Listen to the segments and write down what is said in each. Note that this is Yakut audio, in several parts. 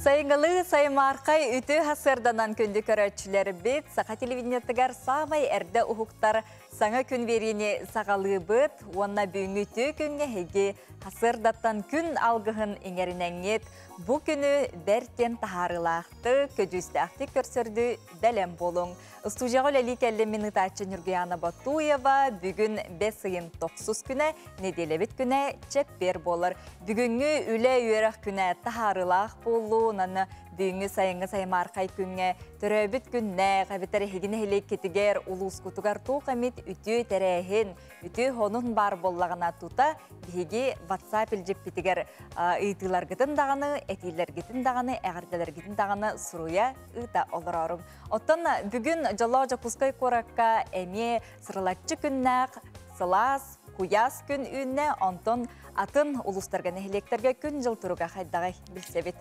Сайыҥҥылыы саймаархай үтүө сарсыарданан күндү көрөөччүлэрбит, саха телевидениетыгар саамай эрдэ уһуктар саҥа күн биэриини саҕалыыбыт уонна бүгүҥҥү үтүө күҥҥэ эһиги сарсыардаттан күн алгыһын иҥэринэҥҥит бу күнү бэрт диэн таһаарыылаахтык, көдьүүстээхтик көрсөрдүү бэлэм буолуҥ. Студияҕа үлэлии кэллим мин ыытааччы Ньургуйаана Ботуева. Бүгүн бэс ыйын тохсус күнэ, нэдиэлэбит күнэ чэппиэр буолар. Бүгүҥҥү үлэ-үөрэх күнэ таһаарыылаах буолуу, онон бүгүҥҥү сайыҥҥы саймаархай күҥҥэ төрөөбүт күннээх, эбэтэр эһиги нэһилиэккитигэр, улуускутугар туох эмит үтүө тэрээһин, үтүө сонун баар буоллаҕына тута биһиги WhatsApp илдьиппитигэр ыйытыыларгытын даҕаны, этиилэргитин даҕаны, эҕэрдэлэргитин даҕаны суруйа ыыта олорооруҥ. Оттон бүгүн дьоллоох Дьокуускай куоракка эмиэ сырылаччы күннээх, сылаас, куйаас күн үүннэ, онтон атын улуустарга, нэһилиэктэргэ күн-дьыл туруга хайдаҕый билсэбит.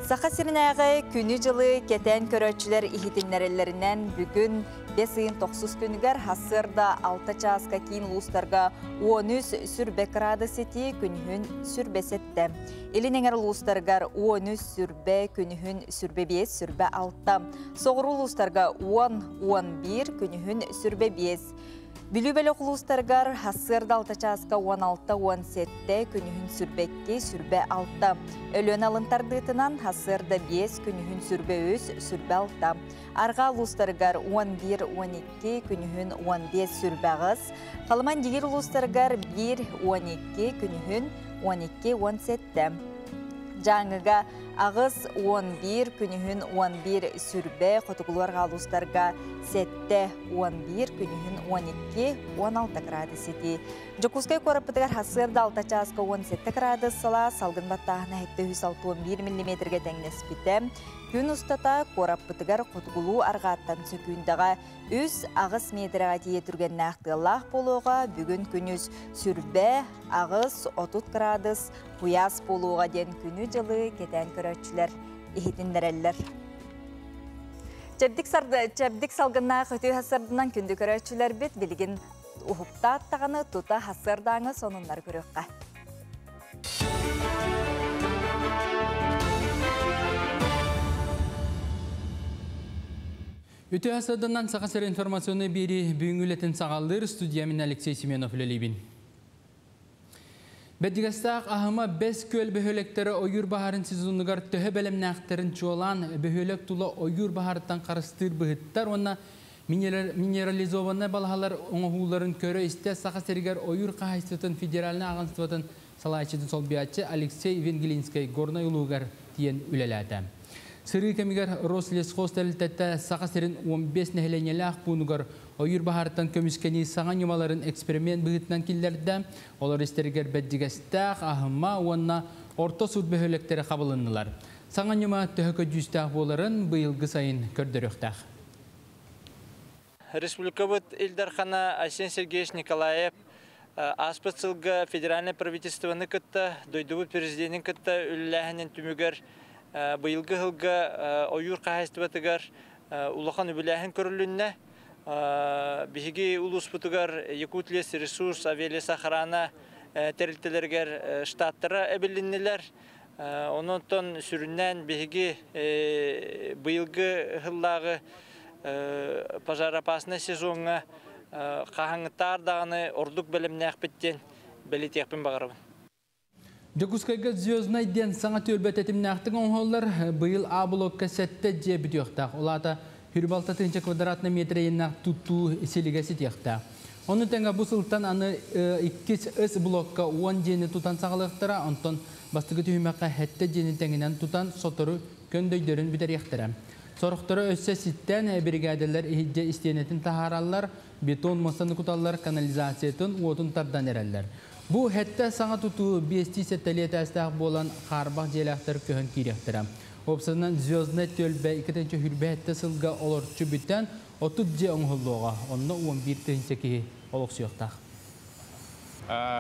Саха сиринээҕи күнү-дьылы кэтээн көрөөччүлэр иһитиннэрэллэринэн бүгүн бэс ыйын тохсус күнүгэр сарсыарда 6 чааска киин улуустарга 13 сүрбэ кыраадыс итии, күнүһүн сүрбэ сэттэ. Илин эҥэр улуустарыгар 13 сүрбэ, күнүһүн сүрбэ 5, сүрбэ 6. Соҕуруу улуустарга 10, 11, күнүһүн сүрбэ 5. Бүлүү бөлөх улуустарыгар сарсыарда 6 чааска 16, 17, күнүһүн сүрбэ 2, сүрбэ 6. Өлүөн алын тардыытынан сарсыарда 5, күнүһүн сүрбэ 3, сүрбэ 6. Арҕаа улуустарыгар 11, 12, күнүһүн 15, сүрбэ 8. Халыман Дигир улуустарыгар 1, 12, күнүһүн 12, 17. Дьааҥыга 8, 11, күнүһүн 11 сүрбэ, хотугулуу арҕаа улуустарга 7, 11, күнүһүн 12, 16 градус итии. Дьокуускай куораппытыгар сарсыарда 6 чааска 17 градус сылаас, салгын баттааһына 761 миллиметргэ тэҥнэспитэ. Күн устата куораппытыгар хотугулуу арҕааттан сөкүүндэҕэ 3-8 метрэҕэ тиийэ түргэннээх тыаллаах буолуоҕа. Бүгүн күнүс сүрбэ, 8, 30 градус куйаас буолуоҕа диэн күнү-дьылы кэтээн көрөөччүлэр иһитиннэрэллэр. Чэбдик, чэбдик салгыннаах үтүө сарсыарданан күндү көрөөччүлэрбит билигин уһуктаат даҕаны тута сарсыардааҥы сонуннары көрүөххэ. Үтүө сарсыарданан, Саха сирэ информационный биэрии бүгүҥҥү үлэтин саҕалыыр, студияҕа мин Алексей Семенов үлэлиибин. Бэрдьигэстээх, Аһыма, Бэс Күөл бөһүөлэктэрэ ойуур баһаарын сезонугар төһө бэлэмнээхтэрин, чуолаан бөһүөлэк тула ойуур баһаарыттан харыстыыр быһыттар уонна минерализованнай балаһалар оҥоһууларын көрө-истэ Саха сиригэр ойуур хаһаайыстыбатын федеральнай агентствотын салайааччытын солбуйааччы Алексей Венгелинскэй Горнай улууһугар тиийэн үлэлээтэ. Сырыы кэмигэр Рослесхоз тэрилтэтэ Саха сирин 15 нэһилиэнньэлээх пуунугар ойуур баһаарыттан көмүскэнии саҥа ньымаларын эксперимент быһыытынан киллэрдэ. Олор истэригэр Бэрдьигэстээх, Аһыма уонна Орто Сурт бөһүөлэктэрэ хабылыннылар. Саҥа ньыма төһө көдьүүстээх буоларын быйылгы сайын көрдөрүөхтээх. Республикабыт Ил Дархана Айсен Сергеевич Николаев ааспыт сылга федеральнай правительствоны кытта, дойдубут президентин кытта үлэлээһинин түмүгэр быйылгы сылга ойуур хаһаайыстыбатыгар улахан үбүлээһин көрүлүннэ. Биһиги улууспутугар Якутлес ресурс, Авиалесоохрана тэрилтэлэригэр штаттара эбилиннилэр. Онон сүрүннээн биһиги быйылгы сыллааҕы пожароопасный сезоҥҥа хаһааҥҥытааҕар даҕаны ордук бэлэмнээхпит диэн бэлиэтиэхпин баҕарабын. Дьокуускайга Звезднай диэн саҥа түөлбэ тэтимнээхтик оҥоһуллар. Быйыл А блокка сэттэ дьиэ бүтүөхтээх. Ол аата 26 квадратный метр иэннээх тутуу силигэ ситиэхтээх. Ону тэҥэ бу сылтан аны иккис С блокка 10 дьиэни тутан саҕалыахтара, онтон бастакы түһүмэххэ сэттэ дьиэни тэҥинэн тутан сотору көндөйдөрүн бүтэриэхтэрэ. Сорохторо өссө ситтэн биригээдэлэр иһирдьэ истиэнэтин таһаараллар, бетон муостаны куталлар, канализациятын, уотун тардан эрэллэр. Бу сэттэ саҥа тутуу биэстии сэттэлии этээстээх буолан хаарбах дьиэлээхтэр көһөн киириэхтэрэ. Уопсайынан Звезднай түөлбэ 2027 сылга олорчу бүтэн 30 дьиэ оҥоһуллуоҕа. Онно 11 тыһыынча киһи олохсуйуохтаах.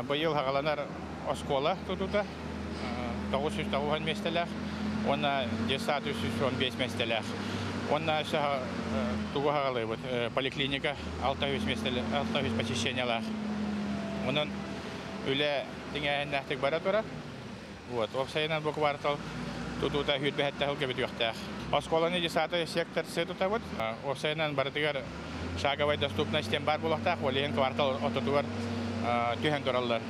Быйыл саҕаланар оскуола тутуута 990 миэстэлээх уонна детсад 315 миэстэлээх. Уонна тугу саҕалыыбыт поликлиника 600 миэстэлээх, 600 посещениялаах. Онон үлэ тиҥээһиннээхтик бара турар. Вот, уопсайынан бу квартал тутуута 27 сылга бүтүөхтээх. Оскуоланы десятый сектор С тутабыт. Уопсайынан барытыгар шаговая доступность диэн баар буолуохтаах, ол иһин квартал ортотугар түһэн тураллар.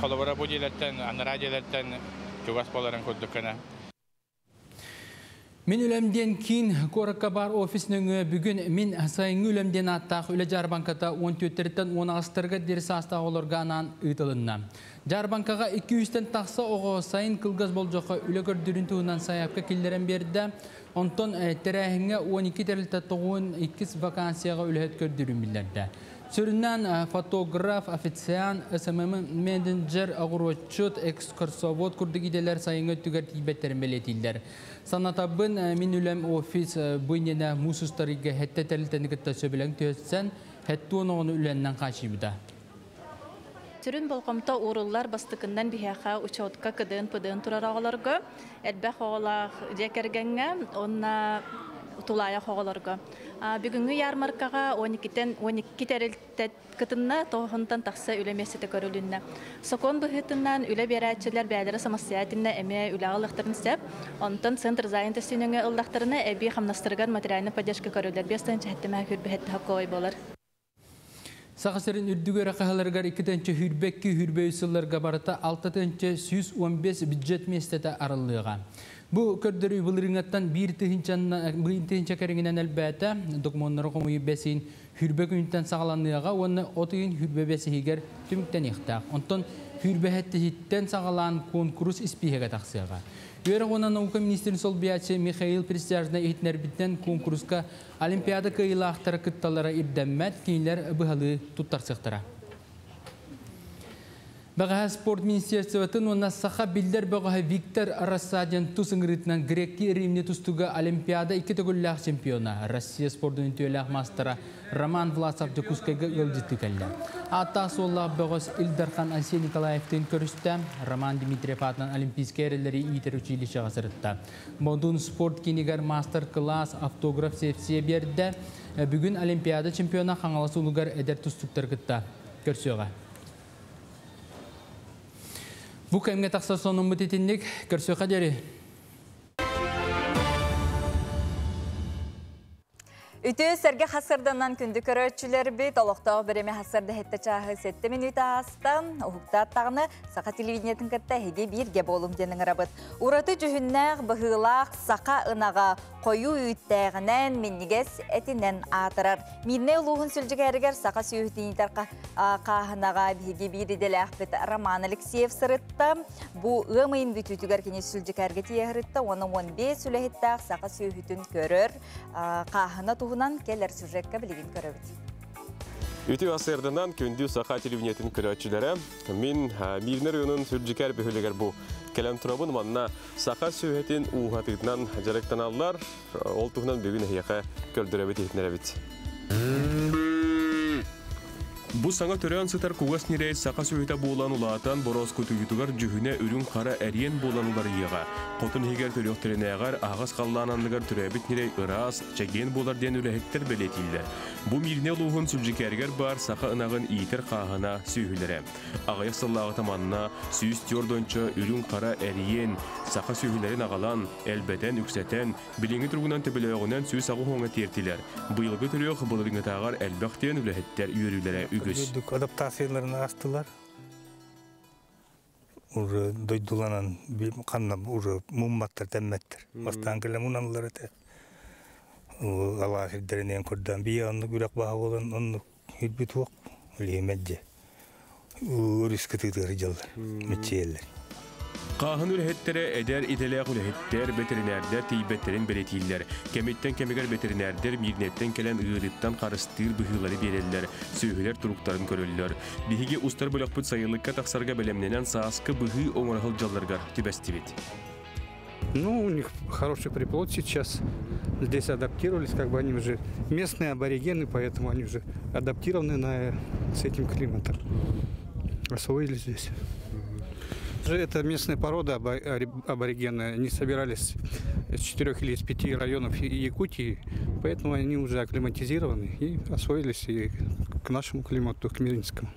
Холобура бу дьиэлэртэн, анараа дьиэлэртэн чугас буоларын курдук гына. Мин үлэм диэн киин куоракка баар офис нөҥүө бүгүн Мин сайыҥҥы үлэм диэн ааттаах үлэ дьаарбаҥката 14-тэн 18-тарыгар диэри саастаах оҕолорго анаан ыытылынна. Дьаарбаҥкаҕа 200-тэн тахса оҕо сайын кылгас болдьоххо үлэ көрдүүрүн туһунан сайаапка киллэрэн биэрдэ. Онтон тэрээһиҥҥэ 12 тэрилтэ 92 вакансияҕа үлэһит көрдүүрүн биллэрдэ. Сүрүннээн фотограф, официант, СММ-менеджер, оҕуруотчут, экскурсовод курдук идэлэр сайыҥҥы өттүгэр тиийбэттэрин бэлиэтииллэр. Санатабын, мин үлэм офис бу иннинэ муус устар ыйга сэттэ тэрилтэни кытта сөбүлэҥ түһэрсэн, 70 оҕону үлэннэн хааччыйбыта. Сүрүн болҕомто ууруллар бастакыннан биһиэхэ учетка КДН-ПДН турар оҕолорго, элбэх оҕолоох дьиэ кэргэҥҥэ уонна тулаайах оҕолорго. Бүгүҥҥү ярмаркаҕа 12-тэн 12 тэрилтэ кытынна, тоҕуһунтан тахса үлэ миэстэтэ көрүлүннэ. Сокуон быһыытынан үлэ биэрээччилэр бэйэлэрэ самостоятельно эмиэ үлэҕэ ылыахтарын сөп. Онтон Центр занятости нөҥүө ыллахтарына эбии хамнастарыгар материальнай поддержка көрүллэр. 5 тыһыынча 7 сүүс холкуобай буолар. Саха сирин үрдүк үөрэх кыһаларыгар 2022-23 сылларга барыта 6 115 бюджет миэстэтэ арыллыаҕа. Бу көрдөрүү былырыыҥҥыттан 1 тыһыынча кэриҥинэн элбээтэ. Докумуоннары хомуйуу бэс ыйын 20 күнүттэн саҕаланыаҕа уонна от ыйын 25-игэр түмүктэниэхтээх. Онтон 27-иттэн саҕалаан куонкурус испииһэгэ тахсыаҕа. Үөрэх уонна наука министрин солбуйааччы Михаил Присяжный иһитиннэрбитинэн куонкуруска Олимпиада кыайыылаахтара кытталлара ирдэммэт, кинилэр быһалыы туттарсыахтара. Бэҕэһээ спорт министерствотын уонна саха биллэр бөҕөһө Виктор Рассадин тус ыҥырыытынан грекки римни тустууга Олимпиада икки төгүллээх чемпиона, Россия спордун үтүөлээх маастара Роман Власов Дьокуускайга ыалдьыттыы кэллэ. Ааттаах суоллаах бөҕөс Ил Дархан Айсен Николаевтыын көрүстэ. Роман Дмитриев аатынан Олимпийскай эрэллэри иитэр училищеҕа сырытта. Модун спорт киинигэр мастер-класс, автограф сессия биэрдэ. Бүгүн Олимпиада чемпиона Хаҥалас улууһугар эдэр тустууктары кытта көрсүөҕэ. Бу кэмҥэ тахсар сонуммут итинник көрсүөххэ диэри. Үтүө сэргэх сарсыарданан күндү көрөөччүлэрбит, олохтоох бириэмэ сарсыарда 7 чааһы 7 мүнүүтэ ааста, уһуктаат даҕаны саха телевидениетын кытта эһиги бииргэ буолуҥ диэн ыҥырабыт. Ураты дьүһүннээх, быһыылаах саха ынаҕа хойуу үүттээҕинэн, минньигэс этинэн аатырар. Миирнэй улууһун Сүлдьүкээригэр саха сүөһүтүн иитэр хааһынаҕа биһиги биир идэлээхпит Роман Алексеев сырытта. Бу ыам ыйын бүтүүтүгэр кини Сүлдьүкээргэ тиийэ сырытта, 10-15 үлэһиттээх саха сүөһүтүн көрөр хааһына туһунан кэлэр сюжекка билигин көрөбүт. Үтүө сарсыарданан күндү саха телевидениетин көрөөччүлэрэ, мин Мииринэй оройуонун Сүлдьүкээр бөһүөлэгэр бу кэлэн турабын манна саха сүөһүтүн ууһатыытынан дьарыктаналлар. Ол туһунан бүгүн эһиэхэ көрдөрөбүт иһитиннэрэбит. Бу саҥа төрөөн сытар кугас ньирэй саха сүөһүтэ буолан улаатан борооскутуйуутугар дьүһүнэ үрүҥ хара эриэн буолан уларыйыаҕа. Хотон иһигэр төрүөхтэринээҕэр аһаҕас халлаан анныгар төрөөбүт ньирэй ыраас, чэгиэн буолар диэн үлэһиттэр бэлиэтииллэр. Бу Мииринэй улууһун Сүлдьүкээригэр баар саха ынаҕын иитэр хааһына сүөһүлэрэ. Аҕыйах сыллааҕыта манна 140-ча үрүҥ хара эриэн саха сүөһүлэрин аҕалан, элбэтэн, үксэтэн, билиҥҥи туругунан төбөлөөҕүнэн 180-ҥа тиэртилэр. Быйылгы төрүөх былырыыҥҥытааҕар элбэх диэн үлэһиттэр үөрүүлэрэ үгүс. Адаптацияларын аастылар. Уже дойдуланан ханна уже мумматтар тэммэттэр. Бастаан кэлэн муналлар этэ. Алаас сирдэринэн курдаан бии оннук үрэх баһа буолан оннук үрбүт уох лиэмэдже. Өрүс кытыытыгар дьыллар, миччиэллэр. Хааһына үлэһиттэрэ эдэр идэлээх үлэһиттэр, бэтэринээрдэр тиийбэттэрин бэлиэтииллэр. Кэмиттэн кэмигэр бэтэринээрдэр Миирнэйтэн кэлэн ыарыыттан харыстыыр быһыылары биэрэллэр, сүөһүлэр туруктарын көрөллөр. Биһиги устар бөлөхпүт сайылыкка тахсарга бэлэмнэнэн сааскы быһыы оҥоро сылдьалларыгар түбэстибит. Ну, у них хороший приплод сейчас. Здесь адаптировались, как бы они уже местные аборигены, поэтому они уже адаптированы с этим климатом. Освоились здесь. Это местная порода аборигены. Они собирались из четырех или из пяти районов Якутии, поэтому они уже акклиматизированы и освоились и к нашему климату, к Мирнинскому.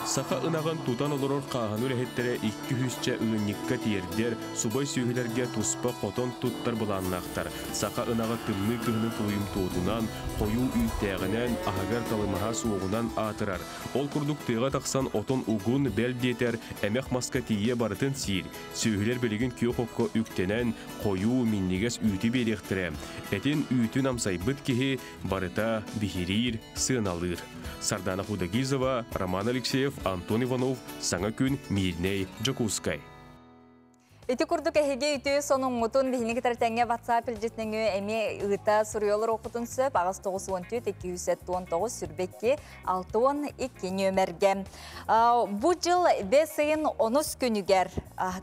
Саха ынаҕын тутан олорор хааһына үлэһиттэрэ икки үсчэ ыанньыкка тиэрдэр, субай сүөһүлэргэ туспа хотон туттар былааннаахтар. Саха ынаҕа тымныы кыһыны тулуйумтуотунан, хойуу үүттээҕинэн, аһыгар талымаһа суоҕунан аатырар. Ол курдук тыаҕа тахсан отон угун, бэл диэтэр, эмэх маска тиийэ барытын сиир. Сүөһүлэр билигин күөх окко үктэнэн, хойуу, минньигэс үүтү биэриэхтэрэ. Этин үүтүн амсайбыт киһи барыта биһириир, сыаналыыр. Сардана Худогизова, Роман Алексеев, Антон Иванов, Саҥа күн, Миирнэй, Дьокуускай. Ити курдук эһиги үтүө сонуҥҥутун биһини кытары тэҥҥэ WhatsApp илдьитинэҥү эмиэ ыыта суруйалар окутун сөп аҕыс 94 279 22 62 нүөмэргэ. Бу дьыл бэс ыйын онус күнүгэр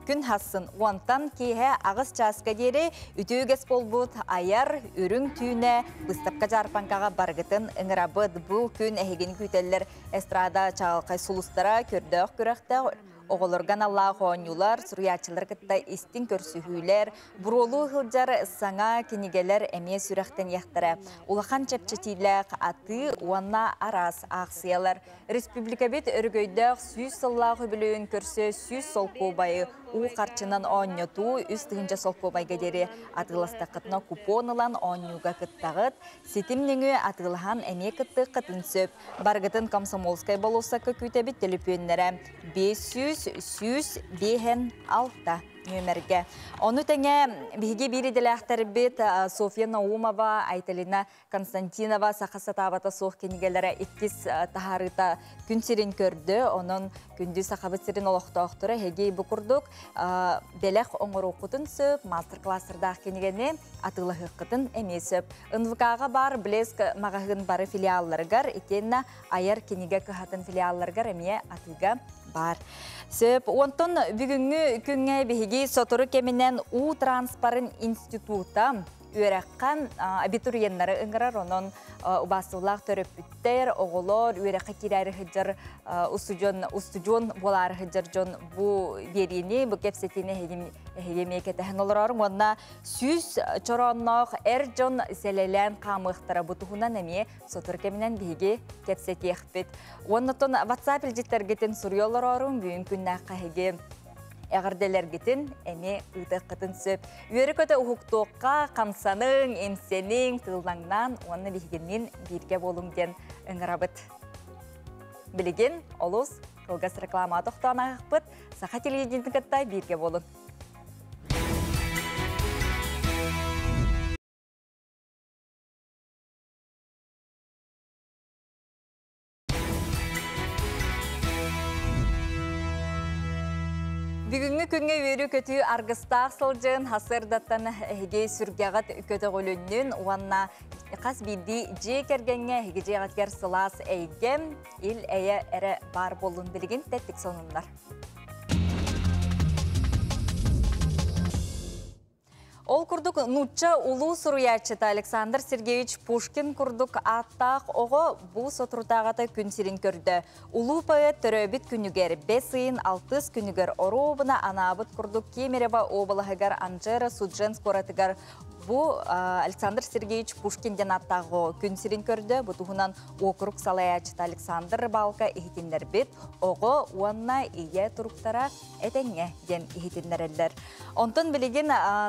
күн хассын уонтан киэһэ аҕыс чааска диэри үтүө үгэс буолбут айар үрүҥ түүнэ быыстапка дьаарпаҥкаҕа барыгытын ыҥырабыт. Бу күн эһигини күүтэллэр эстрада чаҕылхай сулустара, көрдөөх күрэхтээх оҕолорго аналлаах оонньуулар, суруйааччылары кытта истиҥ көрсүһүүлэр, буруолуу сылдьар саҥа кинигэлэр эмиэ сүрэхтэниэхтэрэ. Улахан чэпчэтиилээх атыы уонна араас аахсыйалар. Республикабыт өрөгөйдөөх 100 сыллаах үбүлүөйүн көрсө 100 солкуобайы уу харчынан оонньотуу 3 тыһыынча солкуобайга диэри атыыластаххытына купон ылан оонньууга кыттаҕыт. Ситим нөҥүө атыылаһан эмиэ кыттыаххытын сөп. Барыгытын Комсомольскай болуоссакка күүтэбит төлөпүөннэрэ 500 156 нүөмэргэ. Ону тэҥэ биһиги биир идэлээхтэрбит Софья Наумова, Айталина Константинова «Саха сатаабата суох» кинигэлэрэ иккис таһаарыыта күн сирин көрдө. Онон күндү Сахабыт сирин олохтоохторо эһиги бу курдук бэлэх оҥоруоххутун сөп, мастер-класстардаах кинигэни атыылаһыаххытын эмиэ сөп. НВК-ҕа баар Блеск маҕаһыын бары филиалларыгар, итиэннэ Айар кинигэ кыһатын филиалларыгар эмиэ атыыга баар. Сөп. Онтон бүгүҥҥү күҥҥэ биһиги сотору кэминэн уу транспорын института үөрэххэ абитуриеннары ыҥырар, онон убаастабыллаах төрөппүттэр, оҕолор, үөрэххэ киирээри сылдьар устудьуон, устудьуон буолаары сылдьар дьон бу биэриини, бу кэпсэтиини эһиги эмиэ кэтэһэн олороруҥ уонна 100 чороонноох эр дьон сэлэлээн хаамыахтара бу туһунан эмиэ сотору кэминэн биһиги кэпсэтиэхпит. Уонна WhatsApp илдьиттэргитин суруйа олороруҥ, бүгүн күннээххэ эһиги эҕэрдэлэргитин эмиэ ыытыаххытын сөп. Үөрэ-көтө уһуктуохха, хамсаныҥ, имсэниҥ, тыыллаҥнаан уонна биһигинниин бииргэ буолуҥ диэн ыҥырабыт. Билигин олус кылгас реклама тохтоон ааһыахпыт. Саха телевидениетин кытта бииргэ буолуҥ. Бүгүҥҥү күҥҥэ үөрүү-көтүү аргыстаах сылдьын, сарсыардаттан эһиги сүргэҕит көтөҕүлүннүн уонна хас биирдии дьиэ кэргэҥҥэ эһиги дьиэҕитигэр сылаас эйгэ, ил-эйэ эрэ баар буоллун билигин тэттик сонуннар. Ол курдук нуучча улуу суруйааччыта Александр Сергеевич Пушкин курдук ааттаах оҕо бу соторутааҕыта күн сирин көрдө. Улуу поэт төрөөбүт күнүгэр бэс ыйын алтыс күнүгэр оруобуна анаабыт курдук Кемерово уобалаһыгар Анжеро Судженск куоратыгар бу Александр Сергеевич Пушкин диэн ааттаах оҕо күн сирин көрдө. Бу туһунан уокурук салайааччыта Александр Рыбалка иһитиннэрбит. Оҕо уонна ийэ туруктара этэҥҥэ диэн иһитиннэрэллэр. Онтон билигин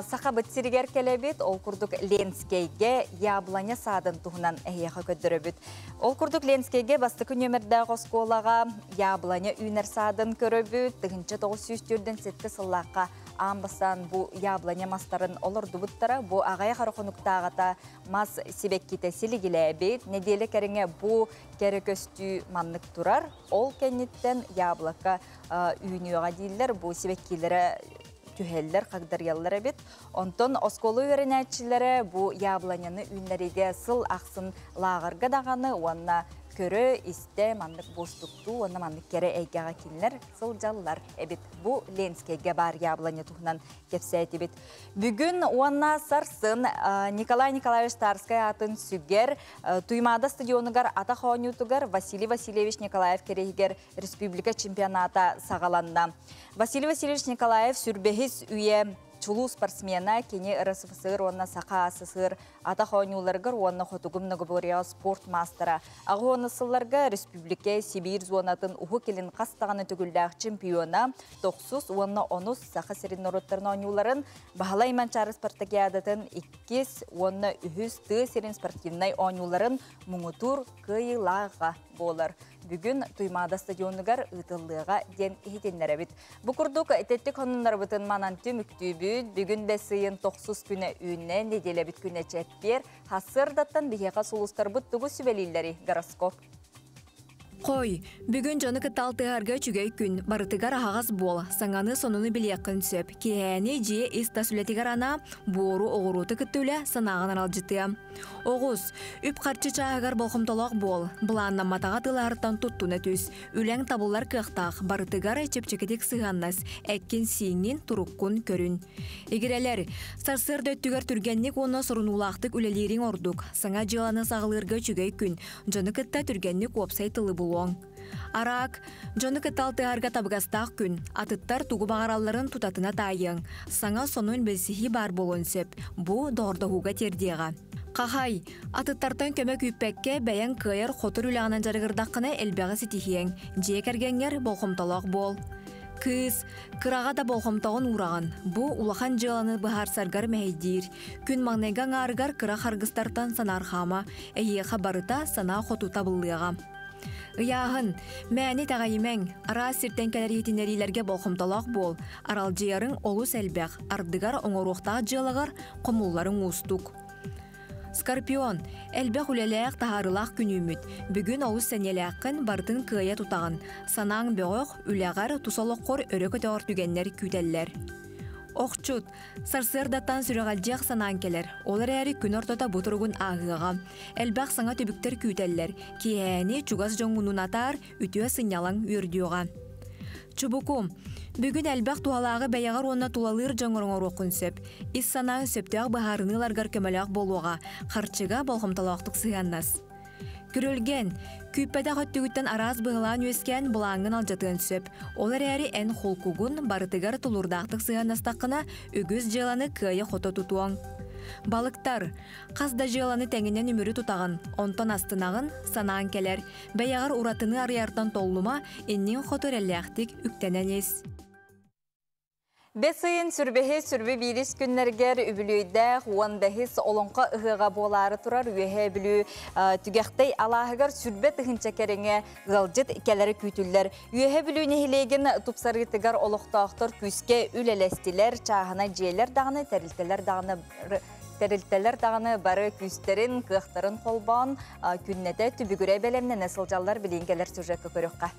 Сахабыт сиригэр кэлэбит, ол курдук Ленскэйгэ яблоня саадын туһунан эһиэхэ көрдөрөбүт. Ол курдук Ленскэйгэ бастакы нүөмэрдээх оскуолаҕа яблоня үүнэр саадын көрөбүт. 1947 сыллаахха аан бастаан бу яблоня мастарын олордубуттара. Бу аҕыйах эрэ хонуктааҕыта мас сибэккитэ силигилээбит. Нэдиэлэ кэриҥэ бу кэрэ көстүү маннык турар. Ол кэнниттэн яблоко үүнүөҕэ дииллэр, бу сибэккилэрэ түһэллэр, хагдарыйаллар эбит. Онтон оскуола үөрэнээччилэрэ бу яблоняны үүннэриигэ сыл ахсын лааҕырга даҕаны уонна көрө, истэ маннык буостуктуу уонна маннык кэрэ эйгэҕэ кинилэр сылдьаллар эбит. Бу Ленскэйгэ баар яблоня туһунан кэпсээтибит. Бүгүн уонна сарсын Николай Николаевич Тарскай аатын сүгэр Туймаада стадионугар атах оонньуутугар Василий Васильевич Николаев кэриэһигэр республика чемпионата саҕаланна. Василий Васильевич Николаев сүүрбэһис үйэ чулуу спортсмена, кини РСФСР уонна Саха АССР атах оонньууларыгар уонна хотугу многоборьеҕа спорт маастара. Аҕыс сылларга республика Сибиир зонатын Уһук Илин хас даҕаны төгүллээх чемпиона, тохсус уонна онус Саха сирин норуоттарын оонньууларын, Баһылай Манчаары спартакиадатын иккис уонна үһүс тыа сирин спортивнай оонньууларын муҥутуур кыайыылааҕа буолар. Бүгүн Туймаада стадионугар ыытыллыаҕа диэн иһитиннэрэбит. Бу курдук тэттик сонуннарбытын манан түмүктүүбүт. Бүгүн бэс ыйын тохсус күнэ үүннэ, нэдиэлэбит күнэ чэппиэр. Сарсыардаттан биһиэхэ сулустарбыт тугу сүбэлииллэрий? Гороскоп. Хой, бүгүн дьону кытта алтыһарга үчүгэй күн, барытыгар аһаҕас буол, саҥаны сонуну билиэххин сөп. Киэһээни дьиэ ис-тас үлэтигэр анаа, буору, оҕуруоту кытта үлэ санааҕын аралдьытыа. Оҕус, үп-харчы чааһыгар болҕомтолоох буол, былааннамматаҕа тылаһартан туттуна түс. Үлэҥ табыллар кыахтаах, барытыгар чэпчэкитик сыһыаннас, эккин-сииҥҥин, туруккун көрүн. Игирэлэр, сарсыарда өттүгэр түргэнник уонна сорунуулаахтык үлэлиириҥ ордук. Саҥа дьыаланы саҕалыырга үчүгэй күн, дьону кытта түргэнник уопсай тылы булуоҥ. Араак, дьону кытта алтыһарга табыгастаах күн, атыттар тугу баҕаралларын тутатына таайыаҥ. Саҥа сонун билсиһии баар буолуон сөп, бу доҕордоһууга тиэрдиэҕэ. Хахай, атыттартан көмө күүппэккэ бэйэҥ кыайар-хотор үлэҕинэн дьарыгырдаххына элбэҕи ситиһиэҥ, дьиэ кэргэҥҥэр болҕомтолоох буол. Кыыс, кыраҕа да болҕомтоҕун уураҕын, бу улахан дьыаланы быһаарсаргар мэһэйдиир. Күн маҥнайгы аҥаарыгар кыра харгыстартан санаарҕаама, эйиэхэ барыта санаа хоту табыллыаҕа. Ыйааһын, мээни итэҕэйимэҥ, араас сиртэн кэлэр иһитиннэриилэргэ болҕомтолоох буол, аралдьыйарыҥ олус элбэх, ардыгар оҥоруохтаах дьыалаҕар хомулларыҥ уустук. Скорпион, элбэх үлэлээх, таһаарыылаах күн үүммүт. Бүгүн олус сэниэлээххин, барытын кыайа тутаҕын. Санааҥ бөҕөх, үлэҕэр, тус олоххор өрө көтөҕөр түгэннэр күүтэллэр. Охчут, сарсыардаттан сүрэҕэлдьиэх санааҥ кэлэр. Ол эрээри күн ортото бу туругун ааһыаҕа. Элбэх саҥа түбүктэр күүтэллэр. Киэһээни чугас дьоҥҥунуун атаар, үтүө сынньалаҥ үөрдүөҕэ. Чубуку, бүгүн элбэх туһалааҕы бэйэҕэр уонна тулалыыр дьоҥҥор оҥоруоххун сөп. Ис санааҥ сөптөөх быһаарыныы ыларгар көмөлөөх буолуоҕа, харчыга болҕомтолоохтук сыһыаннас. Күрүлгэн, күүппэтэх өттүгүттэн араас быһылаан үөскээн былааҥҥын алдьатыан сөп. Ол эрээри эн холкугун барытыгар тулуурдаахтык сыһыаннастаххына, үгүс дьыаланы кыайа-хото тутуоҥ. Балыктар, хас да дьыаланы тэҥинэн үмүрү тутаҕын, онтон астынаҕын, санааҥ кэлэр. Бэйэҕэр уратыны арыйартан толлума, инниҥ хоту эрэллээхтик үктэнэн ис. Бэс ыйын сүрбэһи сүрбэ биирис күннэргэр үбүлүөйдээх уон бэһис Олоҥхо ыһыаҕа буолаары турар. Үөһээ Бүлүү Түгэхтэй алааһыгар 20 000 кэриҥэ ыалдьыт кэлэрэ күүтүллэр. Үөһээ Бүлүү нэһилиэгин тупсарыытыгар олохтоохтор күүскэ үлэлэстилэр, чааһынай дьиэлэр даҕаны, тэрилтэлэр даҕаны тэрилтэлэр даҕаны бары күүстэрин, кыахтарын холбоон күннэтэ түбүгүрэ бэлэмнэнэ сылдьаллар. Билигин кэлэр сюжекка көрүөххэ.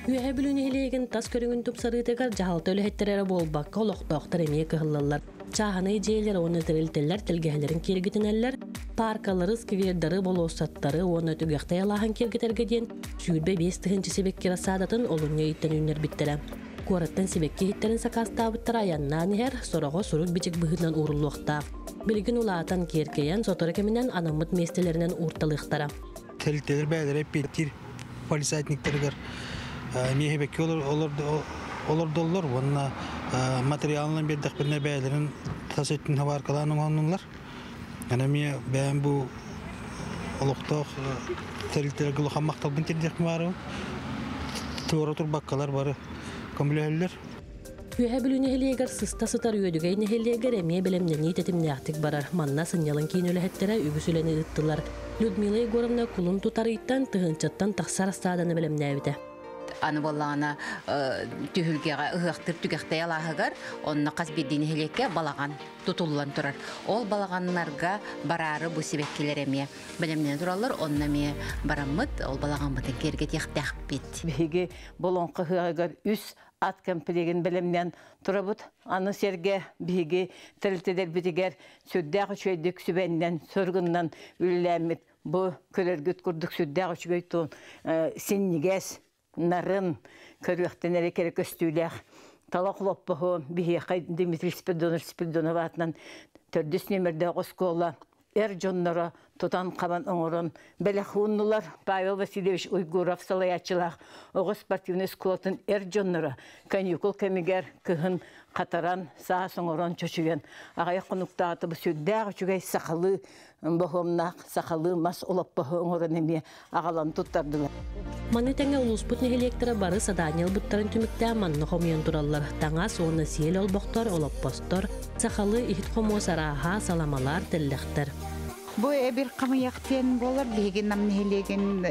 Үөһээ Бүлүү нэһилиэгин тас көрүҥүн тупсарыытыгар дьаһалта үлэһиттэрэ эрэ буолбакка, олохтоохтор эмиэ кыһаллаллар. Чааһынай дьиэлэр уонна тэрилтэлэр тэлгэһэлэрин киэргэтинэллэр, пааркалары, сквердары, болуоссаттары уонна Түгэхтэй алааһын киэргэтэргэ диэн 25 000 сибэкки рассадатын олунньу ыйыттан үүннэрбиттэрэ. Куораттан сибэкки иһиттэрин сакаастаабыттара айаннаан иһэр, сороҕо сурук-бичик быһыытынан ууруллуохтаах. Билигин улаатан киэркэйэн, сотору кэминэн анаммыт миэстэлэринэн уурталыахтара. Тэрилтэлэр бэйэлэрэ эппиэттиир палисадниктарыгар эмиэ олордоллор уонна материалынан биэрдэхпинэ бэйэлэрин тас өттүн хабааркалаан оҥоһуннулар. Аны эмиэ бэйэм бу олохтоох тэрилтэлэргэ улахан махталбын тиэрдиэхпин баҕарабын. Туора турбаккалар бары көмөлөһөллөр. Үөһээ Бүлүү нэһилиэгэр сыста сытар Үөдүгэй нэһилиэгэр эмиэ бэлэмнэнии тэтимнээхтик барар. Манна сынньалаҥ киин үлэһиттэрэ үгүс үлэни ыыттылар. Людмила Егоровна кулун тутар ыйтан тыһыынчаттан тахса рассаданы бэлэмнээбитэ. Аны буоллаҕына түһүлгэҕэ ыһыахтыыр Түгэхтэй алааһыгар онно хас биирдии нэһилиэккэ балаҕан тутуллан турар. Ол балаҕаннарга бараары бу сибэккилэр эмиэ бэлэмнэнэ тураллар, онно эмиэ бараммыт, ол балаҕаммытын киэргэтиэхтээхпит. Биһиги Олоҥхо ыһыаҕыгар үс ат комплегин бэлэмнээн турабыт. Аны сэргэ биһиги тэрилтэлэрбитигэр сүрдээх үчүгэйдик сүбэннэн, соргуннан үлэлээммит бу көрөргүт курдук сүрдээх үчүгэй туон синньигэс, нарын, көрүөхтэн эрэ кэрэ көстүүлээх талах лоппоһу биһиэхэ Дмитрий Спиридонович Спиридонов аатынан төрдүс нүөмэрдээх оскуола эр дьонноро тутан-хабан оҥорон бэлэх ууннулар. Павел Васильевич Уйгуров салайааччылаах оҕо спортивнай оскуолатын эр дьонноро каникул кэмигэр кыһын хатаран, саас оҥорон чочуйан аҕыйах хонуктаата бу сүрдээх үчүгэй сахалыы боһуомнаах сахалыы мас олоппоһу оҥорон эмиэ аҕалан туттардылар. Маны тэҥэ улууспут нэһилиэктэрэ бары садаанньа ылбыттарын түмүктээн манна хомуйан тураллар. Таҥас уонна сиэл олбохтор, олоппостор, сахалыы иһит-хомуос арааһа, саламалар, тэллэхтэр. Бу эбир хамыйах диэн буолар биһиги Нам нэһилиэгин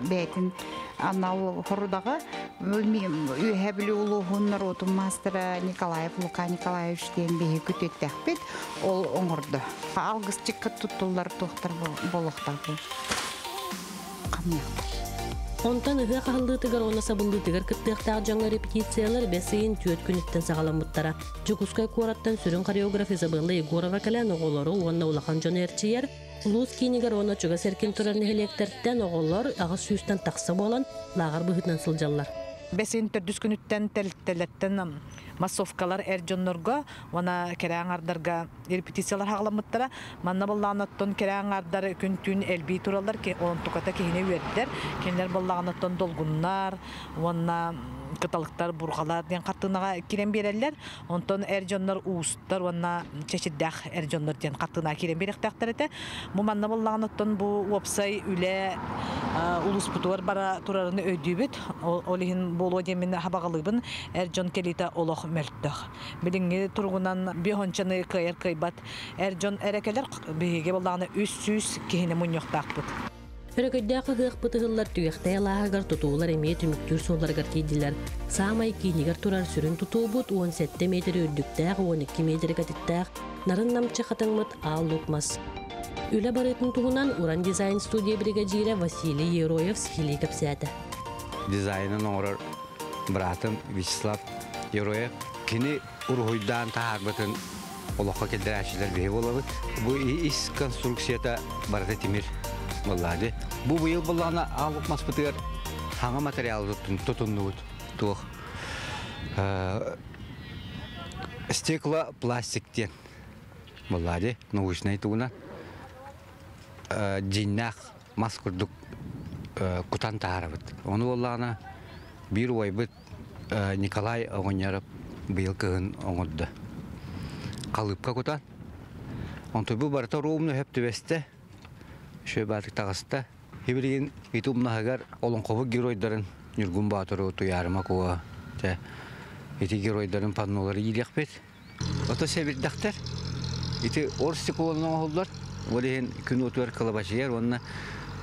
бэйэтин анал хорудаҕа Үөһээ Бүлүү улууһун норуотун маастара Николаев Лука Николаевич диэн биһиги күтүөттэхпит ол оҥордо. Алгысчыкка туттуллар туохтар буолуохтаах бу хамыйахтар. Онтон ыһыах аһыллыытыгар уонна сабыллыытыгар кыттыахтаах дьоҥҥо репетициялар бэс ыйын түөрт күнүттэн саҕаламмыттара. Дьокуускай куораттан сүрүн хореограф Изабелла Егорова кэлэн оҕолору уонна улахан дьону эрчийэр, улуус киинигэр уонна чугас эркин турар нэһилиэктэртэн оҕолор аҕыс сүүстэн тахса буолан лааҕыр быһыытынан сылдьаллар. Бэсин төрдүс күнүттэн тэрилтэлэртэн массовкалар эр дьоннорго уонна кэрэ аҥардарга репетициялар хаҕаламмыттара. Манна быллаанаттан кэрэ аҥардар күн-түүн элбии тураллар, онтуката киһини үөрдэр. Кинилэр быллаҕынаттан долгуннар уонна кыталыктар, бурҕалар диэн хартыынаҕа киирэн биэрэллэр. Онтон эр дьоннор уустар уонна чэчирдээх эр дьоннор диэн хартыынаҕа киирэн биэриэхтээхтэр этэ. Бу манна буоллаҕынаттан бу уопсай үлэ улууспутугар бара турарын өйдүүбүт. Ол иһин буолуо диэммин хабаҕалыыбын. Эр дьон кэлиитэ олох мөлтөх. Билиҥҥи туругунан биэһончаны кыайар кыайбат эр дьон эрэ кэлэр. Биһиги буоллаҕына 300 киһини мунньуохтаахпыт. Өрөгөйдөөх ыһыахпыт ыһыллар түгэхтэй алааһыгар тутуулар эмиэ түмүктүүр суолларыгар тиийдилэр. Саамай киинигэр турар сүрүн тутуубут 17 метр үрдүктээх, 12 метр кэтиттээх нарын-намчы хатыҥмыт Аал Лук мас. Үлэ барыытын туһунан Уран дизайн студия биригэдьиирэ Василий Ероев сиһилии кэпсээтэ. Дизайнын оҥорор быраатым Вячеслав Ероев кини уруһуйдаан таһаарбытын олоххо киллэрээччилэр биһи буолабыт. Бу ис конструкцията барыта тимир буоллаады. Бу быйыл буоллаҕына аал маспытыгар хаҥа материалы тутуннубут. Туох стеклопластик диэн буоллаады научнай тугунан дьиннээх мас курдук кутан таһаарабыт. Ону буоллаҕына биир убайбыт Николай оҕонньоров быйыл кыһын оҥордо. Халыыпка кутан. Онтон бу барыта ровно сөп түбэстэ. Үчүгэй баатык таҕыста. Билигин ити умнаһыгар олоҥхобут геройдарын Ньургун Боотуру, Туйаарыма Куо, ити геройдарын паннолары иилиэхпит. Ото сэбирдэхтэр ити ор стеклонан оҥоһуллар. Ол иһин күн уотугар кылабачыйар уонна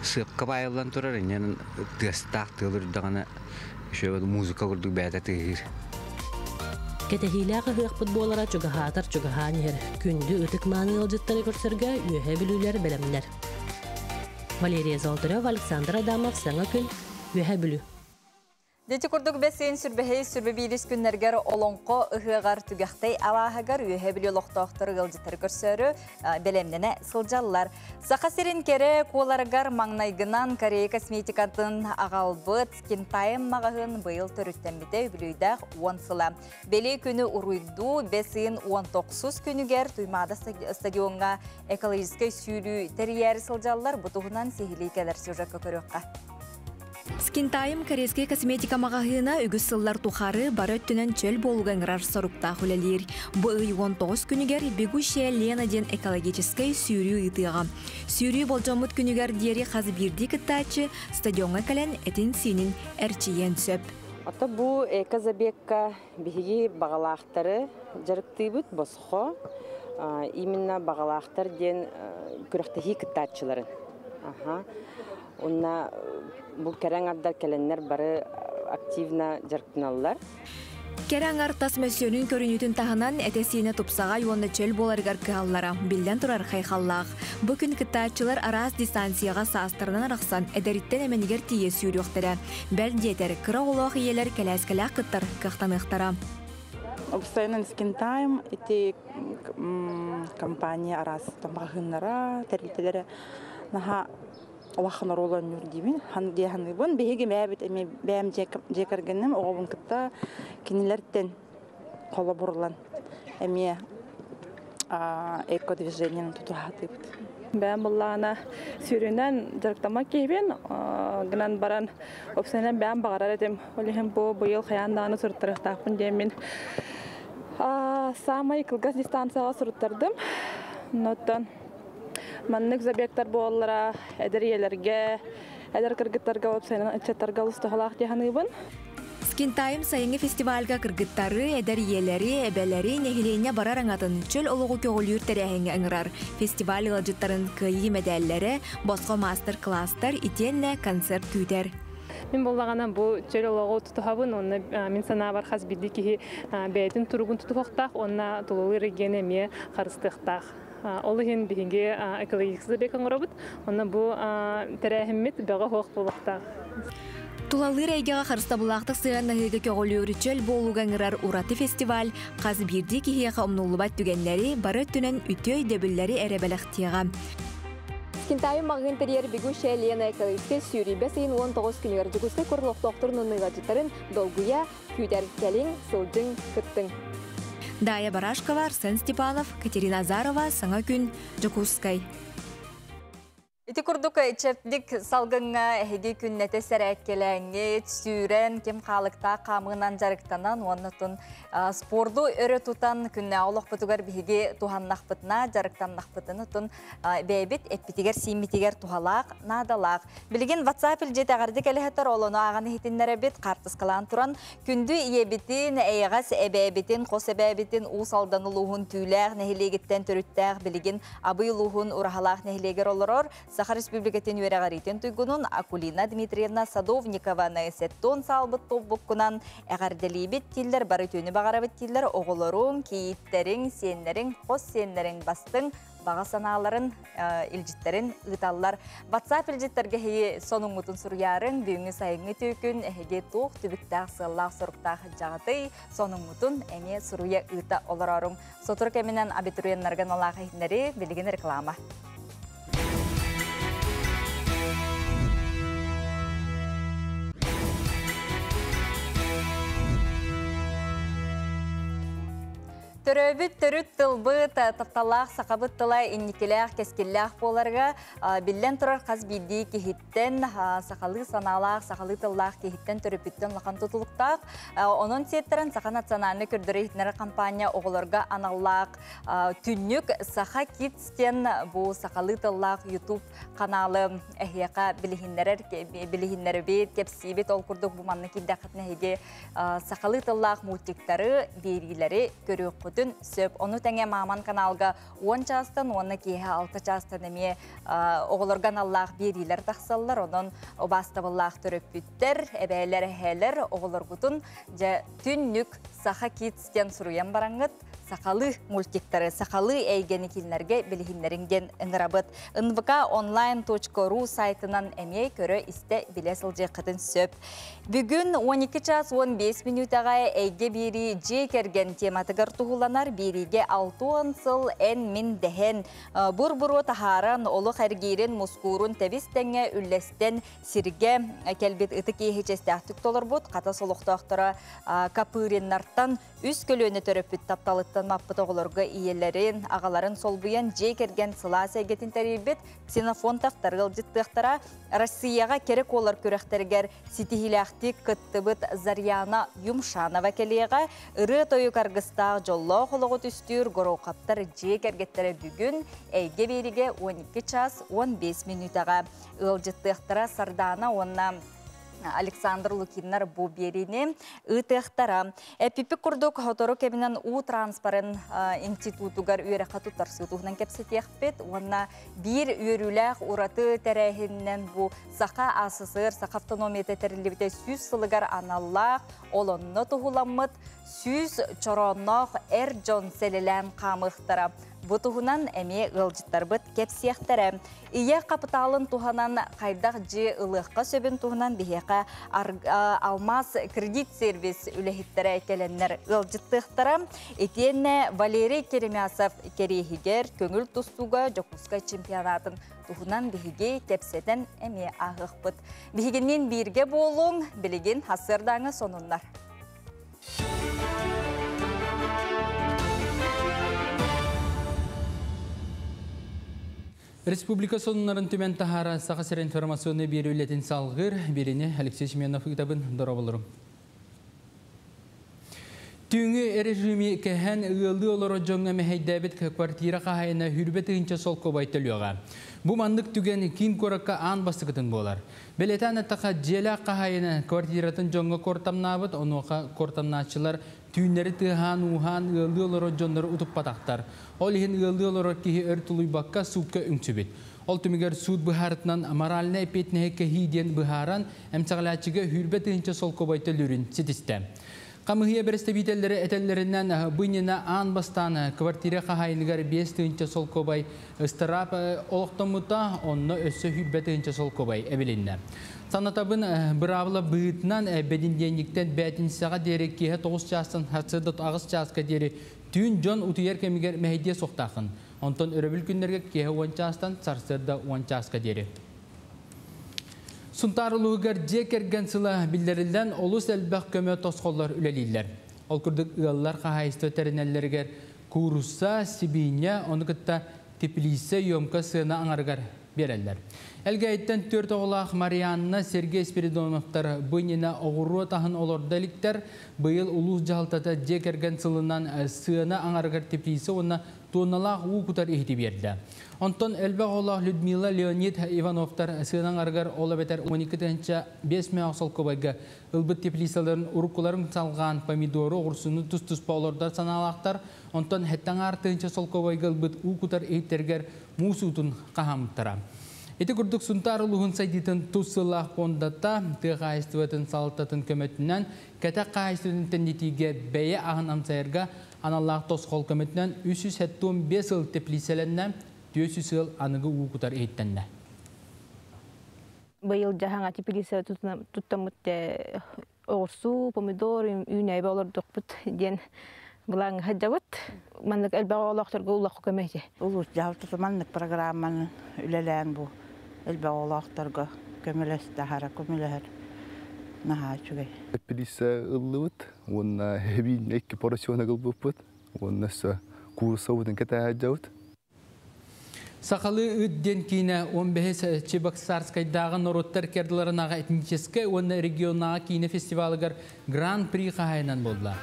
сыапка баайыллан турар. Инньэ тыастаах тыал үрдэҕинэ үчүгэй музыка курдук бэйэтэ тыаһыыр. Кэтэһиилээх ыһыахпыт буолара чугаһаатар чугаһаан иһэр. Күндү ытык-мааны ыалдьыттары көрсөргө Үөһээ Бүлүүлэр бэлэмнэр. Валерия Золотарева, Александр Адамов, Саҥа күн, Үөһээ Бүлүү. Дити курдук бэсиэн сүрбэһэй сүрбэ биирис күннэргэр Олоҥхо ыһыаҕар Түгэхтэй алааһыгар Үөһэ Бүлүү олохтоохтору ыалдьыттары көрсөөрү бэлэмнэнэ сылдьаллар. Саха сирин кэрэ куоларыгар маҥнайгынан Корея косметикатын аҕалбыт Скинтайм маҕаһыын быйыл төрүттэммитэ үбүлүөйдээх 10 сыла. Бэлиэ күнү уруйдуу бэс ыйын 19 күнүгэр Туймаада стадиоҥҥа экологическай сүүрүү тэрийээри сылдьаллар. Бу туһунан сиһилии кэлэр сюжекка көрүөххэ. Скинтайм корейскай косметика маҕаһыына үгүс сыллар тухары бары өттүнэн чөл буолууга ыҥырар соруктаах үлэлиир. Бу ый 19 күнүгэр Бегущая Лена диэн экологическай сүүрүү ыытыаҕа. Сүүрүү болдьоммут күнүгэр диэри хас биирдии кыттааччы стадиоҥҥа кэлэн этин-сиинин эрчийиэн сөп. Ото бу экозабегка биһиги баҕалаахтары дьарыктыыбыт босхо. Именно баҕалаахтар диэн күрэхтэһии кыттааччыларын. Аха. Уонна бу кэрэ аҥардар кэлэннэр бары активно дьарыктаналлар. Кэрэ аҥар тас мөссүөнүн көрүнүүтүн таһынан этэ-сиинэ тупсаҕай уонна чөл буоларыгар кыһаллара биллэн турар хайхаллаах. Бу күн кыттааччылар араас дистанцияҕа саастарынан арахсан эдэриттэн эмэнигэр тиийэ сүүрүөхтэрэ. Бэл диэтэр, кыра оҕолоох ийэлэр кэлээскэлээх кыттар кыахтаныахтара. Постоянно Скинтайм ити компания араас маҕаһыыннара, тэрилтэлэрэ наһаа улахан оруолу оонньуур диибин. Дии саныыбын. Биһиги бэйэбит эмиэ бэйэм дьиэ кэргэним оҕобун кытта кинилэртэн холобурлан эмиэ эко-движениены тутуһаатыыбыт. Бэйэм буллаҕына сүүрүүнэн дьарыктаммат киһибин, гынан баран уопсайынан бэйэм баҕарар этим. Ол иһин бу быйыл хайаан даҕаны суруттарыахтаахпын диэммин саамай кылгас дистанцияҕа суруттардым. Оттон маннык забегтар буоллара эдэр ийэлэргэ, эдэр кыргыттарга, уопсайынан ыччаттарга олус туһалаах дии саныыбын. Скинтайм сайыҥҥы фестивальга кыргыттары, эдэр ийэлэри, эбэлэри, нэһилиэнньэ барар аҥатын чөл олоҕу көҕүлүүр тэрээһиҥҥэ ыҥырар. Фестиваль ыалдьыттарын кыайыы мэдээллэрэ, босхо маастар-кылаастар итиэннэ концерт күүтэр. Мин буоллаҕына бу чөл олоҕу тутуһабын уонна мин санаабар хас биирдии киһи бэйэтин туругун тутуһуохтаах уонна тулалыыр эйгэни эмиэ харыстыахтаах. Ол иһин биһиги экологический забег оҥоробут. Онно бу тэрээһиммит бөҕө суох буолуохтаах. Тулалыыр эйгэҕэ харыстабыллаахтык сыһыаннаһыыга көҕүлүүр чөл буолууга ыҥырар ураты фестиваль хас биирдии киһиэхэ умнуллубат түгэннэри, бары өттүнэн үтүө өйдөбүллэри эрэ бэлэхтиэҕэ. Скинтайм маҕаһыын тэрийэр Бегущая Лена экологическай сүүрүү бэс ыйын 19 күнүгэр Дьокуускай куорат олохтоохторун уонна ыалдьыттарын долгуйа күүтэр. Кэлиҥ, сылдьыҥ, кыттыҥ. Дая Барашкова, Арсен Степанов, Катерина Азарова, Саҥа күн, Дьокуускай. Ити курдук чэбдик салгыҥҥа эһиги күннэтэ сэрээккэлээҥҥит, сүүрэн, ким хаалыктаах хаамыынан дьарыктанан уонна тун спорду өрө тутан күннээҕи олохпутугар биһиги туһаннахпытына, дьарыктаннахпытына тун бэйэбит эппитигэр-сииммитигэр туһалаах, наадалаах. Билигин WhatsApp илдьит эҕэрдэ кэлэһэтэр олону ааҕан иһитиннэрэбит, хаартыскалаан туран күндү ийэбитин, эйэҕэс эбээбитин, хос эбээбитин Уус Алдан улууһун Түүлээх нэһилиэгиттэн төрүттээх билигин Абый улууһун Ураһалаах нэһилиэгэр олорор Саха Республикатын үөрэҕириитин туйгунун Акулина Дмитриевна Садовникованы сеттон саалбыт туолбуккунан эҕэрдэлиибит дииллэр, бары үтүөнү баҕарабыт дииллэр, оҕолоруҥ, кийииттэриҥ, сиэннэриҥ, хос сиэннэриҥ бастыҥ баҕа санааларын илдьиттэрин ыыталлар. WhatsApp илдьиттэргэ эһиги сонуҥҥутун суруйаарыҥ, бүгүҥҥү сайыҥҥы түүкүн эһиги туох түбүктээх сыаллаах-соруктаах дьаҕытый, сонуҥҥутун эмиэ суруйа ыыта олорооруҥ. Сотору кэминэн абитуриеннарга аналаах иһитиннэри билигин реклама. Төрөөбүт төрүт тылбыт, тапталлаах сахабыт тыла инникилээх, кэскиллээх буоларга биллэн турар хас биирдии киһиттэн, сахалыы санаалаах, сахалыы тыллаах киһиттэн төрөппүттэн улахан тутулуктаах. Онон сиэттэрэн Саха национальнай көрдөрөр-иһитиннэрэр компания оҕолорго аналлаах Түннүк Саха Kids диэн бу сахалыы тыллаах YouTube каналы эһиэхэ билиһиннэрэр билиһиннэрэбит, кэпсиибит. Ол курдук бу манна киирдэххитинэ эһиги сахалыы тыллаах мультиктары, биэриилэри көрүөххүтүн сөп. Ону тэҥэ Мааман каналга 10 чаастан уонна киэһэ 6 чаастан эмиэ оҕолорго аналлаах биэриилэр тахсаллар. Онон убаастабыллаах төрөппүттэр, эбээлэр, эһээлэр оҕолоргутун дьэ түннүк Саха Kids диэн суруйан бараҥҥыт сахалыы мультиктары, сахалыы эйгэни кинилэргэ билиһиннэриҥ диэн ыҥырабыт. nvk-online.ru сайтынан эмиэ көрө-истэ билэ сылдьыаххытын сөп. Бүгүн 12 час 15 мүнүүтэҕэ эйгэ биэрии дьиэ кэргэн тематыгар туһуланар биэриигэ 60 сыл эн-мин дэһэн, бур-буруо таһааран, олох эргиирин, мускуурун тэбис-тэҥҥэ үллэстэн сиргэ кэлбит ытык иэһи чэстээхтик толорбут Хатас олохтоохторо Капыриннартан Үс көлүөнэ төрөппүт тапталыттан маппыт оҕолорго ийэлэрин, аҕаларын солбуйан дьиэ кэргэн сылаас эйгэтин тэрийбит Ксенофонтовтар ыалдьыттыахтара. Россияҕа кэрэ куолар күрэхтэригэр ситиһиилээхтик кыттыбыт Зарьяна Юмшанова кэлиэҕэ. Ырыа-тойук аргыстаах дьоллоох олоҕу түстүүр Гороховтар дьиэ кэргэттэрэ бүгүн Эйгэ биэригэ 12 час 15 мүнүүтэҕэ ыалдьыттыахтара. Сардаана уонна Александр Лукиннар бу биэриини ыытыахтара. Эппиппит курдук, сотору кэминэн уу транспорын институтугар үөрэххэ туттарсыы туһунан кэпсэтиэхпит уонна биир үөрүүлээх ураты тэрээһининэн бу Саха АССР Саха автономията тэриллибитэ 100 сылыгар аналлаах, олонно туһуламмыт 100 чороонноох эр дьон сэлэлээн хаамыахтара. Бу туһунан эмиэ ыалдьыттарбыт кэпсиэхтэрэ. Ийэ хапытаалын туһанан хайдах дьиэ ылыахха сөбүн туһунан биһиэхэ Алмаз кредит сервис үлэһиттэрэ кэлэннэр ыалдьыттыахтара. Итиэннэ Валерий Керемясов кэриэһигэр көҥүл тустууга Дьокуускай чемпионатын туһунан биһиги кэпсэтэн эмиэ ааһыахпыт. Биһигинниин бииргэ буолуҥ, билигин сарсыардааҥы сонуннар. Республика сонуннарын түмэн таһаара Саха сирэ информационнай биэрии үлэтин салгыыр. Биэриини Алексей Семенов ыытабын. Дорооболоруҥ. Түүҥҥү режими кэһэн ыаллыы олорор дьоҥҥо мэһэйдээбит квартира хаһаайына 20 000 солкуобай төлүөҕэ. Бу маннык түгэн киин куоракка аан бастакытын буолар. Бэлиэтээн эттэххэ, дьиэлээх хаһаайына квартиратын дьоҥҥо куортамнаабыт, онуоха куортамнааччылар түүннэри тыаһаан-ууһаан ыаллыы олорор дьоннору утуппатахтар. Ол иһин ыаллыы олорор киһи өр тулуйбакка суукка үҥсүбүт. Ол түмүгэр суут быһаарытынан моральнай эппиэтинэһи кэһии диэн быһааран, эмсэҕэлээччигэ 20 000 солкуобай төлүүрүн ситистэ. Хамыыһыйа бэрэстэбиитэллэрэ этэллэринэн, бу иннинэ аан бастаан квартира хаһаайыныгар 5 000 солкуобай ыстараап олохтоммута, онно өссө 20 000 солкуобай эбилиннэ. Санатабын, быраабыла быһыытынан бэнидиэнньиктэн бээтинсэҕэ диэри киэһэ 9 чаастан сарсыарда 8 чааска диэри түүн дьон утуйар кэмигэр мэһэйдиэ суохтааххын. Онтон өрөбүл күннэргэ киэһэ 10 чаастан сарсыарда 10 чааска диэри. Сунтаар улууһугар дьиэ кэргэн сыла биллэриллэн олус элбэх көмө тосхоллор үлэлииллэр. Ол курдук ыаллар хаһаайыстыба тэринэллэригэр куурусса, сибиинньэ, ону кытта теплица, емкость сыана аҥарыгар биэрэллэр. Элгээйиттэн түөрт оҕолоох Марианна, Сергей Спиридоновтар бу иннинэ оҕуруот аһын олордо иликтэр. Быйыл улуус дьаһалтата дьиэ кэргэн сылынан сыана аҥарыгар теплица уонна туонналаах уу кутар иһити биэрдэ. Онтон элбэх оҕолоох Людмила, Леонид Ивановтар сыана аҥарыгар ол эбэтэр 12 500 солкуобайга ылбыт теплицаларын уруккуларын салҕаан помидору, оҕурсуну тус-туспа олордор санаалаахтар. Онтон 7,5 солкуобайга ылбыт уу кутар иһиттэригэр муус уутун хаһааммыттара. Ити курдук Сунтаар улууһун сайдыытын тус сыллаах пуондата тыа хаһаайыстыбатын салалтатын көмөтүнэн кэтэх хаһаайыстыбатын тэнитиигэ бэйэ аһын амсайарга аналлаах тосхол көмөтүнэн 375 ыал теплицэлэннэ, 400 ыал аныгы уу кутар иһиттэннэ. Быйыл дьаһаҥа теплица туттаммыт оҕурсуу, помидор үүнээйи олордохпут диэн былааҥҥа сылдьабыт. Маннык элбэх оҕолоохторго улахан көмө этэ. Улуус дьаһалтата маннык программаны үлэлээн бу элбэх оҕолоохторго көмөлөстө, аһара көмөлөһөр наһаа үчүгэй. Теплица ыллыбыт уонна эбиин икки поросенок ылбыппыт уонна өссө кууруссабытын кэтэһэ Сахалыы ыт диэн киинэ 15 Чебоксарскайдааҕы норуоттар икки этническэй уонна регионнааҕы киинэ фестивалыгар Гран-при хаһаайынан буолла.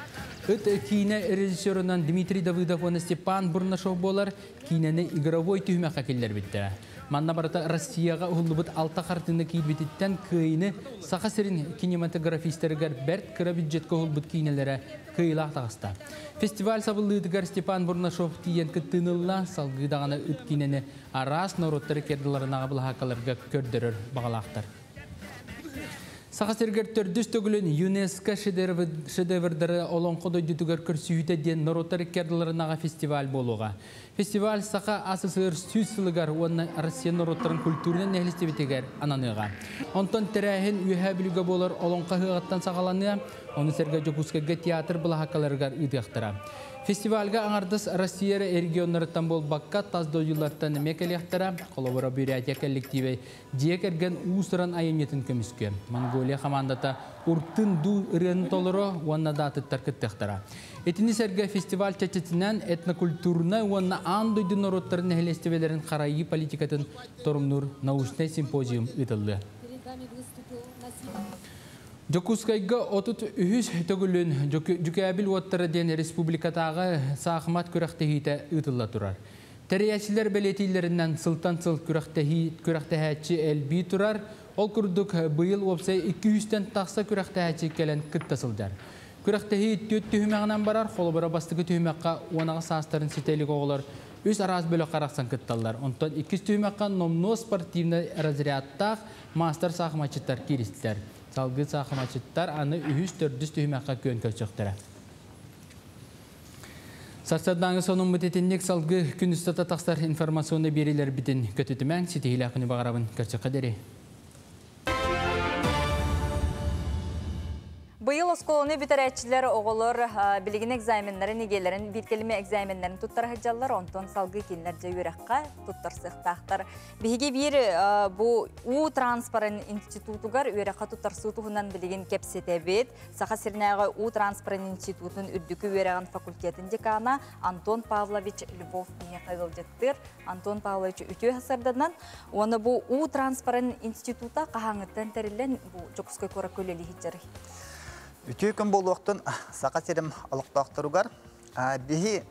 Ыт киинэ режиссерунан Дмитрий Давыдов уонна Степан Бурнашов буолар киинэни игровой түһүмэххэ киллэрбиттэрэ. Манна барыта Россияҕа уһуллубут алта хартыына киирбититтэн кыайыыны Саха сирин кинематографистарыгар бэрт кыра бюджетка уһулбут киинэлэрэ кыайыылаах таҕыста. Фестиваль сабыллыытыгар Степан Бурнашов тиийэн кыттыыны ылла, салгыы даҕаны ыт киинэни араас норуоттар икки ардыларынааҕы былаһааккаларга көрдөрөр баҕалаахтар. Саха сиригэр төрдүс төгүлүн ЮНЕСКО шедеврдары Олоҥхо дойдутугар көрсүһүүтэ диэн норуоттар икки ардыларынааҕы фестиваль буолуоҕа. Фестиваль Саха АССР 100 сылыгар уонна Россия норуоттарын культурнай нэһилиэстибэтигэр ананыаҕа. Онтон тэрээһин Үөһээ Бүлүүгэ буолар Олоҥхо ыһыаҕыттан саҕаланыа, ону сэргэ Дьокуускайга театр былаһааккаларыгар ыытыахтара. Фестивальга аҥардас Россия регионнарыттан буолбакка, тас дойдулартан эмиэ кэлиэхтэрэ, холобура Бурятия коллективэ дьиэ кэргэн уус-уран айымньытын көмүскүө. Монголия хамаандата Уртын дуу ырыаны толоруо уонна да атыттар кыттыахтара. Итини сэргэ фестиваль чэрчитинэн этнокультурнай уонна аан дойду норуоттарын нэһилиэстибэлэрин харайыы политикатын торумнуур научнай симпозиум ыытыллыа. Дьокуускайга 33-үс төгүлүн Дьүкээбил уоттара диэн республикатааҕы саахымат күрэхтэһиитэ ыытылла турар. Тэрийээччилэр бэлиэтииллэринэн сылтан сыл күрэхтэһээччи элбии турар. Ол курдук быйыл уопсай 200-тэн тахса күрэхтэһээччи кэлэн кытта сылдьар. Күрэхтэһии түөрт түһүмэҕинэн барар, холобура бастакы түһүмэххэ 18 саастарын ситэ илик оҕолор үс араас бөлөххө арахсан кытталлар. Онтон иккис түһүмэххэ номнуо спортивнай разрядтаах маастар саахыматчыттар кииристилэр. Салгыы саахыматчыттар аны үһүс төрдүс түһүмэххэ күөн көрсүөхтэрэ. Сарсыардааҥҥы сонуммут итинник салгыы күн устата тахсар информационнай биэриилэрбитин көтүтүмэҥ, ситиһиилээх күнү баҕарабын көрсүөххэ диэри. Быйыл оскуоланы бүтэрээччилэр оҕолор билигин экзаменнарын, игиэлэрин, биир кэлими экзаменнарын туттара сылдьаллар, онтон салгыы кинилэр дьэ үөрэххэ туттарсыахтаахтар. Биһиги биир бу уу транспорын институтугар үөрэххэ туттарсыы туһунан билигин кэпсэтэбит. Саха сиринээҕи уу транспорын институтун үрдүкү үөрэҕин факультетын декана Антон Павлович Львов биһиэхэ ыалдьыттыыр. Антон Павлович үтүө сарданан, уонна бу уу транспорын института хаһааҥҥыттан тэриллэн бу Дьокуускай куоракка үлэлии сылдьарый? Үтүө күн буолуохтун Саха сирим олохтоохторугар. Биһи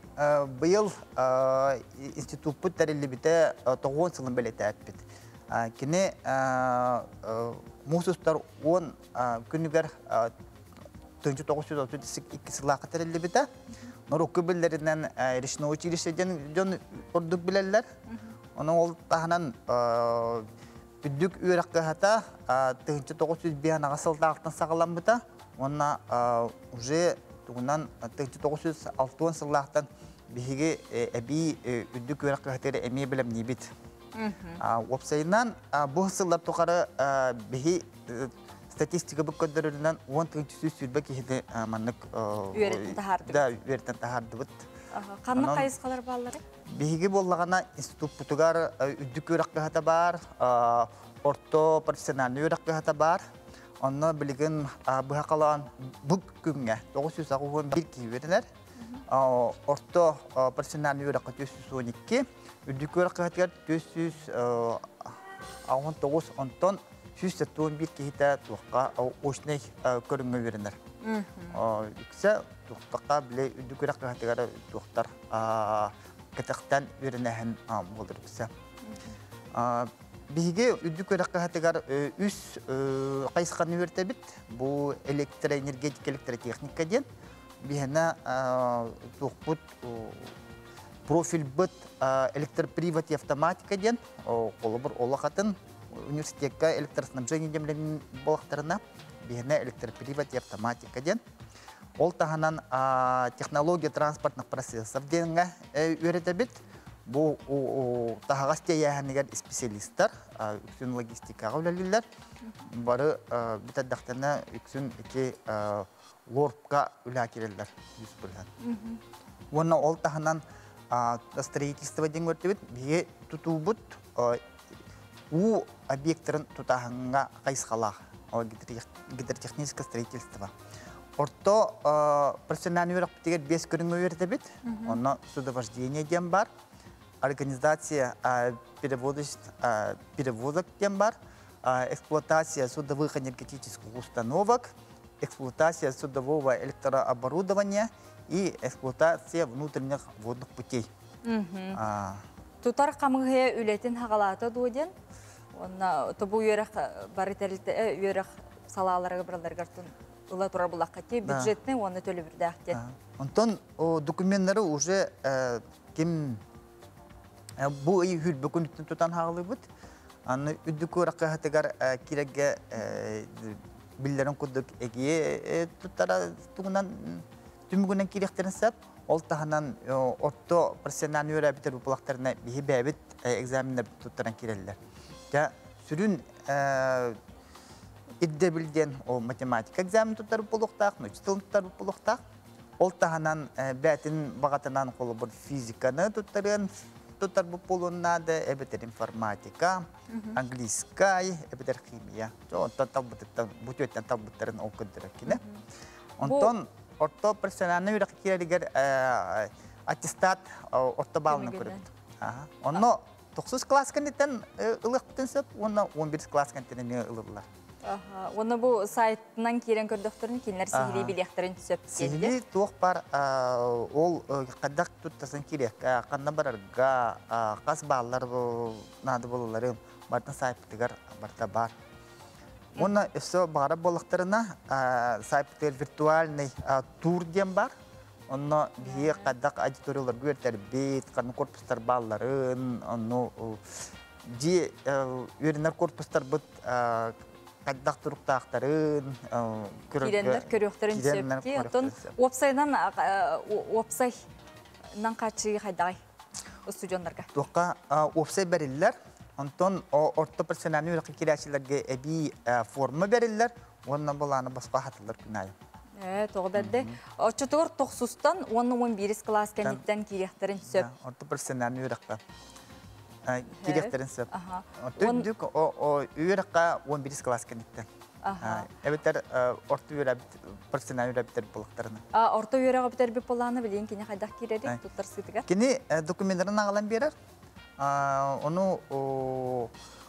быйыл институппут тэриллибитэ 90 сылын бэлиэтээппит. Кини муус устар 10 күнүгэр 1932 сыллаахха тэриллибитэ. Норуокка биллэринэн речное училище диэн дьон ордук билэллэр. Онон ол таһынан үрдүк үөрэх кыһата 1905 сыллаахтан саҕаламмыта уонна уже тугунан 1960 сыллаахтан биһиги эбии үрдүк үөрэх кыһатыгар эмиэ бэлэмниибит. Уопсайынан бу сыллар тухары биһи статистика бу көрдөрөрүнэн 10 320 киһини маннык үөрэтэн таһаардыбыт. Да, үөрэтэн таһаардыбыт. Ханнык хайысхалар бааллары? Биһиги буоллаҕына институппутугар үрдүк үөрэх кыһата баар, орто профессиональный үөрэх кыһата баар. Онно билигин быһа халаан бу күҥҥэ 981 киһи үөрэнэр. Орто профессиональный үөрэххэ 412, үрдүк үөрэх кыһатыгар 469, онтон 171 киһитэ туохха очнай көрүҥҥэ үөрэнэр. Үксэ туохтаха бile үрдүк үөрэх кыһатыгар туохтар кэтэхтэн үөрэнэһин буолар үксэ. Биһиги үрдүк үөрэх кыһатыгар үс хайысханы үөртэбит. Бу электроэнергетика, электротехника диэн. Биһиэнэ туохпут профильбыт электропривод и автоматика диэн, холобур олохатын университетка электроснабжение диэн буолахтарына, биһиэнэ электропривод и автоматика диэн. Ол таһынан технология транспортных процессов диэҥҥэ үөрэтэбит. Бу таһаҕас тиэйээһинигэр специалисттар, үксүн логистикаҕа үлэлииллэр. Бары бүтэрдэхтэринэ үксүн ити лорпка үлэ кирэллэр 100%. Уонна ол таһынан строительство диэн көрдүбүт. Биһиги тутуубут уу объекттарын тутааһыҥҥа хайысхалаах гидротехническое строительство. Орто профессиональный үөрэхпитигэр 5 көрүҥҥэ үөрэтэбит. Онно судовождение диэн бар, организация перевозок диэн бар, эксплуатация судовых энергетических установок, эксплуатация судового электрооборудования и эксплуатация внутренних водных путей. Тутар хамыһыйа үлэтин хагалаата дуо диэн, онна тобу үөрэх бары тэрилтэ үөрэх салааларыгар бараларыгар ыла турар булакка ти бюджетный уонна төлөбүрдээх диэн. Онтон документтары уже ким бу ый хүрбүкүн тутан хаалыбыт. Аны үрдүк үөрэххэ кирэгэ биллерин курдук эгие туттара тугунан түмүгүнэн кириэхтерин сеп. Ол таһынан орто профессиональный үөрәбитер булактарына биһи бэбит экзаменнер туттаран киреллер. Жа сүрүн ирдебилден о математика экзамен туттар болуктаах, нуучча тылын туттар болуктаах. Ол таһынан бәтин бағатынан холобур физиканы туттарын туттар болууннады, эбетер информатика, английскай, эбетер химия. Онтон талбытыттан, бутүөттен талбыттарын ол көддөрөр кине. Онтон орто профессиональный үөрэх киэригэр аттестат орто баллын көрөбүт. Онно 9 класс кэнниттэн ылыахпытын сөп, уонна 11 класс кэнниттэн эмиэ ылыллар. Онно бу сайтынан киирэн көрдөхтөрүн кинилэр сиһилии билиэхтэрин сөп. Сиһилии туох бар ол қадақ туттасын кириэккэ, ханна барарга, хас бааллар наады болулары бартын сайпытыгар барта бар. Онно өссө баара боллахтарына сайпытыгар виртуальный тур диэн бар. Онно биһиги қадақ аудиториялар үөртэрбит, ханна корпустар баалларын, онно ди үөрэнэр корпустарбыт қадақ туруктаахтарын Киреннер көрүөхтөрүн сөп ки, оттон уопсайынан уопсайынан качыы хайдагай студенттарга? Туохка уопсай бериллер, онтон орто профессиональный үөрэххэ киирээччилэргэ эбии форма бериллер, уонна булааны босхо хатыллар күн аайы. Тоҕо бэрдэ. Оччотугар тохсустан уонна 11 кылаас кэнниттэн киириэхтэрин сөп. Орто профессиональный үөрэххэ киириэхтэрин сөп. Үрдүк үөрэххэ 11 кылаас кэнниттэн. Эбэтэр орто үөрэбит профессиональный үөрэбиттэр буолуктарына. Орто үөрэҕи бүтэрбит буоллаҕына билигин кини хайдах киирэрий туттарсыытыгар? Кини документтарын аҕалан биэрэр. Ону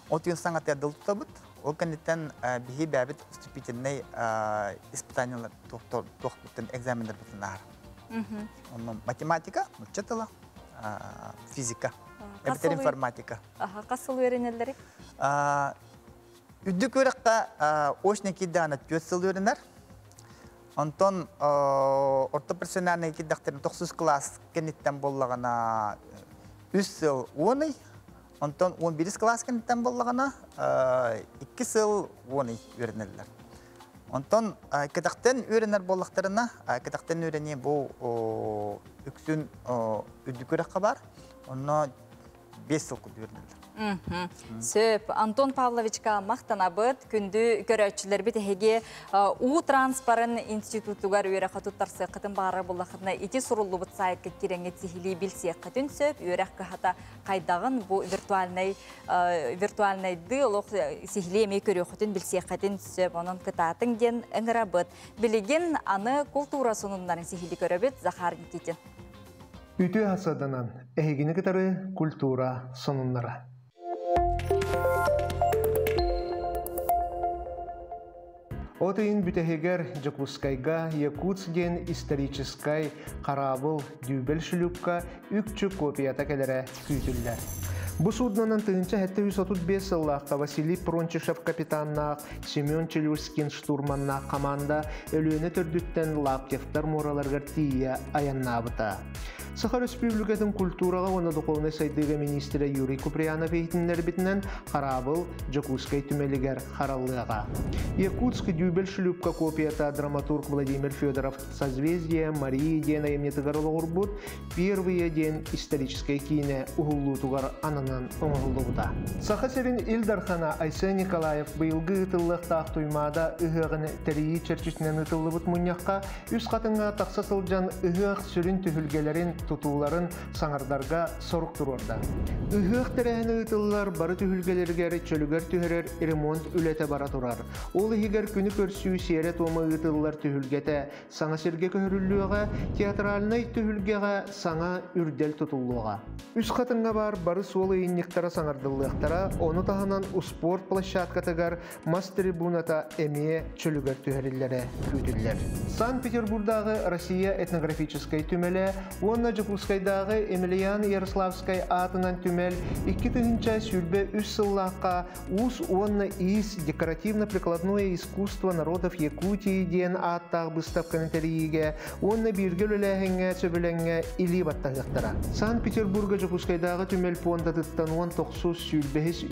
от үйэн саҥатыгар дыл тутабыт. Ол кэнниттэн биһи бэйэбит вступительнай испытаниялар туохпуттан экзаменнарбытын ааһар. Онно математика, нуучча тыла, физика, эбэтэр информатика. Хас сыл үөрэнэллэрий? Үрдүк үөрэххэ очно киирдэҕинэ 4 сыл үөрэнэр. Онтон орто профессиональнай киирдэхтэринэ тохсус кылаас кэнниттэн буоллаҕына 3 сыл 10 ый, онтон 11 кылаас кэнниттэн буоллаҕына 2 сыл 10 ый үөрэнэллэр. Онтон кэтэхтэн үөрэнэр буоллахтарына, кэтэхтэн үөрэнии бу үксүн үрдүк үөрэххэ баар. Онно 5 сыл курдук үөрэнэллэр. Сөп. Антон Павловичка махтанабыт. Күндү көрөөччүлэрбит эһиги уу транспорын институтугар үөрэххэ туттарсыаххытын баҕарар буоллаххытына ити суруллубут сайтка киирэҥҥит сиһилии билсиэххитин сөп. Үөрэх кыһата хайдаҕын бу виртуальнай виртуальнайдыы олох сиһилии эмиэ көрүөххүтүн билсиэххитин сөп. Онон кытаатыҥ диэн ыҥырабыт. Билигин аны култуура сонуннарын сиһилии көрөбүт. Захар Никитин. Үтүө хасаданан эһигини кытары культура сонуннара. От ыйын бүтэһигэр Дьокуускайга Якутск диэн историческай хараабыл дүүбэл шлюпка үкчү копията кэлэрэ күүтүллэр. Бу суднанан 1735 сыллаахха Василий Прончишев капитаннаах Семен Челюскин штурманнаах команда Өлүөнэ төрдүттэн Лаптевтар муораларыгар тиийэ айаннаабыта. Саха Республикатын культураҕа уонна духовнай сайдыыга министрэ Юрий Куприянов иһитиннэрбитинэн, хараабыл Дьокуускай түмэлигэр хараллыаҕа. Якутск дюбель шлюпка копията драматург Владимир Федоров «Созвездие Марии» диэн айымньытыгар олоҕурбут «Первые» диэн историческай киинэ уһуллуутугар ананан оҥоһуллубута. Саха сирин Ил Дархана Айсен Николаев быйылгы ыытыллыахтаах Туймаада ыһыаҕын тэрийии чэрчитинэн ыытыллыбыт мунньахха үс хатыҥҥа тахса сылдьан ыһыах сүрүн түһүлгэлэрин, тутууларын саҥардарга сорук туруорда. Ыһыах тэрээһинэ ыытыллар бары түһүлгэлэригэр чөлүгэр түһэрэр ремонт үлэтэ бара турар. Ол иһигэр күнү көрсүү сиэрэ-туома ыытыллар түһүлгэтэ саҥа сиргэ көһөрүллүөҕэ, театральнай түһүлгэҕэ саҥа үрдэл тутуллуоҕа. Үс хатыҥҥа баар бары суол ыйынньыктара саҥардыллыахтара, ону таһынан успуорт площадкатыгар мас трибуната эмиэ чөлүгэр түһэриллэрэ күүтүллэр. Санкт-Петербурдааҕы Россия этнографическай түмэлэ уонна Дьокуускайдааҕы Емельян Ярославскай аатынан түмэл 2023 сыллаахха Уус уонна иис декоративно-прикладное искусство народов Якутии диэн ааттаах быыстапканы тэрийиигэ уонна бииргэ үлэлээһиҥҥэ сөбүлэҥҥэ илии баттаһыахтара. Санкт-Петербурга Дьокуускайдааҕы түмэл пуондатыттан 19-сүүс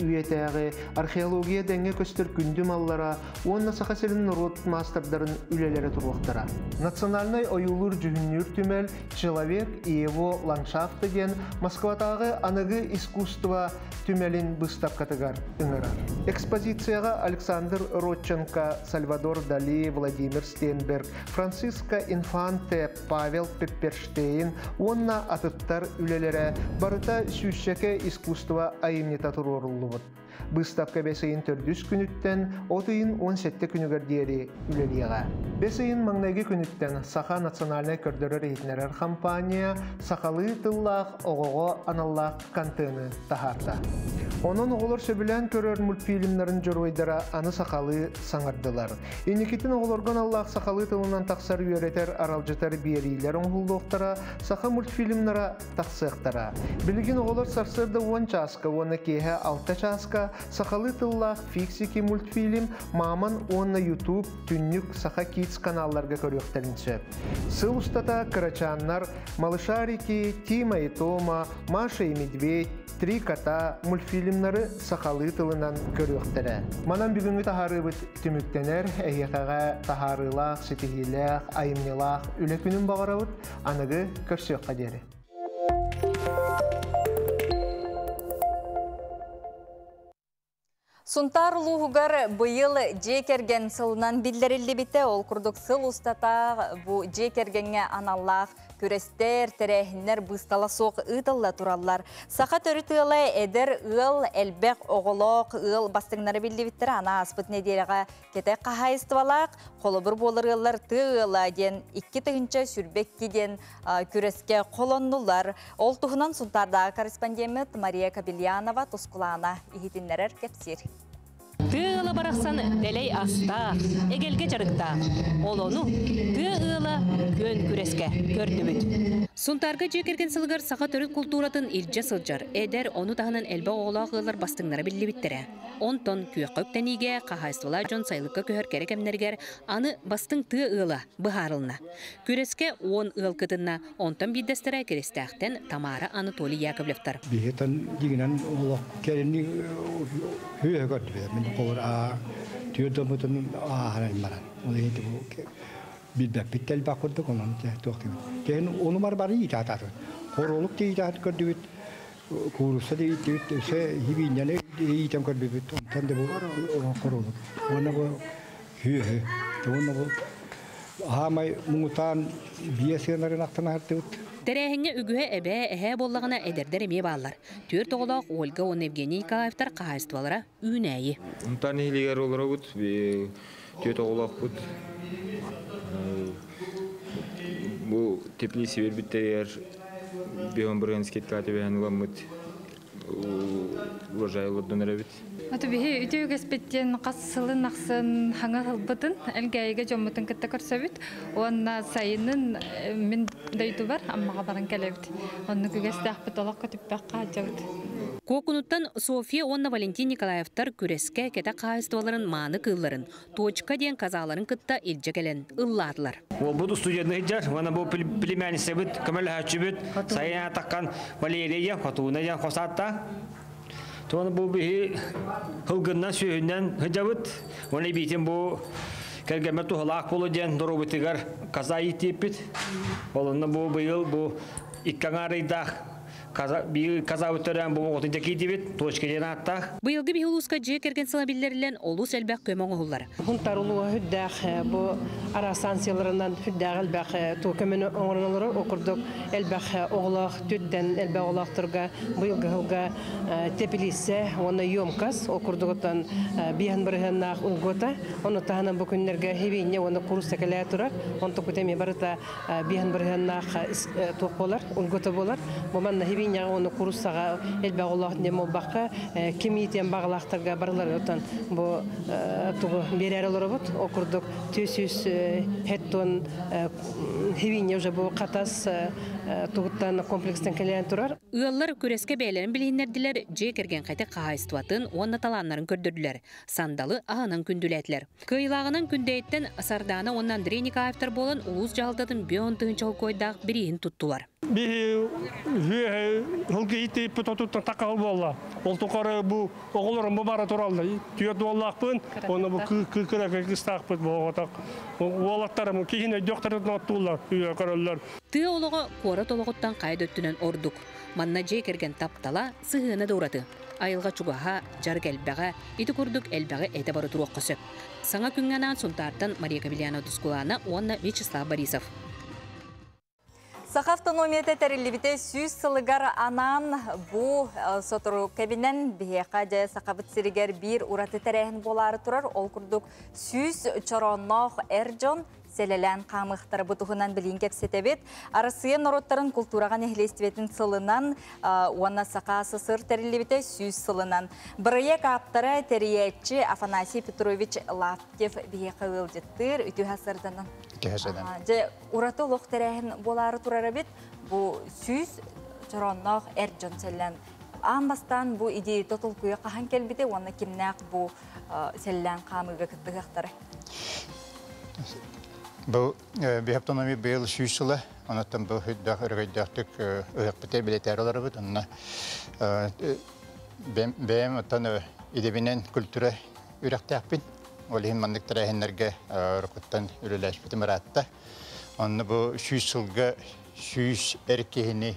үйэтээҕи археология дэҥҥэ көстөр күндү маллара уонна Саха сирин норуот маастардарын үлэлэрэ туруохтара. Национальнай ойуулуур-дьүһүннүүр түмэл «Человек и его ландшафты» диэн Москватааҕы аныгы искусство түмэлин быыстапкатыгар ыҥырар. Экспозицияҕа Александр Родченко, Сальвадор Дали, Владимир Стенберг, Франциско Инфанте, Павел Пепперштейн уонна атыттар үлэлэрэ барыта сүүсчэкэ искусство айымньыта туруоруллубут. Быыстапка бэс ыйын төрдүс күнүттэн от ыйын 17 күнүгэр диэри үлэлиэҕэ. Бэс ыйын маҥнайгы күнүттэн Саха национальнай көрдөрөр-иһитиннэрэр компания сахалыы тыллаах оҕоҕо аналлаах контены таһаарда. Онон оҕолор сөбүлээн көрөр мультфильмнарын дьоруойдара аны сахалыы саҥардылар. Инникитин оҕолорго аналлаах сахалыы тылынан тахсар үөрэтэр, аралдьытар биэриилэр оҥоһуллуохтара, саха мультфильмнара тахсыахтара. Билигин оҕолор сарсыарда 10 чааска уонна киэһэ 6 чааска сахалыы тыллаах Фиксики мультфильм, Маман уонна YouTube түннүк Саха Kids каналларга көрүөхтэрин сөп. Сыл устата кырачааннар Малышарики, Тима и Тома, Маша и Медведь, Три кота мультфильмнары сахалыы тылынан көрүөхтэрэ. Манан бүгүҥҥү таһаарыыбыт түмүктэнэр, эһиэхэҕэ таһаарыылаах, ситиһиилээх, айымньылаах үлэ күнүн баҕарабыт. Аныгы көрсүөххэ диэри. Сунтаар улууһугар быйыл дьиэ кэргэн сылынан биллэриллибитэ. Ол курдук сыл устата бу дьиэ кэргэҥҥэ аналлаах күрэстэр, тэрээһиннэр быыстала суох ыытылла тураллар. Саха төрүт ыала эдэр ыал, элбэх оҕолоох ыал бастыҥнара биллибиттэрэ. Аны ааспыт нэдиэлэҕэ кэтэх хаһаайыстыбалаах холобур буолар ыаллар тыа ыала диэн 2022 диэн күрэскэ холоннулар. Ол туһунан Сунтаардааҕы корреспондеммыт Мария Кабельянова Тускулаана иһитиннэрэр кэпсиир. Тыа ыала барахсан дэлэй астаах, эгэлгэ дьарыктаах. Ол ону тыа ыала күөн күрэскэ көрдүбүт. Сунтаарга дьиэ кэргэн сылыгар саха төрүт култууратын илдьэ сылдьар, эдэр, ону таһынан элбэх оҕолоох ыаллар бастыҥнара биллибиттэрэ. Онтон күөххэ үктэниигэ, хаһаайыстыбалаах дьон сайылыкка көһөр кэрэ кэмнэригэр аны бастыҥ тыа ыала быһаарылынна. Күрэскэ 10 ыал кытынна, онтон биирдэстэрэ Киристээхтэн Тамара Анатолий Яковлевтар. Биһитэн дигинен олох кэлини хүйө көрдүбүт. Мин холор а түөрдомутун ааһаран баран. Ол иһин бу билбэппит элбэх курдук онон туох диэбит. Кэһин ону бар бары иитаатаатыбыт. Хоролук тиитаат көрдүбүт. Куурусса да ииттибит, өссө хибиинньэни иитэн көрбүпүт. Онтон да бу хоролук. Уонна бу Үөһү. Уонна бу аамай муҥутаан биэ сыанарын ахтан аһартыбыт. Тэрээһиҥҥэ үгүһэ эбээ, эһээ буоллаҕына эдэрдэр эмиэ бааллар. Түөрт оҕолоох Ольга уонна Евгений Николаевтар хаһаайыстыбалара үүнээйи. Унтан иһилигэр олоробут, түөрт оҕолоохпут. Бу теплица бербиттэригэр биһон бырыһын скидка түбэһэн ыламмыт урожай олордон эрэбит. Аты биһи үтүө үгэспит диэн хас сылын ахсын хаҥа ылбытын Элгээйигэ дьоммутун кытта көрсөбүт. Уонна сайынын мин дойдубар Аммаҕа баран кэлэбит. Оннук үгэстээхпит олох көтүппэххэ сылдьабыт. Куокунуттан Софья уонна Валентин Николаевтар күрэскэ кэтэх хаһаайыстыбаларын мааны кыылларын Точка диэн казаларын кытта илдьэ кэлэн ыллаатылар. Уолбут устудьуоннуу сылдьар, уонна бу племянницабыт, көмөлөһөөччүбүт сайын атаххан Валерия Хотууна диэн хос ааттаах. Туон бу биһи һылгыннан сүөһүнэн сылдьабыт. Уонна эбиитин бу кэргэммэр туһалаах буолу диэн доруобутыгар каза иитиэппит. Ол онно бу быйыл бу икки аҥаар ыйдаах казабыт төрөөн бу оҕотун дьэкиидибит точка диэн ааттаах. Быйылгы биһи улууска дьиэ кэргэн сыла биллэриллэн олус элбэх көмө оҥоһуллар. Хунтар улууһа үрдээх бу араас станцияларынан үрдээх элбэх туу көмөнү оҥорон олорор. Ол курдук элбэх оҕолоох түттэн элбэх оҕолоохторго быйылгы сылга теплице уонна емкас ол курдугуттан биэһин бырыһыаннаах улгуота. Ону таһынан бу күннэргэ хибиинньэ уонна курусса кэлээ турар. Онтукут эмиэ барыта биэһин бырыһыаннаах туох буолар, улгута буолар. Бу манна хибиинньэҕэ уонна куруссаҕа элбэх оҕолоох диэн буолбакка, ким иитиэн баҕалаахтарга барыларыттан бу тугу биэрээр олоробут. Ол курдук 400 хеттон хибиинньэ уже бу хатас тугуттан комплекстан кэлэн турар. Ыаллар күрэскэ бэйэлэрин билиһиннэрдилэр, дьиэ кэргэн хэтик хаһаайыстыбатын уонна талааннарын көрдөрдүлэр, сандалы аһынан күндүлээтилэр. Кыайыылааҕынан Күндэйиттэн Сардаана уонна Андрей Николаевтар буолан улуус дьаһалтатын 50 тыһыынча холкуойдаах бирииһин туттулар. Биһи сылгы иитиппит отуттан такал буолла. Ол тухары бу оҕолорум бу бара тураллар. Түөрт уоллаахпын, уонна бу кыра кыыстаахпыт буоҕотох. Уолаттарым киһин өйдөөхтөрүн оттууллар, үйэ көрөллөр. Тыа олоҕо куорат олоҕуттан хайа да өттүнэн ордук. Манна дьиэ кэргэн таптала, сыһыана да ураты. Айылҕа чугаһа, дьарык элбэҕэ, ити курдук элбэҕи этэ бара туруохха сөп. Саҥа күҥҥэ анаан Сунтаартан Мария Кавельянова Тускулаана уонна Вячеслав Борисов. Саха автономията тэриллибитэ 100 сылыгар анаан бу сотору кэминэн биһиэхэ дьэ Сахабыт сиригэр биир ураты тэрээһин буолаары турар. Ол курдук 100 чороонноох эр дьон сэлэлээн хаамыахтара бу туһунан билигин кэпсэтэбит. Арассыыйа норуоттарын култуураҕа нэһилиэстибэтин сылынан уонна Саха СССР тэриллибитэ 100 сылынан. Бырайыак ааптара тэрийээччи Афанасий Петрович Лаптев биһиэхэ ыалдьыттыыр үтүө сарсыарданан. Дьэ, ураты олох тэрээһин буолаары турар эбит. Бу 100 чороонноох эр дьон сэллээн. Аан бастаан бу идеята толкуйа хаһан кэлбитэ уонна кимнээх бу сэллээн хаамыыга кыттыһыахтара? Бу биһи автономия быйыл 100 сыла, онон бу хүддэх өрөгөйдөөхтүк ыһыахпыты бэлиэтээр олоробут. Онно бэйэм оттон идэбинэн культура үөрэхтээхпин. Ол иһин маннык тэрээһиннэргэ уруккуттан үлэлээспитим ыраатта. Онно бу 100 сылга 100 эр киһини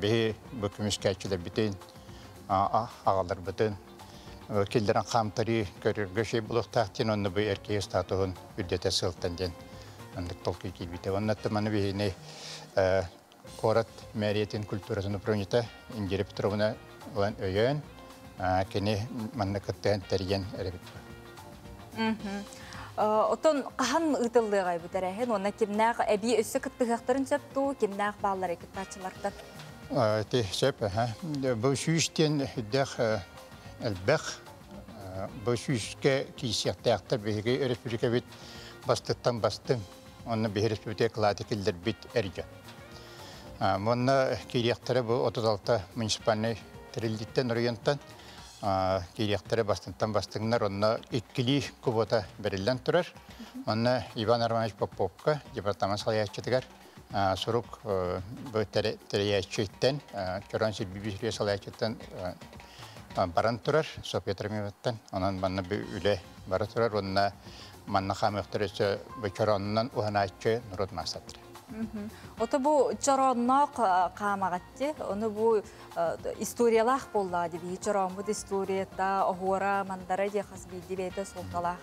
биһи бу көмүскээччилэрбитин, аҕаларбытын, Киллэрэн хаамтарыы көрөргө шей булуохтаах диэн, онно бу эр киһи статуһун үрдэтэ сылтан диэн маннык толкуй киирбитэ. Онно маны биһини куорат мэриятин культуратын управлениета Индира Петровна ылан өйөөн, кини манна кыттыһан тэрийэн эрэбит. Отон хаһан ыытыллыаҕай бу тэрээһин уонна кимнээх эбии өссө кыттыһыахтарын сөп дуу, кимнээх бааллар кыттааччылартан? Ти сөп, бу 100 диэн үрдэх элбэх, бу 100-кэ киисиэхтээхтэр биһиги республикабыт бастыттан бастыҥ, онно биһи республика кылааты киллэрбит эр дьон. Онно киириэхтэрэ бу 36 муниципальнай тэриллииттэн, оройуонтан киириэхтэрэ бастыҥтан бастыҥнар, онно иккилии квота бэриллэн турар. Онно Иван Романович Поповка, департамент салайааччытыгар, сурук бу тэрийээччиттэн, Чорон сирби салайааччыттан баран турар, Софья Трофимоваттан. Онон манна бу үлэ бара турар, онно манна хаамыахтар өссө бу чоронунан уһанааччы норуот маастардара. Ото бу чоронноох хаамаҕатти, ону бу историялаах буоллаа диби, чорооммут историята, оһуора, мандара дии хас биирди бэйэтэ суолталаах.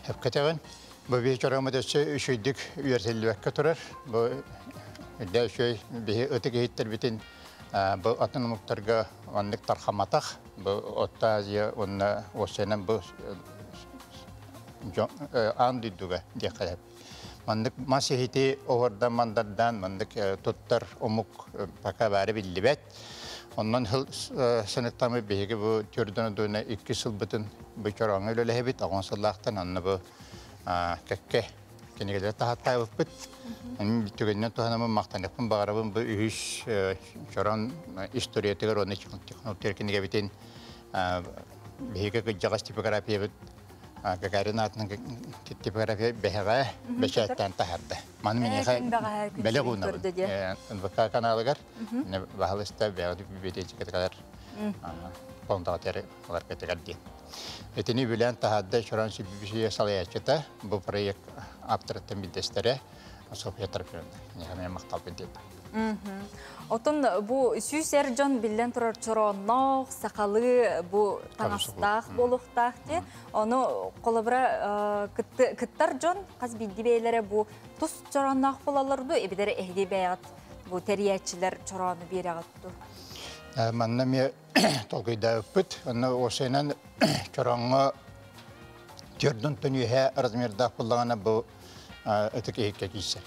Хэпкэтэҕин, бу биһи чорооммут өссө үчүйдүк үөрэтиллибэккэ турар. Бу үрдэ үчүй биһи ытык иһиттербитин бу атын омуктарга оннук тархаматах, бу Орто Азия уонна Осианан бу аан дойдуга диэххэ. Маннык мас иһити оһордан мандардаан маннык туттар омук пока баары биллибэт. Оннон хыл саныттамы биһиги бу түрдөн дуна 2 сылбытын бу чороҥҥа үлэлэһэбит, оҕон сыллаахтан онно бу кэкке кинигэлэр таһаттаабыппыт. Түгэннен туһанамын мактаныппын баҕарабын бу үһүс чорон историятыгар уонна технология кинигэбитин биһиги кыдьаҕас типографиябыт Гагарин аатынан типография бэһэҕэ бэчээттэн таһарды. Маны миниэхэ бэлэх уунабын. НВК каналыгар баһылыста бэҕэ библиотекатыгар понтаҕатер аларкатыгар диэн. Этини билэн таһарды Чорон Сибибисия салайааччыта бу проект авторыттан билдэстере Софья Трофимовна. Нехаме макталбын диэн. Отон бу 100 эр дьон биллэн турар чороонноох, сахалыы бу таҥастаах буолуохтаах те. Ону холобура кыттар дьон хас биирди бэйэлэрэ бу тус чороонноох буолаллар ду, эбитэр эһиги бэйэҕит бу тэрийээччилэр чороону биэрэҕит ду? Манна ме толкуйдаабыппыт. Онно осенан чорооҥҥо төрдүн төнүөһэ размердаах буллаҕына бу ытык иһиккэ киирсэр.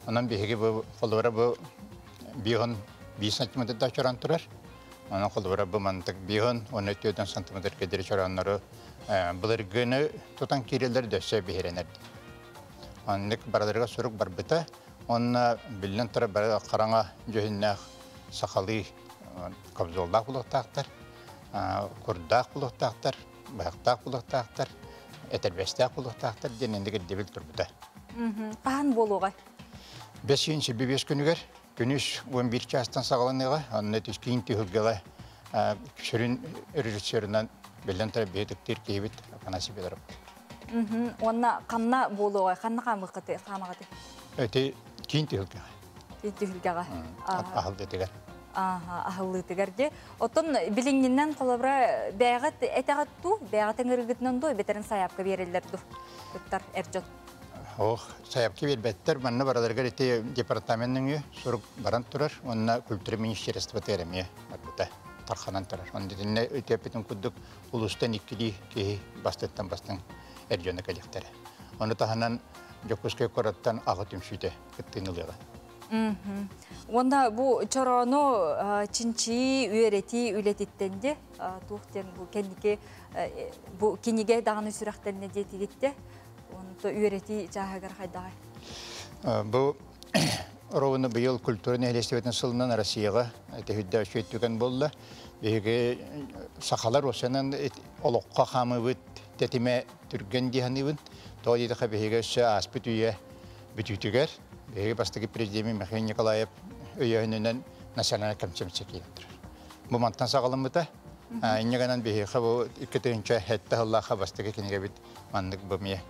Онон биһиги бу холобура бу биһон 5 сантиметрдаах чорон турар. Онон холобура бу мантык биһон 14 сантиметр кедери чороннору былыргыны тутан киирэллэр дөссө биһиренер. Оннук бараларга сурук барбыта. Онно биллэн турар бары хараҥа дьүһүннээх сахалыы кобзоллаах булуохтаахтар, курдаах булуохтаахтар, быһахтаах булуохтаахтар, этэрбэстээх булуохтаахтар диэн инник ирдэбил турбута. Хаһан буолуоҕай? 525 күнүгэр күнүс 11 чаастан саҕаланыаҕа, онно түскиин түһүлгэҕэ сүрүн режиссерынан биллэн турар биһи ытыктыыр киһибит Афанасий Федоров. Уонна ханна буолуоҕай, ханна хаамыаххыты, хаамаҕыты? Эти киин түһүлгэҕэ. Киин түһүлгэҕэ. Аһыллыытыгар. Аһыллыытыгар де. Оттон билиҥҥинэн холобура бэйэҕит этэҕит дуу, бэйэҕит ыҥырыгытынан дуу, эбэтэрин сайаапка биэрэллэр дуу? Ыттар эр дьон. Ох, сайаапка биэрбэттэр. Манна бараларыгар ити департамент сурук баран турар. Онно культура министерствота эмиэ барбыта. Тарханан турар. Онно итиннэ үтүөппүтүн курдук улуустан иккилии киһи бастыттан бастыҥ эр дьоно кэлиэхтэрэ. Ону таһынан Дьокуускай куораттан аҕа түмсүүтэ кыттыыны ылыаҕа. Уонна бу чороону чинчии, үөрэтии үлэтиттэн де туох диэн бу кэнники бу кинигэ даҕаны сүрэхтэннэ диэтигитте. Онто үөрэтии чааһыгар хайдаҕай? Бу ровно быйыл культура нэһилиэстибэтин сылынан Россияҕа тэһүддэ үчүгэй түгэн буолла. Биһиги сахалар осенан олоххо хаамыбыт тэтимэ түргэн диэханыбын. Тоҕо диэтэххэ биһиги өссө ааспыт үйэ бүтүүтүгэр биһиги бастакы президент Михаил Николаев өйөһүнүнэн национальный концепция киирэн турар. Бу мантан саҕаламмыта. Инньэ биһиэхэ бу 2007 сыллаахха бастакы кинигэбит маннык бу эмиэ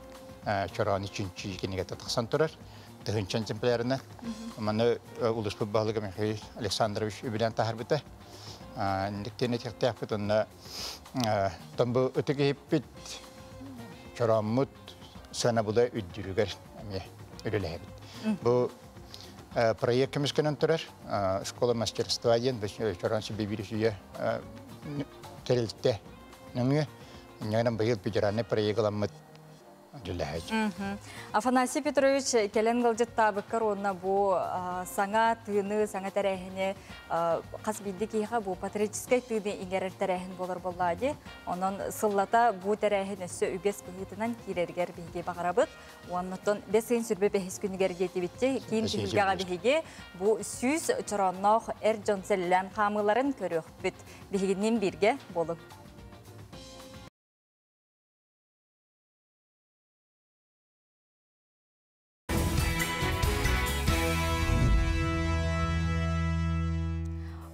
чороону чинчии кинигэтэ тахсан турар. Тыһынчан экземплярына. Маны улуспут баһылыга Михаил Александрович үбүлээн таһарбыта. Индиктен этихтээхпит онна тон бу ытык иһиппит чорооммут сыанабыла үрдүрүгэр эмиэ үлэлэһэбит. Бу проект көмүскэнэн турар школа мастерства диэн чороон сүбэ сүүйэ тэрилтэ нөҥүө ньыгынан быйыл федеральный проект ыламмыт. Афанасий Петрович, кэлэн ыалдьыттаабыккар уонна бу саҥа тыыны, саҥа тэрээһини хас биирдии киһиэхэ бу патриотическай тыыны иҥэрэр тэрээһин буолар буоллаҕа дии. Онон сыллата бу тэрээһин өссө үгэс быһыытынан киирэригэр биһиги баҕарабыт. Уоннаттан бэс ыйын сүрбэ бэһис күнүгэр диэтибитти киин түһүлгэҕэ биһиги бу 100 чороонноох эр дьон сэллээн хаамыыларын көрүөхпүт. Биһигинниин бииргэ буолуҥ.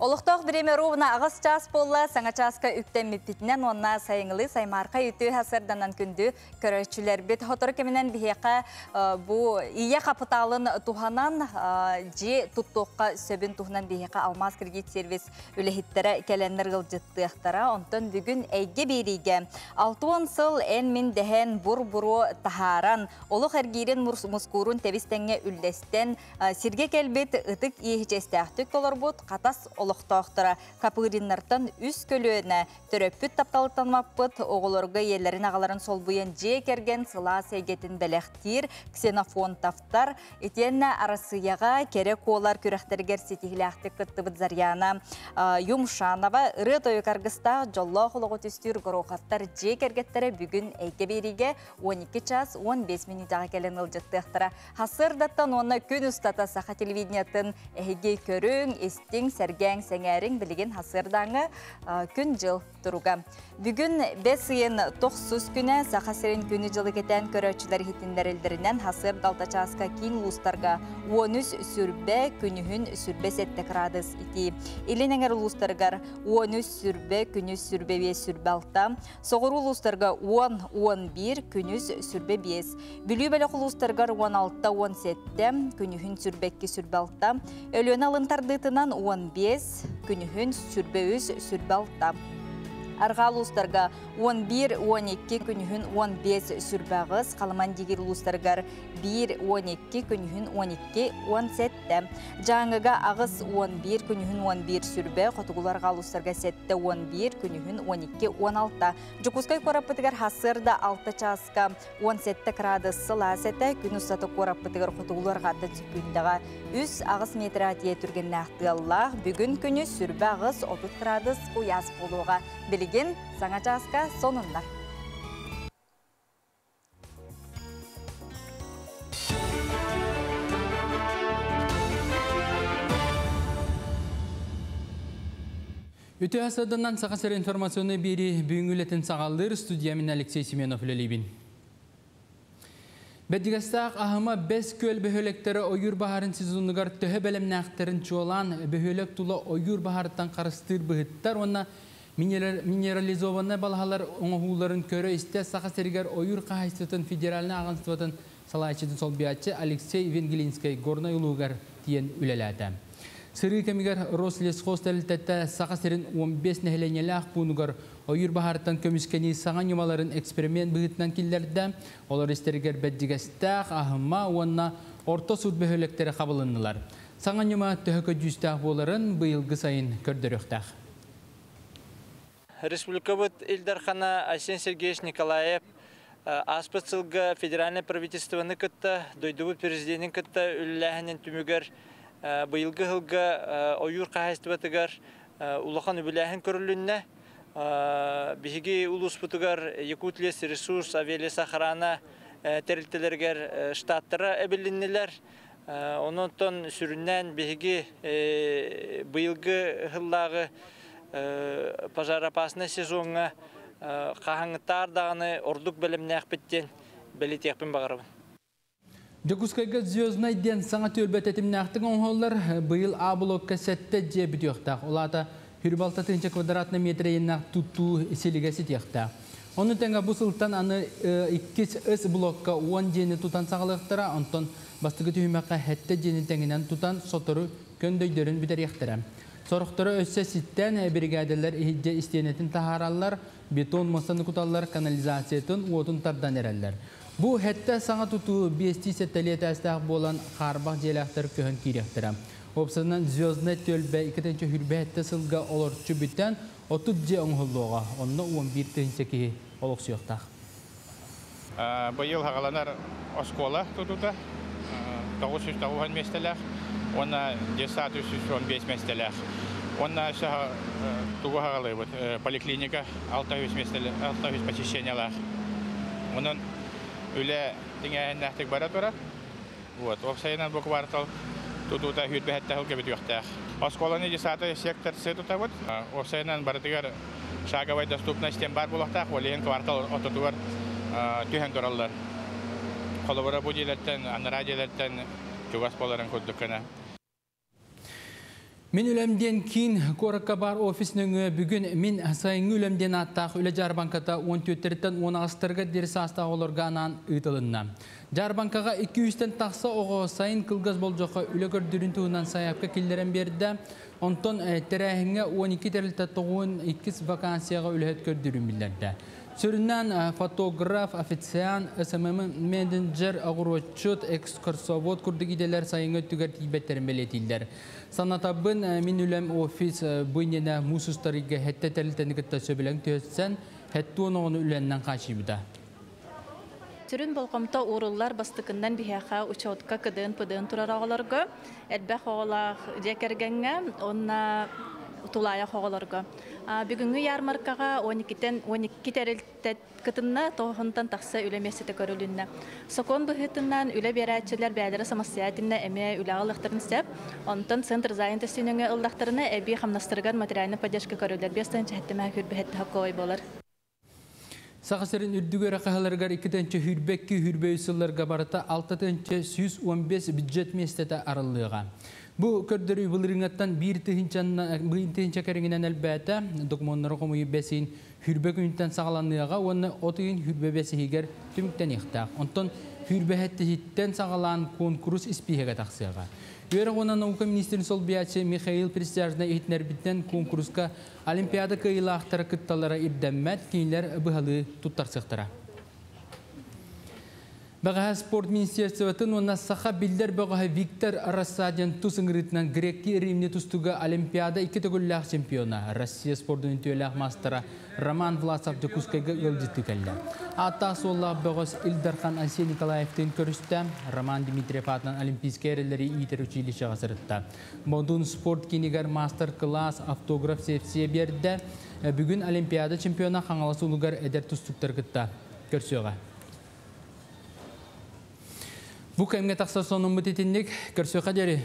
Олохтоох бириэмэ ровно аҕыс чаас буолла, саҥа чааска үктэммиппитинэн уонна сайыҥылыы саймаархай үтүө сарсыарданан күндү көрөөччүлэрбит. Сотору кэминэн биһиэхэ бу ийэ хапытаалын туһанан дьиэ туттуохха сөбүн туһунан биһиэхэ Алмаас кредит сервис үлэһиттэрэ кэлэннэр ыалдьыттыахтара. Онтон бүгүн эйгэ биэриигэ 60 сыл эн-мин дэһэн бур-буруо таһааран, олох эргиирин мускуурун тэбис-тэҥҥэ үллэстэн, сиргэ кэлбит ытык иэһи чиэстээхтик толорбут Хатас олохтоохторо Капыриннартан үс көлүөнэ төрөппүт тапталыттан оҕолорго ийэлэрин аҕаларын солбуйан дьиэ кэргэн сылаас эйгэтин бэлэхтиир Ксенофонтовтар итиэннэ Арассыыйаҕа кэрэ куолар күрэхтэригэр ситиһилээхтик кыттыбыт Зарьяна Юмшанова ырыа-тойук аргыстаах дьоллоох олоҕу түстүүр Гороховтар дьиэ кэргэттэрэ бүгүн эйгэ биэриигэ 12 час 15 мүнүүтэҕэ кэлэн ыалдьыттыахтара. Сарсыардаттан уонна күн устата саха телевидениетын эһиги көрүҥ, истиҥ, сэргээҥ, сэҥээриҥ билигин сарсыардааҥы күн-дьыл туруга. Бүгүн бэс ыйын тохсус күнэ Саха сирин күнү-дьылы кэтээн көрөөччүлэр иһитиннэрэллэринэн сарсыарда алта чааска киин улуустарга 13 сүрбэ, күнүһүн сүрбэ 7 градус итии. Илин эҥэр улуустарыгар 13 сүрбэ, күнүс сүрбэ 5 сүрбэ 6, соҕуруу улуустарга 10-11, күнүс сүрбэ 5. Бүлүү бөлөх улуустарыгар 16-17, күнүһүн сүрбэ 2 сүрбэ 6, Өлүөнэ алын тардыытынан 15, күнүһүн сүрбэ 3 сүрбэ 6. Арҕаа улуустарга 11-12, күнүһүн 15 сүрбэ 8, Халыман дигир улуустарыгар 1-12, күнүһүн 12-17. Дьааҥыга 8-11, күнүһүн 11 сүрбэ, хотугулар арҕаа улуустарга 7-11, күнүһүн 12-16. Дьокуускай куораппытыгар сарсыарда 6 чааска 17 градус сылаас этэ, күн устата куораппытыгар хотугулуу арҕааттан сүкүүндэҕэ 3-8 метр атия түргэннээх тыаллаах, бүгүн күнү сүрбэ 8-30 градус куйаас буолуоҕа. Билигин саҥа чааска сонуннар. Үтүө саданан Саха сирэ информационный биэри бүгүҥҥү үлэтин саҕалыыр студия мин Алексей Семенов үлэлиибин. Бэрдигэстээх Аһыма Бэс Күөл бөһүөлэктэрэ ойуур баһаарын сезонугар төһө бэлэмнээхтэрин чуолаан бөһүөлэк тула ойуур баһаарыттан харыстыыр быһыттар уонна минерализованнай балаһалар оҥоһууларын көрө-истэ Саха сиригэр ойуур хаһаайыстыбатын федеральнай ааҕыныстыбатын салайааччытын солбуйааччы Алексей Венгелинскэй Горнай улууһугар тиийэн үлэлээтэ. Сырыы кэмигэр Рослесхоз тэрилтэтэ Саха сирин 15 нэһилиэнньэлээх пуунугар ойуур баһаарыттан көмүскэнии саҥа ньымаларын эксперимент быһыытынан киллэрдэ. Олор истэригэр Бэрдьигэстээх, Аһыма уонна Орто Суут бөһүөлэктэрэ хабылыннылар. Саҥа ньыма төһө көдьүүстээх буоларын быйылгы сайын көрдөрүөхтээх. Республикабыт Ил Дархана Айсен Сергеевич Николаев ааспыт сылга федеральнай правительствоны кытта, дойдубут президенин кытта үлэлээһинин түмүгэр быйылгы сылга ойуур хаһаайыстыбатыгар улахан үбүлээһин көрүлүннэ. Биһиги улууспутугар Якутлес ресурс, авиалесохрана тэрилтэлэригэр штаттара эбилиннилэр. Онон сүрүннээн биһиги быйылгы сыллааҕы пожароопасный сезоҥҥа хаһааҥҥытаар даҕаны ордук бэлэмнээхпит диэн бэлиэтиэхпин баҕарабын. Дьокуускайга Звезднай диэн саҥа түөлбэ тэтимнээхтик оҥоһуллар. Быйыл А блокка сэттэ дьиэ бүтүөхтээх. Ол аата 26 тыһыынча квадратный метр иэннээх тутуу силигэ ситиэхтээх. Ону тэҥэ бу сылтан аны иккис С блокка 10 дьиэни тутан саҕалыахтара, онтон бастакы түһүмэххэ сэттэ дьиэни тэҥинэн тутан сотору көндөйдөрүн бүтэриэхтэрэ. Сорохторо өссө ситтэн биригээдэлэр иһирдьэ истиэнэтин таһаараллар, бетон муостаны куталлар, канализациятын, уотун тардан эрэллэр. Бу сэттэ саҥа тутуу биэстии сэттэлии этээстээх буолан, хаарбах дьиэлээхтэр көһөн киириэхтэрэ. Уопсайынан Звезднай түөлбэ 2027 сылга олорчу бүтэн, 30 дьиэ оҥоһуллуоҕа, онно 11 тыһыынча киһи олохсуйуохтаах. Быйыл хагаланар оскуола тутута 990 миэстэлээх уонна детсад 315 миэстэлээх. Уонна тугу хагалыыбыт поликлиника 600 миэстэлээх, 600 посещениялаах. Онон үлэ тиҥээһиннээхтик бара турар. Вот, уопсайынан бу квартал тутуута 27 сыл кэбитиэхтээх. Оскуоланы детсады сектор С тутабыт. Уопсайынан барытыгар шаговая доступность диэн баар буолуохтаах, ол иһин квартал ортотугар түһэн тураллар. Холобура бу дьиэлэртэн, анараа дьиэлэртэн чугас буоларын курдук гына. Мин үлэм диэн киин куоракка баар офис нөҥүө бүгүн мин сайыҥҥы үлэм диэн ааттаах үлэ дьаарбаҥката 14-тэн 18-тарыгар диэри саастаах оҕолорго анаан ыытылынна. Дьаарбаҥкаҕа 200-тэн тахса оҕо сайын кылгас болдьоххо үлэ көрдүүрүн туһунан сайаапка киллэрэн биэрдэ. Онтон тэрээһиҥҥэ 12 тэрилтэ 92 вакансияҕа үлэһит көрдүүрүн биллэрдэ. Сүрүннээн фотограф, официант, СММ менеджер, оҕуруотчут, экскурсовод курдук идэлэр сайыҥҥы өттүгэр тиийбэттэрин бэлиэтииллэр. Санатабын, мин үлэм офис бу иннинэ муус устар ыйга сэттэ тэрилтэни кытта сөбүлэҥ түһэрсэн, 70 оҕону үлэннэн хааччыйбыта. Сүрүн болҕомто ууруллар бастакыннан биһиэхэ учетка КДН-ПДН турар оҕолорго, элбэх оҕолоох дьиэ кэргэҥҥэ уонна тулаайах оҕолорго. Бүгүҥҥү ярмаркаҕа 12-тэн 12 тэрилтэ кытынна, тоҕуһунтан тахса үлэ миэстэтэ көрүлүннэ. Сокуон быһыытынан үлэ биэрээччилэр бэйэлэрэ самостоятельно эмиэ үлэҕэ ылыахтарын сөп. Онтон центр занятости нөҥүө ыллахтарына эбии хамнастарыгар материальнай поддержка көрүллэр. 5 тыһыынча 7 сүүс солкуобай буолар. Саха сирин үрдүк үөрэх кыһаларыгар 2022-23 сылларга барыта 6 115 бюджет миэстэтэ арыллыаҕа. Бу көрдөрүү былырыыҥҥыттан 1 тыһыынча кэриҥинэн элбээтэ. Докумуоннары хомуйуу бэс ыйын 20 күнүттэн саҕаланыаҕа уонна от ыйын 25-игэр түмүктэниэхтээх. Онтон 27-иттэн саҕалаан куонкурус испииһэгэ тахсыаҕа. Үөрэх уонна наука министрин солбуйааччы Михаил Присяжный иһитиннэрбитинэн куонкуруска Олимпиада кыайыылаахтара кытталлара ирдэммэт, кинилэр быһалыы туттарсыахтара. Бэҕэһээ спорт министерствотын уонна саха биллэр бөҕөһө Виктор Рассадин тус ыҥырыытынан грекки римни тустууга Олимпиада икки төгүллээх чемпиона, Россия спордун үтүөлээх маастара Роман Власов Дьокуускайга ыалдьыттыы кэллэ. Ааттаах суоллаах бөҕөс Ил Дархан Айсен Николаевтыын көрүстэ, Роман Дмитриев аатынан Олимпийскай эрэллэри иитэр училищеҕа сырытта. Модун спорт киинигэр мастер-класс, автограф сессия биэрдэ. Бүгүн Олимпиада чемпиона Хаҥалас улууһугар эдэр тустууктары кытта көрсүөҕэ. Бу кэмҥэ тахсар сонуммут итинник көрсүөххэ диэри.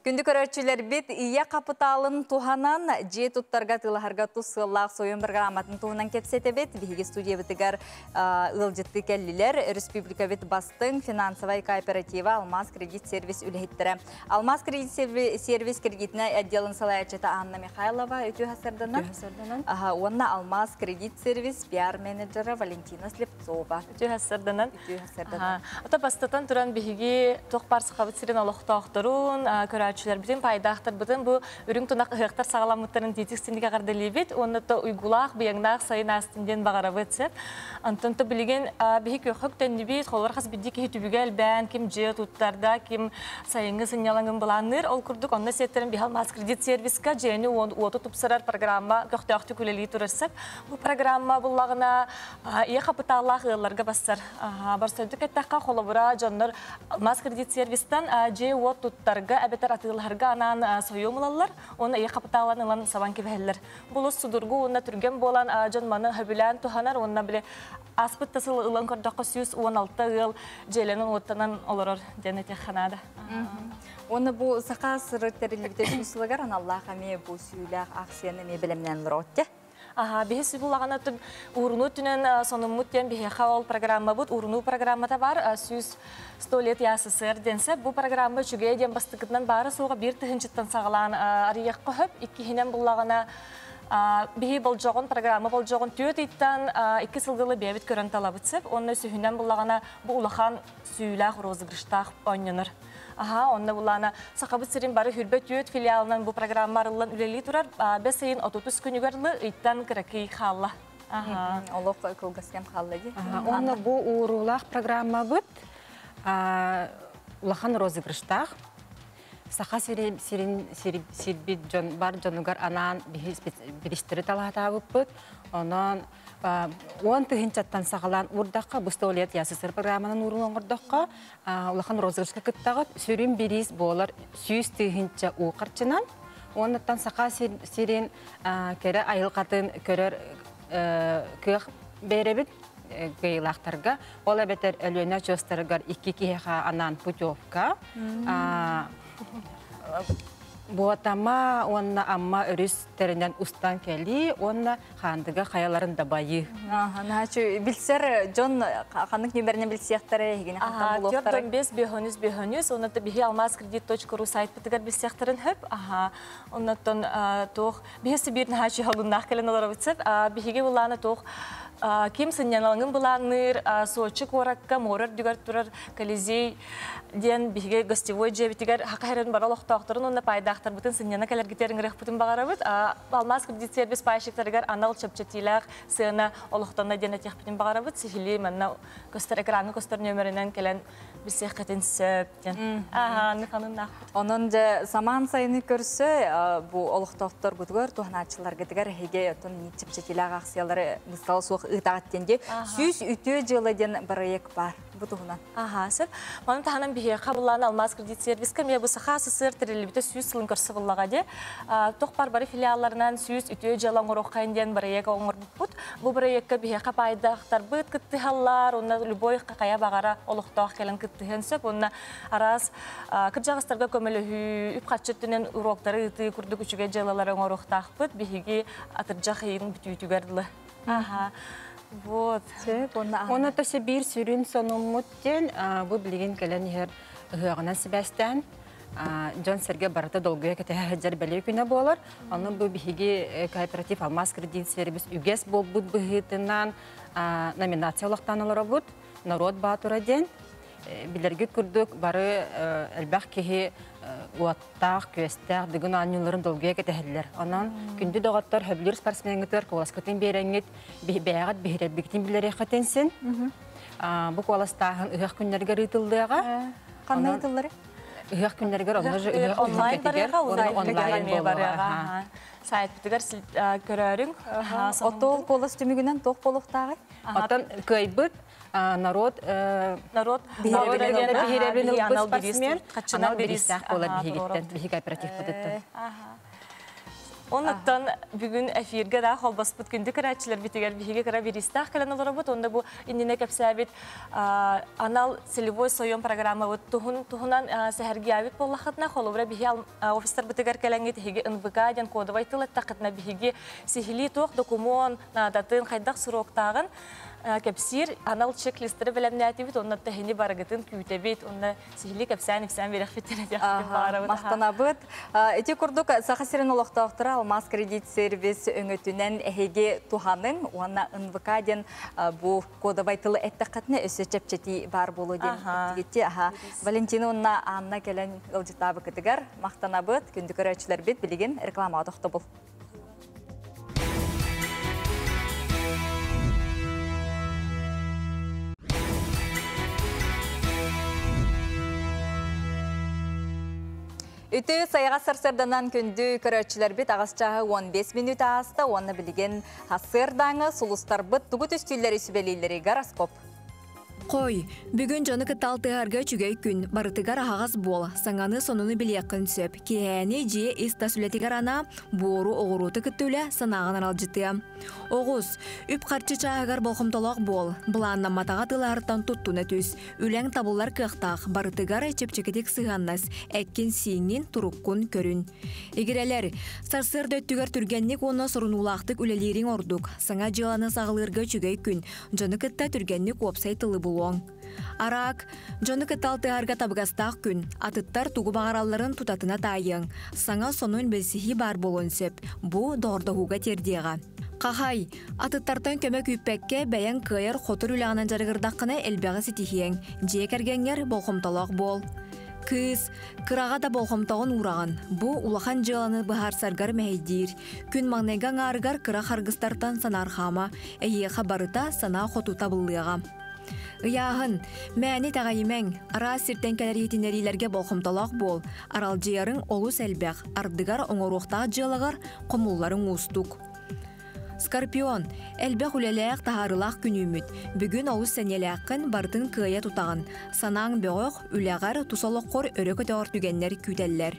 Күндү көрөөччүлэрбит, ийэ хапытаалын туһанан дьиэ туттарга атыылаһарга тус сыаллаах сойуом программатын туһунан кэпсэтэбит. Биһиги студиябытыгар ыалдьыттыы кэллилэр. Республикабыт бастыҥ финансовай кооператива Алмаз кредит сервис үлэһиттэрэ. Алмаз кредит сервис кредитнэй отделын салайааччыта Анна Михайлова, үтүө сарсыарданан. Уонна Алмаз кредит сервис пиар-менеджера Валентина Слепцова. Үтүө сарсыарданан. Үтүө сарсыарданан. Ото бастатан туран биһиги туох баар Сахабыт сирин олохтоохторун, көрөөччүлэрбитин, паайдаахтарбытын бу үрүҥ тунах ыһыахтар саҕаламмыттарын итиитик-истиҥник эҕэрдэлиибит уонна то уйгулаах, быйаҥнаах сайын аастын диэн баҕарабыт сөп. Онтон то билигин биһи күөххэ үктэннибит, холобур хас биирдии киһи түбүгэ элбээн, ким дьиэ туттарда, ким сайыҥҥы сынньалаҥын былаанныыр, ол курдук онно сиэттэрэн биһи Алмаз кредит сервиска дьиэни уоту тупсарар программа көхтөөхтүк үлэлии турар сөп. Бу программа буллаҕына ийэ хапытааллаах ыалларга барсар. Барсайдык эттэххэ, холобура дьоннор Алмаз кредит сервистан дьиэ уот туттарга, эбэтэр атыылаһарга анаан сойуом ылаллар, уонна ийэ хапытаалан ылан сабан кэбиһэллэр. Бу судургу уонна түргэн буолан дьон маны хөбүлээн туһанар, уонна били ааспыт да сыл ылан көрдөххө 116 ыал дьиэлэнэн уоттанан олорор диэн этиэххэ наада. Уонна бу Саха АССР тэриллибитэ 100 сылыгар аналлаах эмиэ бу сүүйүүлээх акцияны эмиэ бэлэмнээн олороҕут. Аха, биһи сибулаҕана уурунуу түнэн сонуммут диэн биһиэхэ ол программабыт уурунуу программата бар 100 лет ЯССР диэн. Бу программа үчүгэй диэн бастакытынан баара суоҕа 1 тыһыынчаттан саҕалаан арыйыахха сөп, иккиһинэн буллаҕына биһи болдьоҕун программа болдьоҕун 4 ыйтан 2 сылга дылы бэйэбит көрөн талабыт сөп. Онно үсүһүнэн буллаҕына бу улахан сүүйүүлээх розыгрыштаах оонньонор. Аха, онно булана Сахабыт сирин бары хүрбэ түөт филиалынан бу программа арыллан үлели турар. Бес ыйын 30 күнүгәрлы ыйттан кыракый халла. Аха. Олох кылгас кэм хаалла дии. Онно бу уруулаах программабыт улахан розыгрыштаах. Саха сирин сирбит дьон бар дьонугар анаан биристери талаатаабыппыт. Онон 10 тыһынчаттан саҕалаан уурдахха, бу сто лет ЯССР программанан уурун оҥордоххо, улахан розыгрышка кыттаҕыт. Сүрүн бириис буолар 100 тыһынча уу харчынан. Оннуттан Саха сирин кэрэ айылҕатын көрөр кыах бэрэбит кыайыылаахтарга. Ол эбэтэр Өлүөнэ очуостарыгар икки киһиэхэ анаан путевка. Буотама уонна Амма өрүс тэринэн устан кэлии уонна Хаандыга хайаларын дабайыы. Наһаа билсэр дьон ханнык нүмеринэн билсиэхтэрэ, эһигини хантан булуохтара? 4 5 5 онно биһи алмазкредит.ру сайтпытыгар билсиэхтэрин хөп. Аха, оннотон туох биһи Сибиир наһаа чуһалыннаах кэлэн олоробут сөп. Биһиги булааны туох ким сынньаналаҥын былаанныыр Сочи куоракка муора үрдүгэр турар Колизей диэн биһиги гостевой дьиэбитигэр хака хэрэн бара олохтоохторун уонна паайдаахтарбытын сынньана кэлэргитигэр ыҥырыахпытын баҕарабыт. Алмаз кредит сервис пайщиктарыгар анал чэпчэтиилээх сыана олохтонно диэн этиэхпитин баҕарабыт. Сиһилии манна көстөр экраҥҥа көстөр нүөмэринэн кэлэн билсиэххитин сөп диэн. Аха, ханыннаахпыт. Онон дьэ самаан сайыны көрсө бу олохтоохторгутугар туһанааччыларгытыгар эһиги оттон чэпчэтиилээх аахсыйалары быстала суох ыытаҕыт диэн дии. 103 дьыала диэн бырайыак баар бу туһунан. Аха, сөп. Маны таһынан биһиэхэ буллаан Алмаз кредит сервиска эмиэ бу Саха СССР тэриллибитэ 100 сылын көрсө буллаҕа дии. Туох бар бары филиалларынан 103 дьыала оҥоруоххайын диэн бырайыак оҥорбуппут. Бу бырайыакка биһиэхэ паайдаахтарбыт кыттыһаллар, уонна любой хайа баҕара олохтоох кэлэн кыттыһыан сөп. Уонна араас кырдьаҕастарга көмөлөһүү, үп-харчы өттүнэн уроктары ыытыы курдук үчүгэй дьыалалары оҥоруохтаахпыт. Биһиги атырдьах ыйын бүтүүтүгэр дылы. Аха. Вот. Онно төсө биир сүрүн сонуммут диэн бу билигин кэлэн иһэр ыһыаҕынан сибээстээн дьон-сэргэ барыта долгуйа кэтэһэ сылдьар бэлиэ күнэ буолар. Онно бу биһиги кооператив Алмаз кредит сервис үгэс буолбут быһыытынан номинация олохтоон олоробут. Норуот баатыра диэн. Билэргит курдук бары элбэх киһи уоттаах, күөстээх дыгын оонньууларын долгуйа кэтэһэллэр. Онон күндү доҕоттор, сөбүлүүр спортсменгытыгар куоласкытын биэрэҥҥит, бэйэҕит биһирэрбикитин билэриэххитин син. Бу куоластааһын ыһыах күннэригэр ыытыллыаҕа. Ханна ыытыллары? Ыһыах күннэригэр онно же ыһыах онлайн барыаҕа, онлайн буолуоҕа. Сайтпытыгар көрөөрүҥ. Отол куолас түмүгүнэн туох буолуохтааҕый? Оттон кыайбыт народ народ биһирэбилин ылбыт спортсмен анал бириистээх буолар биһигиттэн, биһиги кооперативпытыттан. Оннуттан бүгүн эфиргэ да холбоспут күндү көрөөччүлэрбитигэр биһиги кыра бириистээх кэлэн олоробут. Онно бу иннинэ кэпсээбит анал целевой соём программабыт туһун туһунан сэһэргиэбит буоллахытына, холобура биһи офистарбытыгар кэлэҥҥит биһиги НВК диэн кодовай тыл эттэххитинэ биһиги сиһилии туох докумуон наадатын, хайдах суроктааҕын кэпсиир анал чек-листеры бэлэмнээтибит, онно тэһини барыгытын күүтэбит, онно сиһилии кэпсээн-ипсээн биэрэхпит диэн Махтанабыт. Ити курдук Саха сирин олохтоохторо Алмаз кредит сервис өҥөтүнэн эһиги туһаныҥ уонна НВК диэн бу кодовай тылы эттэххитинэ өссө чэпчэтии баар буолуо диэн эттигитти. Аха. Валентина уонна Анна кэлэн ыалдьыттаабыкытыгар махтанабыт. Күндү көрөөччүлэрбит билигин рекламаҕа тохтобул. Үтүө сайаҕас сарсыарданан күндү көрөөччүлэрбит аҕыс чааһы 15 мүнүүтэ ааста уонна билигин сарсыардааҥы сулустарбыт тугу түстүүллэри сүбэлииллэри гороскоп. Хой, бүгүн дьону кытта алтыһарга үчүгэй күн, барытыгар аһаҕас буол, саҥаны сонуну билиэххин сөп. Киэһээни дьиэ ис-тас үлэтигэр анаа, буору оҕуруоту кытта үлэ санааҕын аралдьытыа. Оҕус, үп-харчы чааһыгар болҕомтолоох буол, былааннамматаҕа тылаһартан туттуна түс. Үлэҥ табыллар кыахтаах, барытыгар чэпчэкитик сыһыаннас, эккин-сииҥҥин, туруккун көрүн. Игирэлэр, сарсыарда өттүгэр түргэнник уонна сорунуулаахтык үлэлиириҥ ордук. Саҥа дьыаланы саҕалыырга үчүгэй күн, дьону кытта түргэнник уопсай тылы булуоҥ. Араак, дьону кытта алтыһарга табыгастаах күн, атыттар тугу баҕаралларын тутатына таайыаҥ. Саҥа сонун билсиһии баар буолуон сөп, бу доҕордоһууга тиэрдиэҕэ. Хахай, атыттартан көмө күүппэккэ бэйэҥ кыайар хотур үлэҕинэн дьарыгырдаххына элбэҕи ситиһиэҥ, дьиэ кэргэҥҥэр болҕомтолоох буол. Кыыс, кыраҕа да болҕомтоҕун уураҕын. Бу улахан дьыаланы быһаарсаргар мэһэйдиир. Күн маҥнайгы аҥаарыгар кыра харгыстартан санаарҕаама, эйиэхэ барыта санаа хоту табыллыаҕа. Ыйааһын, мээнэ итэҕэйимэҥ, араас сиртэн кэлэр иһитиннэриилэргэ болҕомтолоох буол, аралдьыйарыҥ олус элбэх, ардыгар оҥоруохтаах дьыалаҕар хомулларыҥ уустук. Скорпион, элбэх үлэлээх, таһаарыылаах күн үүммүт. Бүгүн олус сэниэлээххин, барытын кыайа тутаҕын. Санааҥ бөҕөх, үлэҕэр, тус олоххор өрө көтөҕөр түгэннэр күүтэллэр.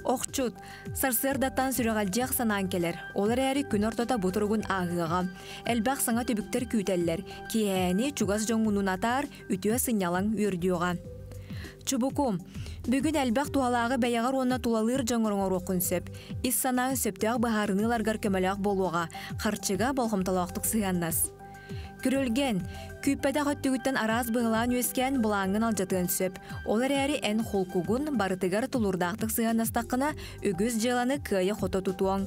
Охчут, сарсыардаттан сүрэҕэлдьиэх санааҥ кэлэр. Ол эрээри күн ортото бу туругун ааһыаҕа. Элбэх саҥа түбүктэр күүтэллэр. Киэһээни чугас дьоҥҥунуун атаар, үтүө сынньалаҥ үөрдүөҕэ. Чубуку. Бүгүн элбэх туһалааҕы бэйэҕэр уонна тулалыыр дьоҥҥор оҥоруоххун сөп. Ис санааҥ сөптөөх быһаарыныы ыларгар көмөлөөх буолуоҕа. Харчыга болҕомтолоохтук сыһыаннас. Күрүлгэн. Күүппэтэх өттүгүттэн араас быһылаан үөскээн былааҥҥын алдьатыан сөп. Ол эрээри эн холкугун барытыгар тулуурдаахтык сыһыаннастаххына, үгүс дьыаланы кыайа-хото тутуоҥ.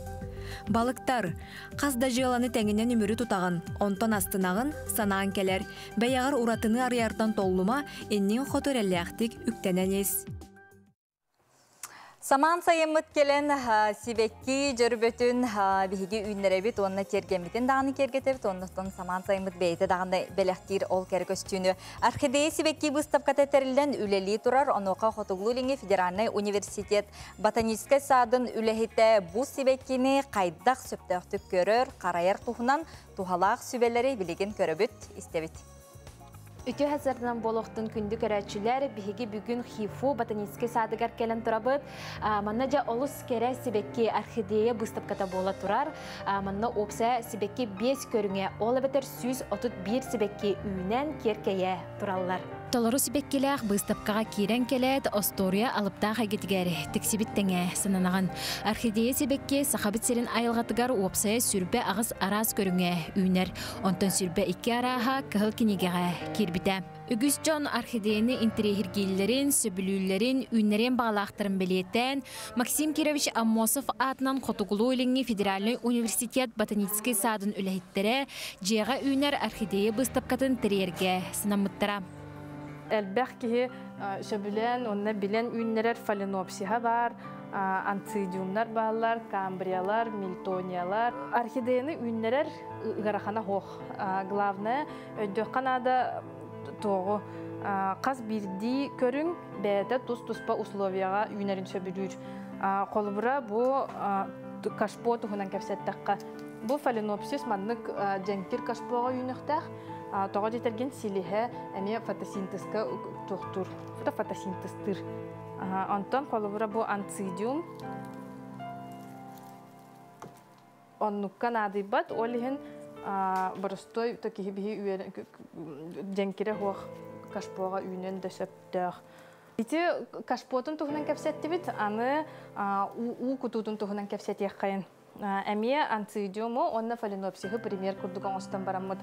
Балыктар. Хас да дьыаланы тэҥинэн үмүрү тутаҕын, онтон астынаҕын, санааҥ кэлэр. Бэйэҕэр уратыны арыйартан толлума, инниҥ хоту эрэллээхтик үктэнэн ис. Самаан сайыммыт кэлэн сибэкки дьөрбөтүн биһиги үүннэрэбит уонна тиэргэммитин даҕаны киэргэтэбит оннуттан самаан сайыммыт бэйэтэ даҕаны бэлэхтиир ол кэрэ көстүүнү Орхидея сибэкки быыстапката тэриллэн үлэлии турар онуоха Хотугулуу-Илиҥҥи федеральнай университет ботаническай саадын үлэһитэ бу сибэккини хайдах сөптөөхтүк көрөр, харайар туһунан туһалаах сүбэлэри билигин көрөбүт, истэбит. Үтүө хазарынан буолуохтун күндү көрөөччүлэр, биһиги бүгүн ХИФУ ботаническай саадыгар кэлэн турабыт. Манна дьэ олус кэрэ сибэкки орхидея быыстапката буола турар. Манна уопсайа сибэкки 5 көрүҥэ, ол эбэтэр 131 сибэкки үүнэн киэркэйэ тураллар. Толору сибэккилээх быыстапкаҕа киирэн кэлээт, остуоруйа алыптаах эйгэтигэр тиксибит тэҥэ сананаҕын. Орхидея сибэкки Сахабыт сирин айылҕатыгар уопсайа 28 араас көрүҥэ үүнэр. Онтон 22 арааһа Кыһыл кинигэҕэ киирбитэ. Үгүс дьон орхидеяны интэриэһиргииллэрин, сөбүлүүллэрин, үүннэриэн баҕалаахтарын бэлиэтээн, Максим Кирович Аммосов аатынан Хотугулуу-Илиҥҥи федеральнай университет ботаническай саадын үлэһиттэрэ дьиэҕэ үүнэр орхидея быыстапкатын тэрийэргэ санаммыттара. Элбэх киһи сөбүлээн уонна билэн үүннэрэр фаленопсиһа баар, анцидиумнар бааллар, камбриялар, мильтониялар. Орхидеяны үүннэрэр ыарахана суох. Главное, өйдүөххэ наада туоҕу хас биирдии көрүҥ бэйэтэ тус-туспа условияҕа үүнэрин сөбүлүүр. Холобура, бу кашпо туһунан кэпсэттэххэ, бу фаленопсис маннык дьэҥкир кашпоҕа үүнүөхтээх. Тоҕо диэтэргин силиһэ эмиэ фотосинтезка туохтуур, фотосинтезтыыр. Онтон холобура бу анцидиум оннукка наадыйбат, ол иһин боростуой то киһи биһи дьэҥкирэ суох кашпоҕа үүнүөн да сөптөөх. Ити кашпотун туһунан кэпсэттибит, аны уу кутуутун туһунан кэпсэтиэххэйин. Эмиэ анцидиуму уонна фаленопсиһы пример курдук оҥостон бараммыт.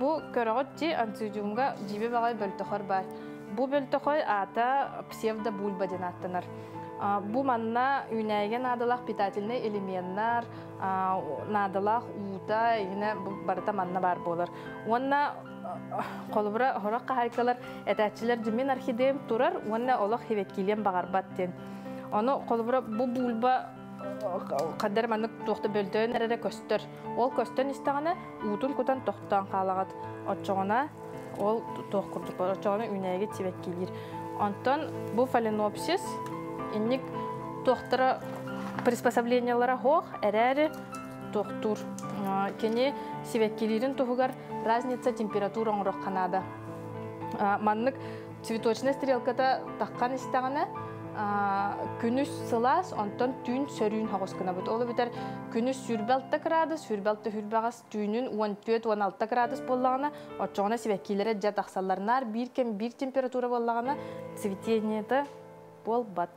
Бу көрөҕүт дии анцидиумга дьиибэ баҕай бөлтөхөр баар. Бу бөлтөхөй аата псевдобульба диэн ааттанар. Бу манна үүнээйигэ наадалаах питательнай элеменнар, наадалаах уута, игинэ барыта манна баар буолар. Уонна холобура хорох хаһайкалар этээччилэр дьимин орхидеям турар уонна олох хивеккилиэн баҕарбат диэн. Ону холобура бу бульба хаддар маннык туохта бөлтөйөн эрэрэ көстөр. Ол көстөн истэҕинэ уутун кутан тохтоон хаалаҕыт. Оччоҕуна ол туох курдук оччоҕуна үүнээйигит сибэккилиир. Онтон бу фаленопсис инник туохтара приспособлениелара суох эрээри туохтуур. Кини сибэккилиирин туһугар разница температура оҥоруохха наада. Маннык цветочная стрелката таххан истэҕинэ күнүс сылаас, онтон түүн сөрүүн соҕус гынабыт. Ол эбэтэр күнүс 26 градус, 26 хүрбэҕэс, түүнүн 14-16 градус буоллаҕына, оччоҕуна сибэккилэрэ дьэ тахсаллар. Наар биир кэм биир температура буоллаҕына, цветениета буолбат.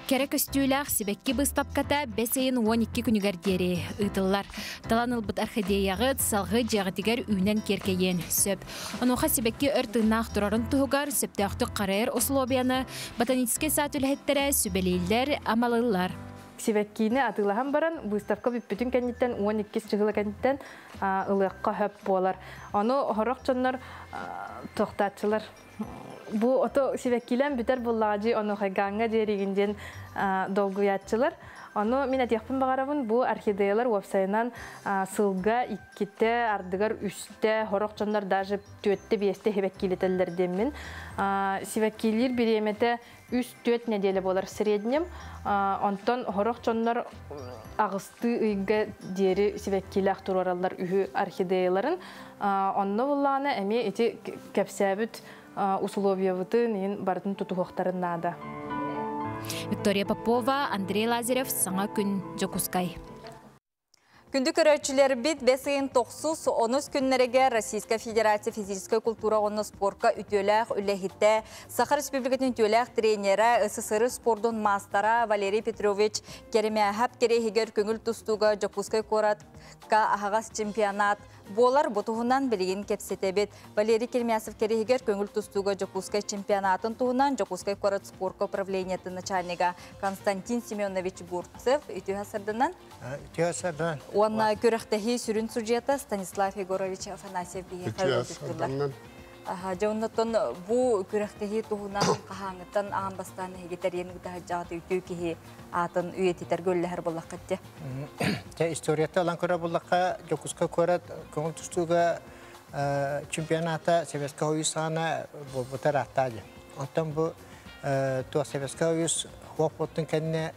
Кэрэ көстүүлээх сибэкки быыстапката бэс ыйын 12 күнүгэр диэри ыытыллар. Талан ылбыт орхидеяҕыт салгыы дьиэҕитигэр үүнэн киэркэйиэн сөп. Онуоха сибэкки өр тыыннаах турарын туһугар сөптөөхтүк харайар условияны ботаническай саад үлэһиттэрэ сүбэлииллэр, амалыыллар. Сибэккиини атыылаһан баран, выставка бүппүтүн кэнниттэн, 12 чыһыла кэнниттэн ылыахха хөп буолар. Ону хорох дьоннор тохтааччылар бу ото сибэккилэн бүтэр буллаҕа ону хайгаҥҥа диэригин диэн долгуйааччылар. Ону мин этиэхпин баҕарабын, бу орхидеялар уопсайынан сылга иккитэ, ардыгар үстэ, хорох дьоннор даже түөттэ биэстэ сибэккилетеллер диэммин. Сибэккилиир бириэмэтэ 3-4 неделя болар среднем. Онтон хорох дьоннор аҕысты ыйга диэри сибэккилээх туруораллар үһү орхидеяларын. Онно буллаана эмиэ ити кэпсээбит условиябытын иин бартын тутуһуохтарын наада. Виктория Попова, Андрей Лазарев, Саҥа күн, Дьокуускай. Күндү көрөөччүлэрбит, бэс ыйын тохсус, онус күннэригэр Российская Федерация физической культура уонна спортка үтүөлээх үлэһитэ, Саха Республикатын үтүөлээх тренера, СССР спордун маастара Валерий Петрович Керемяһап кэриэһигэр көҥүл тустууга Дьокуускай куоратка аһаҕас чемпионат буолар. Бу туһунан билигин кэпсэтэбит. Валерий Керемясов кэриэһигэр көҥүл тустууга Дьокуускай чемпионатын туһунан Дьокуускай куорат спортка управлениетын начальнига Константин Семенович Бурцев, үтүө сарсыарданан. Үтүө сардан. Уонна күрэхтэһии сүрүн судьуйата Станислав Егорович Афанасьев биһиэхэ ыалдьыттыыллар. Дьэ, оннуттан бу күрэхтэһии туһунан хаһааҥҥыттан аан бастаан эһиги тэрийэн ыытаһыдьаҕыт, үтүө киһи аатын үйэтитэр көллөһөр буоллаххыт дии? Дьэ, историята ылан көрөр буоллахха, Дьокуускай куорат көҥүл тустууга чемпионата Советскай Союз саҕана буолбута ыраахтаа дии. Оттон бу туох Советскай Союз хуох буолтун кэннэ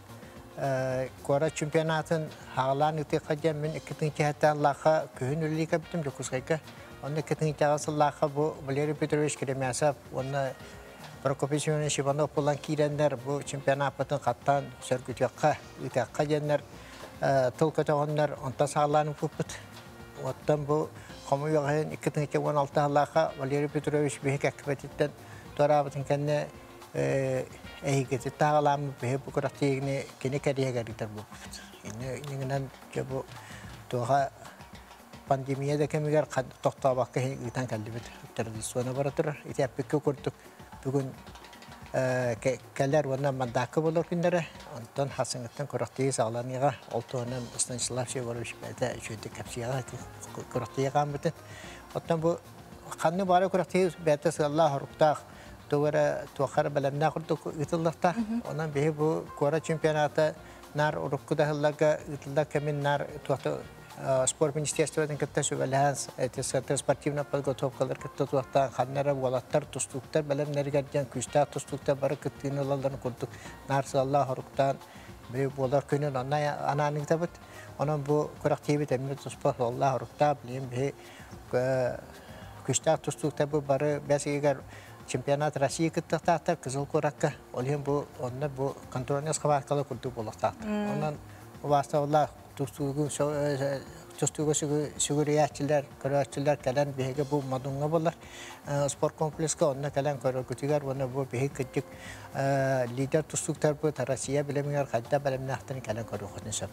куорат чемпионатын хаалаан ыытыахха диэн мин 2007 сыллаахха күһүн үлэлии кэлбитим Дьокуускайга. Онно 2007 сыллаахха бу Валерий Петрович Керемясов уонна Прокопий Семенович Иванов булан киирэннэр бу чемпионаппытын хаттаан сөргүтүөххэ, ыытыахха диэннэр тыл көтөҕөннөр, онтон саҕалаан ыппыппыт. Оттон бу хомуйуох иһин 2016 сыллаахха Валерий Петрович биһи кэккэбэтиттэн туораабытын кэннэ эһигити тааҕалааммыт биһи бу күрэхтиигини кини кэриэһигэр ыытар буолбуппут. Иннинэн дьэ бу туоха пандемия да кэмигэр тохтообокко ыытан кэллибит. Традиционно бара турар. Ити эппиккэ курдук бүгүн кэлэр уонна мандаакка буолар күннэрэ. Онтон хасыҥыттан күрэхтии саҕаланыаҕа. Ол туһунан Станислав Егорович бэйэтэ үчүгэйдик кэпсиэҕэ күрэхтии хааммытын. Оттон бу ханны баара күрэхтии бэйэтэ сыаллаах, хоруктаах, тугу эрэ туохха эрэ бэлэмнээх курдук ыытыллыахтаах. Онон биһи бу куорат чемпионата наар урукку да сылларга ыытыллар кэмин наар туохта спорт министерствотын кытта сүбэлэһэн эти спортивная подготовкалар кытта туохтаан ханна эрэ уолаттар тустууктар бэлэмнэригэр диэн күүстээх тустууктар бары кыттыыны ылалларын курдук наар сыаллаах хоруктаан бу буолар күнүн онно анаан ыытабыт. Онон бу күрэхтиибит эмиэ туспа суоллаах хоруктаах. Билигин биһи күүстээх тустууктар бу бары бэс ыйыгар чемпионат России кыттыахтаахтар Кызыл куоракка. Ол иһин бу онно бу контрольный схваткалар курдук буолуохтаахтар. Онон убаастабыллаах тустуугу тустууга сүгүрүйээччилэр, көрөөччүлэр кэлэн биһиги бу Модуҥҥа буолар спорт комплекска онно кэлэн көрөргүтүгэр уонна бу биһиги кырдьык лидер тустууктарбыт Россия билимигэр хайда бэлэмнээхтэрин кэлэн көрүөххүтүн сөп.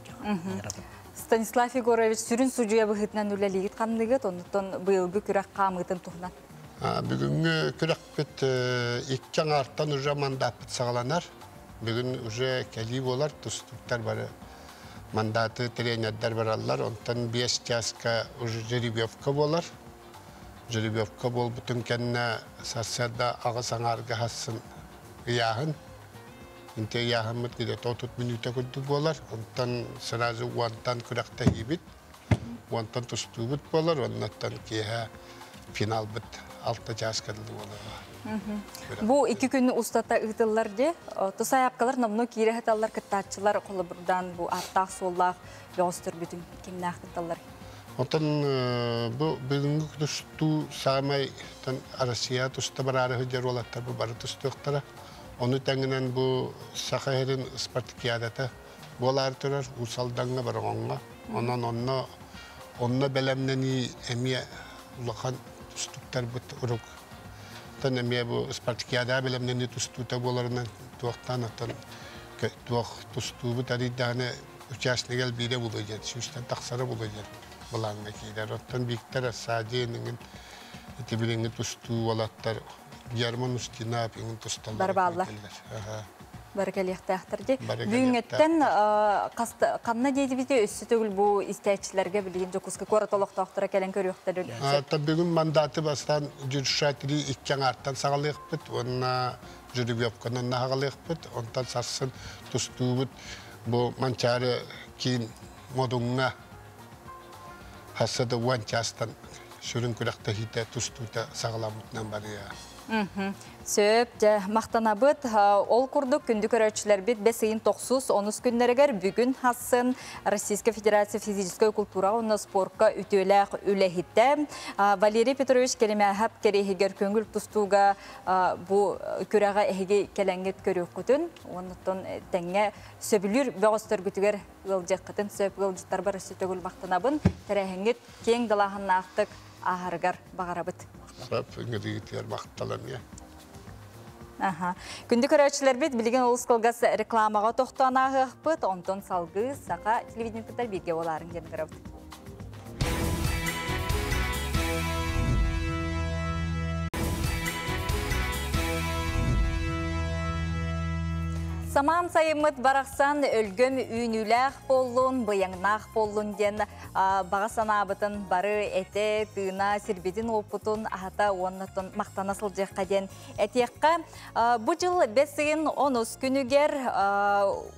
Станислав Егорович, сүрүн судьуйа быһыытынан үлэлиигит хамныгыт, оннуттан быйылгы күрэх хаамыытын туһунан. Бүгүҥҥү күрэхпит икки аҥаартан уже мандаппыт саҕаланар. Бүгүн уже кэлии буолар, тустууктар бары мандаты тренердер бараллар. Онтон 5 часка уже жеребьевка буолар. Жеребьевка буолбутун кэннэ сарсыарда аҕыс аҥаарга хассын ыйааһын. Инте ыйааһыммыт где-то 30 мүнүүтэ курдук буолар. Онтон сразу уонтан күрэхтэһиибит. Уонтан тустуубут буолар. Оннуттан киэһэ финалбыт 6 часка дылы буолар. Бу 2 күн устата ыытыллар дии. Тусаяпкалар номну киирэ хаталлар кыттааччылар холобурдаан бу аттаах суоллаах бөҕөстөр бүтүн кимнээх кытталлар? Онтон бу бүгүҥҥү тустуу саамай Россия туста бараары сылдьар уолаттар бу бары тустуохтара. Ону тэҥинэн бу Саха сирин спартакиадата буолаары турар Уус Алдаҥҥа, Бороҕоҥҥо. Онон онно онно бэлэмнэнии эмиэ улахан тустуктарбыт урук. Оттон эмиэ бу спартакиада бэлэмнэнии тустуута буоларынан туохтаан оттон туох тустуубут арыйдаҕына участник элбиирэ буолуо диэн, сүүстэн тахсара буолуо диэн былааҥҥа киирэр. Оттон Виктор Ассадин иҥин ити билиҥҥи тустуу уолаттар Герман Устинов иҥин тусталлар. Барбааллар. Бары кэлиэхтээхтэр дии. Бүгүҥҥэттэн ханна диэдибити өссө төгүл бу истээччилэргэ билигин Дьокуускай куорат олохтоохторо кэлэн көрүөхтэрин сөп. Бүгүн мандаты бастаан Дюршатри икки аҥаартан саҕалыахпыт уонна жеребьевканан наһаҕалыахпыт. Онтон сарсын тустуубут бу Манчаары киин Модуҥҥа хасса да уон чаастан сүрүн күрэхтэһиитэ тустуута саҕаламмытынан барыа. Сөп, дьэ, махтанабыт. Ол курдук күндү көрөөччүлэрбит бэс ыйын тохсус онус күннэригэр бүгүн хассын Российская Федерация физической культура уонна спорка үтүөлээх үлэһитэ Валерий Петрович Керемяхов кэриэһигэр көҥүл тустууга бу күрэҕи эһиги кэлэҥҥит көрүөххүтүн, оннуттан тэҥҥэ сөбүлүүр бөҕөстөргүтүгэр ыалдьыаххытын сөп. Ыалдьыттарбар өссө төгүл махтанабын. Тэрээһиҥҥит киэҥ далааһыннаахтык ааһарыгар баҕарабыт. Сөп, ыҥырыытыгар махталам Аха. Күндү көрөөччүлэрбит, билигин олус кылгас рекламаҕа тохтоон ааһыахпыт, онтон салгыы Саха телевидениетыттан бииргэ буолаарыҥ диэн ыҥырабыт. Самаан сайыммыт барахсан өлгөм үүнүүлээх буоллун, быйаҥнаах буоллун диэн баҕа санаабытын бары этэ, тыына, сирбитин-уоппутун аһата уонна махтана сылдьыахха диэн этиэххэ. Бу дьыл бэс ыйын онус күнүгэр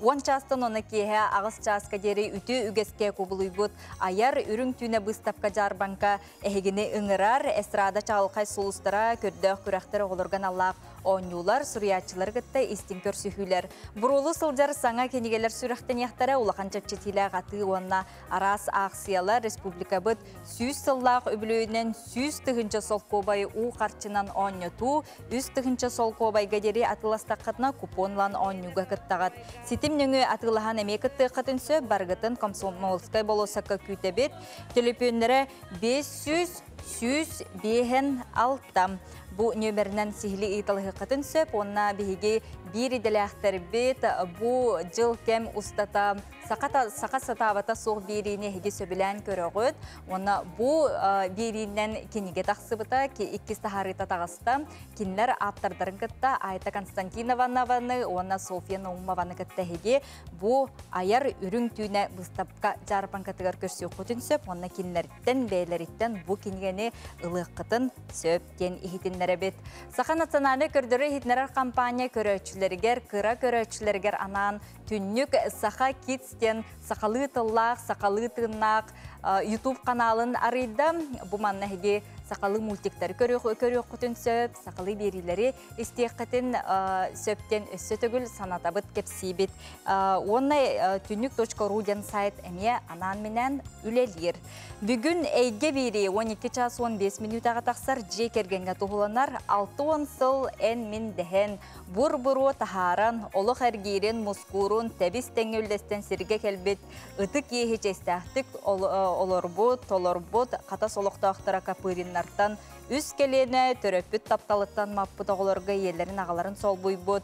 10 чаастан оны киэһэ 8 чааска диэри үтүө үгэскэ кубулуйбут айар үрүҥ түүнэ быыстапка дьаарбаҥка эһигини ыҥырар. Эстрада чаҕылхай сулустара, көрдөөх күрэхтэр оҕолорго аналлаах оонньуулар, суруйааччылары кытта истиҥ көрсүһүүлэр. Буруолу сылдьар саҥа кинигэлэр сүрэхтэниэхтэрэ, улахан чэпчэтиилээх атыы уонна араас аахсыйалар. Республикабыт 100 сыллаах үбүлүөйүнэн 100 000 солкуобай уу харчынан оонньотуу, 3 000 солкуобайга диэри атыыластаххытына купонлан оонньууга кыттаҕыт. Ситим нөҥүө атыылаһан эмиэ кыттыаххытын сөп, барыгытын Комсомольскай болуоссакка күүтэбит. Төлөпүөннэрэ 500 156. Бу нүөмэринэн сиһили ыйыталаһыаххытын сөп уонна биһиги биир идэлээхтэрбит бу дьыл кэм устата саха, саха сатаабата суох биэриини эһиги сөбүлээн көрөҕүт уонна бу биэриинэн кинигэ тахсыбыта иккис таһаарыыта таҕыста. Кинилэр ааптардарын кытта Айта Константиновнаны уонна Софья Наумованы кытта эһиги бу айар үрүҥ түүнэ быыстапка дьаарбаҥкатыгар көрсүөххүтүн сөп уонна кинилэртэн бэйэлэриттэн бу кинигэни ылыаххытын сөп диэн иһитиннэрэбит. Саха национальнай көрдөрөр иһитиннэрэр компания көрөөччүлэригэр, кыра көрөөччүлэригэр анаан Түннүк Саха Kids диэн сахалыы тыллаах, сахалыы тыыннаах YouTube каналын арыйда. Бу манна эһиги сахалыы мультиктары көрүөххүтүн сөп, сахалыы биэриилэри истиэххитин сөп диэн өссө төгүл санатабыт, кэпсиибит. Уонна түннүк.ру диэн сайт эмиэ анаан-минээн үлэлиир. Бүгүн эйгэ биэрии 12 час 15 мүнүүтэҕэ тахсар дьиэ кэргэҥҥэ туһуланар 60 сыл эн-мин дэһэн, бур-буруо таһааран, олох эргиирин, мускуурун тэбис тэҥҥэ үллэстэн сиргэ кэлбит ытык иэһи чиэстээхтик олорбут, толорбут Хатас олохтоохторо Копыриннартан үс кэлиэнэ төрөппүт тапталыттан маппыт оҕолорго ийэлэрин аҕаларын солбуйбут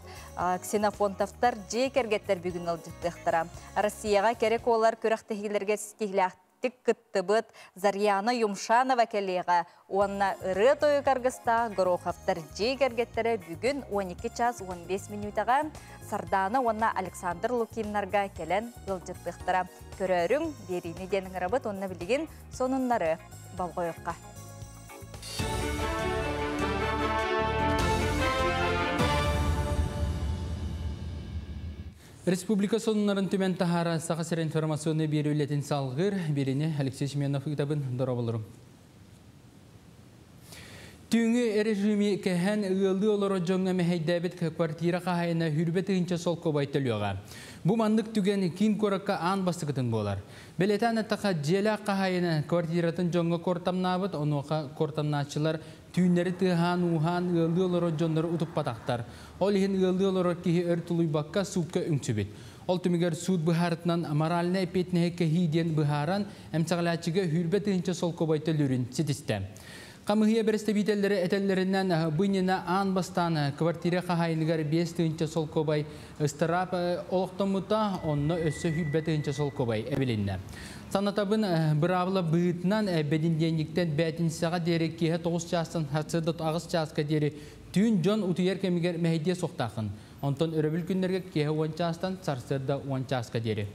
Ксенофонтовтар дьиэ кэргэттэр бүгүн ыалдьыттыахтара. Россияҕа кэрэ куолар күрэхтэһиилэргэ ситиһиилээхтик кыттыбыт Зарьяна Юмшанова кэлиэҕэ уонна ырыа тойук аргыстаах Гороховтар дьиэ кэргэттэрэ бүгүн 12 час 15 мүнүүтэҕэ Сардаана уонна Александр Лукиннарга кэлэн ыалдьыттыахтара. Көрөөрүҥ, биэриини диэн ыҥырабыт уонна билигин сонуннары болҕойуохха. Республика сонуннарын түмэн таһаара Саха сирэ информационнай биэрии үлэтин салгыыр. Биэриини Алексей Семенов ыытабын. Дорооболорум. Түүҥҥү режими кэһэн ыаллыы олорор дьоҥҥо мэһэйдээбит квартира хаһаайына 20 000 солкуобай төлүөҕэ. Бу маннык түгэн киин куоракка аан бастакытын буолар. Бэлиэтээн эттэххэ, дьиэлээх хаһаайына квартиратын дьоҥҥо куортамнаабыт, онуоха куортамнааччылар түүннэри тыаһаан-ууһаан ыаллыы олорор дьоннору утуппатахтар. Ол иһин ыаллыы олорор киһи өр тулуйбакка суукка үҥсүбүт. Ол түмүгэр суут быһаарытынан моральнай эппиэтинэһи кэһии диэн быһааран, эмсэҕэлээччигэ 20 000 солкуобай төлүүрүн ситистэ. Хамыыһыйа бэрэстэбиитэллэрэ этэллэринэн, бу иннинэ аан бастаан квартира хаһаайыныгар 5 000 солкуобай ыстараап олохтоммута, онно өссө 20 000 солкуобай эбилиннэ. Санатабын, быраабыла быһыытынан бэнидиэнньиктэн бээтинсэҕэ диэри киэһэ 9 чаастан сарсыарда 8 чааска диэри түүн дьон утуйар кэмигэр мэһэйдиэ суохтааххын. Онтон өрөбүл күннэргэ киэһэ 10 чаастан сарсыарда 10 чааска диэри.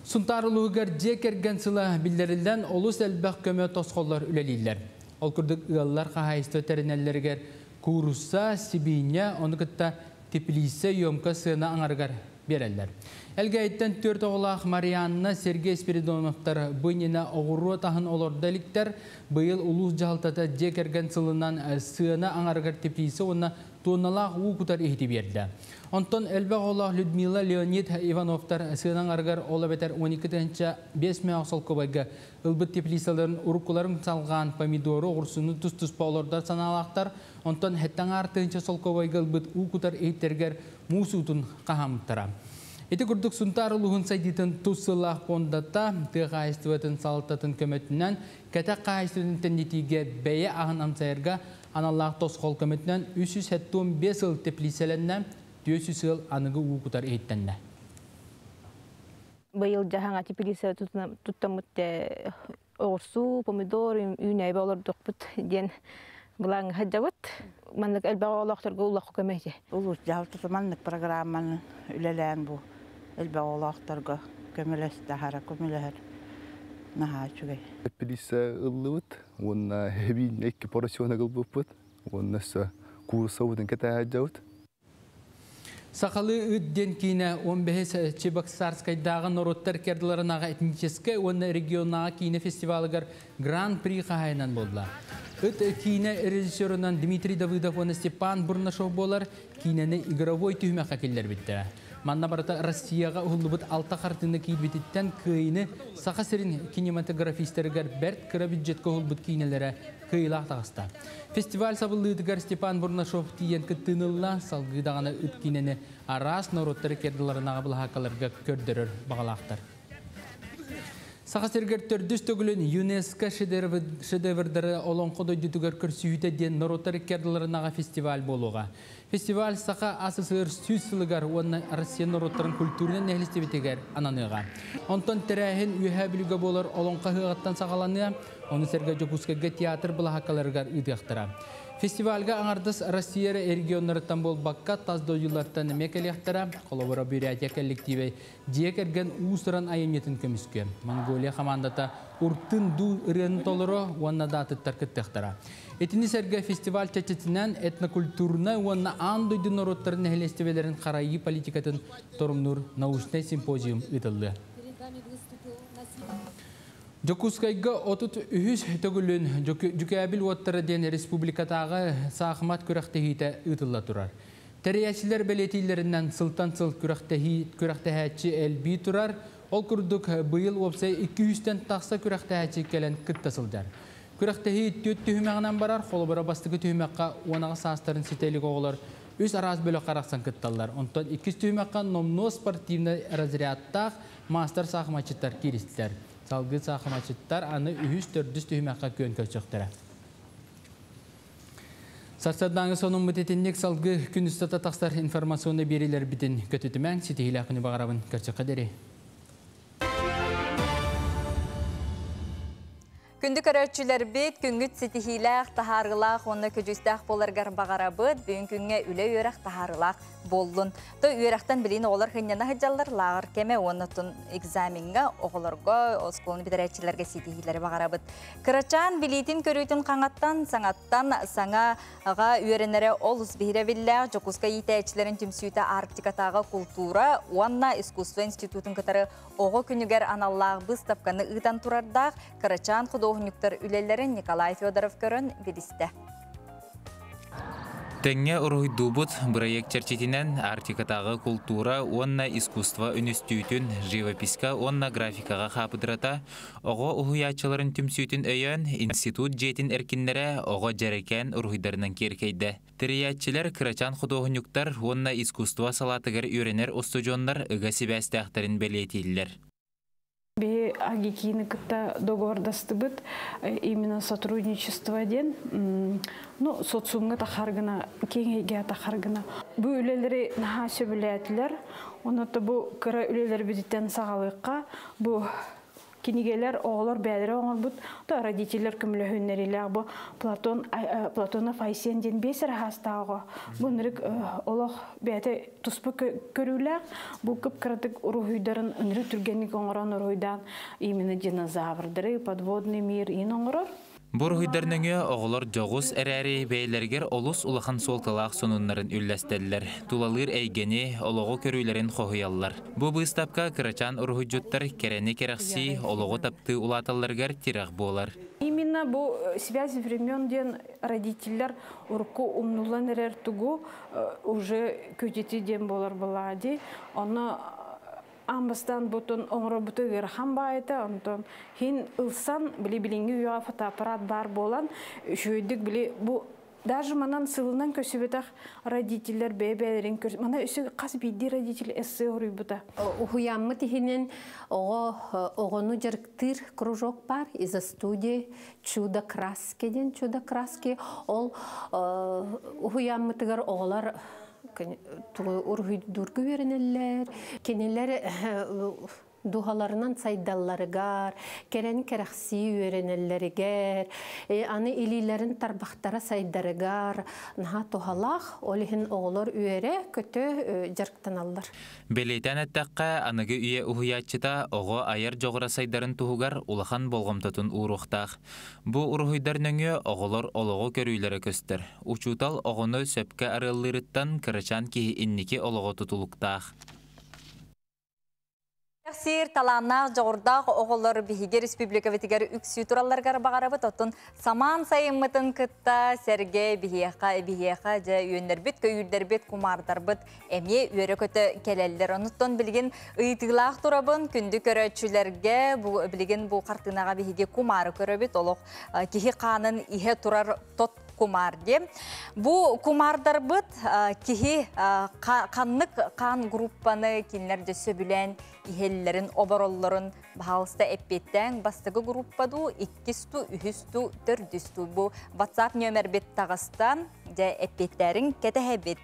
Сунтаар улууһугар дьиэ кэргэн сыла биллэриллэн олус элбэх көмө тосхоллор үлэлииллэр. Ол курдук ыаллар хаһаайыстыба тэринэллэригэр куурусса, сибиинньэ, ону кытта теплица, емка сыана аҥарыгар биэрэллэр. Элгээйиттэн түөрт оҕолоох Марианна, Сергей Спиридоновтар бу иннинэ оҕуруот аһын олордо иликтэр. Быйыл улуус дьаһалтата дьиэ кэргэн сылынан сыана аҥарыгар теплица уонна туонналаах уу кутар иһити биэрдэ. Онтон элбэх оҕолоох Людмила, Леонид Ивановтар сыана аҥарыгар ол эбэтэр 12 5 мөөх солкуобайга ылбыт теплицаларын уруккуларын салҕаан помидору, оҕурсуну тус-туспа олордор санаалаахтар. Онтон 7,5 тыһыынча солкуобайга ылбыт уу кутар иһиттэригэр муус уутун хаһааммыттара. Ити курдук Сунтаар улууһун сайдыытын тус сыллаах пуондата тыа хаһаайыстыбатын салалтатын көмөтүнэн кэтэх хаһаайыстыбатын тэнитиигэ бэйэ аһын амсайарга аналлаах тосхол көмөтүнэн 375 ыал теплицэлэннэ, 400 ыал аныгы уу кутар иһиттэннэ. Быйыл дьэ саҥа теплица туттаммыт оҕурсуу, помидор үүнээйи олордохпут диэн былааҥҥа сылдьабыт. Маннык элбэх оҕолоохторго улахан көмө этэ. Улуус дьаһалтата маннык программаны үлэлээн бу элбэх оҕолоохторго көмөлөстө, аһара көмөлөһөр наһаа үчүгэй. Теплица ыллыбыт, уонна эбиин икки поросенок ылбыппыт, уонна өссө кууруссабытын кэтэһэ сылдьабыт. Сахалыы ыт диэн киинэ 15 Чебоксарскайдааҕы норуоттар икки этническэй уонна регионнааҕы киинэ фестивалыгар Гран-при хаһаайынынан буолла. Ыт киинэ режиссерунан Дмитрий Давыдов уонна Степан Бурнашов буолар киинэни игровой түһүмэххэ киллэрбиттэрэ. Манна барыта Россияҕа уһуллубут алта хартыына киирбититтэн кыайыыны Саха сирин кинематографистарыгар бэрт кыра бюджетка уһулбут киинэлэрэ кыайыылаах таҕыста. Фестиваль сабыллыытыгар Степан Бурнашов тиийэн кыттыыны ылла, салгыы даҕаны ыт киинэни араас норуоттар икки ардыларынааҕы былаһааккаларга көрдөрөр баҕалаахтар. Саха сиригэр төрдүс төгүлүн ЮНЕСКО шедеврдары Олоҥхо дойдутугар көрсүһүүтэ диэн норуоттар икки ардыларынааҕы фестиваль буолуоҕа. Фестиваль Саха АССР 100 сылыгар уонна Россия норуоттарын культурнай нэһилиэстибэтигэр ананыаҕа. Онтон тэрээһин Үөһээ Бүлүүгэ буолар Олоҥхо ыһыаҕыттан саҕаланыа, ону сэргэ Дьокуускайга театр былаһааккаларыгар ыытыахтара. Фестивальга аҥардас Россия регионнарыттан буолбакка, тас дойдулартан эмиэ кэлиэхтэрэ, холобура Бурятия коллективэ дьиэ кэргэн уус-уран айымньытын көмүскүө. Монголия хамаандата Уртын дуу ырыаны толоруо уонна да атыттар кыттыахтара. Итини сэргэ фестиваль чэрчитинэн этнокультурнай уонна аан дойду норуоттарын нэһилиэстибэлэрин харайыы политикатын торумнуур научнай симпозиум ыытыллыа. Дьокуускайга 33-үс төгүлүн Дьүкээбил уоттара диэн республикатааҕы саахымат күрэхтэһиитэ ыытылла турар. Тэрийээччилэр бэлиэтииллэринэн сылтан сыл күрэхтэһээччи элбии турар. Ол курдук быйыл уопсай 200-тэн тахса күрэхтэһээччи кэлэн кытта сылдьар. Күрэхтэһии түөрт түһүмэҕинэн барар, холобура бастакы түһүмэххэ 10 саастарын ситэ илик оҕолор үс араас бөлөххө арахсан кытталлар. Онтон иккис түһүмэххэ номнуо спортивнай разрядтаах маастар саахыматчыттар кииристилэр. Салгыы саахыматчыттар аны үһүс төрдүс түһүмэххэ күөн көрсүөхтэрэ. Сарсыардааҥҥы сонуммут итинник салгыы күн устата тахсар информационнай биэриилэрбитин көтүтүмэҥ, ситиһиилээх күнү баҕарабын көрсүөххэ диэри. Күндү көрөөччүлэрбит, күҥҥүт ситиһиилээх, таһаарыылаах уонна көдьүүстээх буоларыгар баҕарабыт. Бүгүн күҥҥэ үлэ үөрэх таһаарыылаах буоллун. То үөрэхтэн билигин оҕолор сынньана сылдьаллар лааҕыр кэмэ уонна тун экзамеҥҥа оҕолорго, оскуоланы бүтэрээччилэргэ ситиһиилэри баҕарабыт. Кырачаан билиитин көрүүтүн хаҥаттан, саҥаттан саҥаҕа үөрэнэрэ олус биһирэбиллээх Дьокуускай иитээччилэрин түмсүүтэ Арктикатааҕы култуура уонна искусство институтун кытары оҕо күнүгэр аналлаах быыстапканы ыытан турардаах кырачаан худуоһунньуктар үлэлэрин Николай Федоров көрөн билистэ. Тэҥҥэ уруһуйдуубут бырайыак чэрчитинэн Арктикатааҕы култуура уонна искусство үнүстүүтүн живописька уонна графикаҕа хаапыдырата оҕо уһуйааччыларын түмсүүтүн өйөөн институт дьиэтин эркиннэрэ оҕо дьэрэкээн уруһуйдарынан киэркэйдэ. Тэрийээччилэр кырачаан худуоһунньуктар уонна искусство салаатыгар үөрэнэр устудьуоннар ыга сибээстээхтэрин бэлиэтииллэр. Биһи АГИКИ-ни кытта договордастыбыт именно сотрудничество диэн ну социумҥа тахсар гына киэҥ эйгэҕэ тахсар гына бу үлэлэри наһаа сөбүлээтилэр онон бу кыра үлэлэрбититтэн саҕалыахха бу. Кинигэлэр оҕолор бэйэлэрэ оҥорбут, то родителлэр көмөлөһүннэрилээх бу Платон Платонов Айсен диэн биэс эрэ саастаах оҕо. Бу ынырык олох бэйэтэ туспа көрүүлээх, бу кып-кыратык уруһуйдарын ынырык түргэнник оҥорон уруһуйдаан именно динозаврдары, подводный мир иин оҥорор. Бу уруһуйдар нөҥүө оҕолор дьоҕус эрээри бэйэлэригэр олус улахан суолталаах сонуннарын үллэстэллэр, тулалыыр эйгэни, олоҕу көрүүлэрин хоһуйаллар. Бу быыстапка кырачаан уруһуйдьуттар кэрэни кэрэхсии, олоҕу таптыы улааталларыгар тирэх буолар. Именно бу связь времен диэн родителлэр урукку умнуллан эрэр тугу уже күтити диэн буолар буоллаҕа дии. Онно аан бастаан бутун оҥоробуту ыарахан баайыта, онтон хин ылсан били билиҥҥи үйэҕэ фотоаппарат баар буолан үчүгэйдик били бу даже манан сылынан көсүбэтэх родителлэр бэйэ-бэйэлэрин көрс мана өссө хас биирдии родитель эссе уруйбута. Уһуйааммыт иһинэн оҕо оҕону дьарыктыыр кружок бар из студии Чудо краски диэн Чудо краски ол уһуйааммытыгар оҕолор уруһуйдуурга үөрэнэллэр. Кинилэр дууһаларынан сайдалларыгар, кэрэн кэрэхсии үөрэнэллэригэр, аны илиилэрин тарбахтара сайдарыгар наһаа туһалаах, ол иһин оҕолор үөрэ көтө дьарыктаналлар. Бэлиэтээн эттэххэ, аныгы үйэ уһуйааччыта оҕо айар дьоҕура сайдарын туһугар улахан болҕомтотун ууруохтаах. Бу уруһуйдар нөҥүө оҕолор олоҕу көрүүлэрэ көстөр. Учуутал оҕону сөпкө арыаллыырыттан кырачаан киһи инники олоҕо тутулуктаах. Сир талааннаах, дьоҕурдаах оҕолор биһиги республикабытыгар үксүү туралларыгар баҕарабыт. Оттон самаан сайыммытын кытта сэргэ биһиэхэ, биһиэхэ дьэ үөннэрбит, көйүүрдэрбит, кумаардарбыт эмиэ үөрэ-көтө кэлэллэр. Онуттан билигин ыйытыылаах турабын күндү көрөөччүлэргэ бу билигин бу хартыынаҕа биһиги кумаары көрөбүт. Олох киһи хаанын иһэ турар тот кумаар диэн. Бу кумаардарбыт киһи ханнык хаан группаны кинилэр дьэ сөбүлээн иһэллэрин, обороллорун баһаалыста эппиэттээҥ. Бастакы группа дуу, иккис туу, үһүс туу, төрдүс туу. Бу WhatsApp нөмербит таҕыста. Дьэ эппиэттээриҥ кэтэһэбит.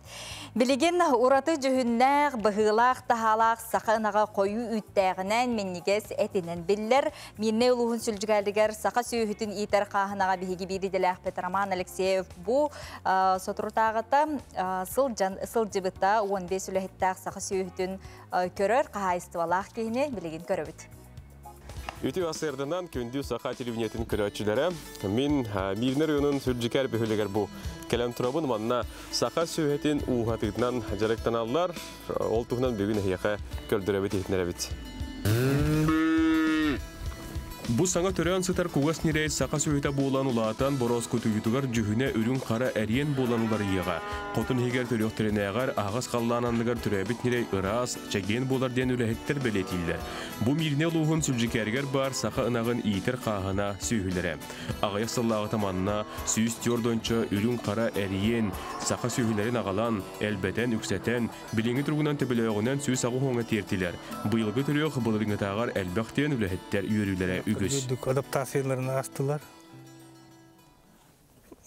Билигин ураты дьүһүннээх, быһыылаах, таһаалаах саха ынаҕа хойуу үүттээҕинэн, минньигэс этинэн биллэр. Миирнэй улууһун Сүлдьүкээлигэр саха сүөһүтүн иитэр хааһынаҕа биһиги биир идэлээхпит Роман Алексеев бу соторутааҕыта сылдьан сылдьыбыта 15 үлэһиттээх саха сүөһүтүн көрөр хаһаайыстыбалаах киһини билигин көрөбүт. Үтүө асырданан күндү саха телевидениетин көрөөччүлэрэ, мин Миирнэ районун Сүлдьүкээр бөһүөлэгэр бу кэлэн турабын. Манна саха сүөһэтин ууһатыытынан дьарыктаналлар. Ол туһунан бүгүн эһиэхэ көрдөрөбүт иһитинэрэбит. Бу саҥа төрөөн сытар кугас ньирэй саха сүөһүтэ буолан улаатан борооскутуйутугар дьүһүнэ үрүҥ-хара эриэн буолан уларыйыаҕа. Хотун иһигэр төрүөхтэринээҕэр аһаҕас халлаан анныгар төрөөбүт ньирэй ыраас, чэгиэн буолар диэн үлэһиттэр бэлиэтииллэр. Бу Мииринэй улууһун Сүлдьүкээригэр баар саха ынаҕын иитэр хааһына сүөһүлэрэ. Аҕыйах сыллааҕыта манна 104 үрүҥ-хара эриэн саха сүөһүлэрин аҕалан, элбэтэн, үксэтэн, Билиҥҥи туругунан төбөлөөҕүнэн 180 тиэртилэр. Быйылгы төрүөх былырыыҥҥытааҕар элбэх диэн үлэһиттэр үөрүүлэрэ үгүс. Үрдүк адаптацияларын аастылар.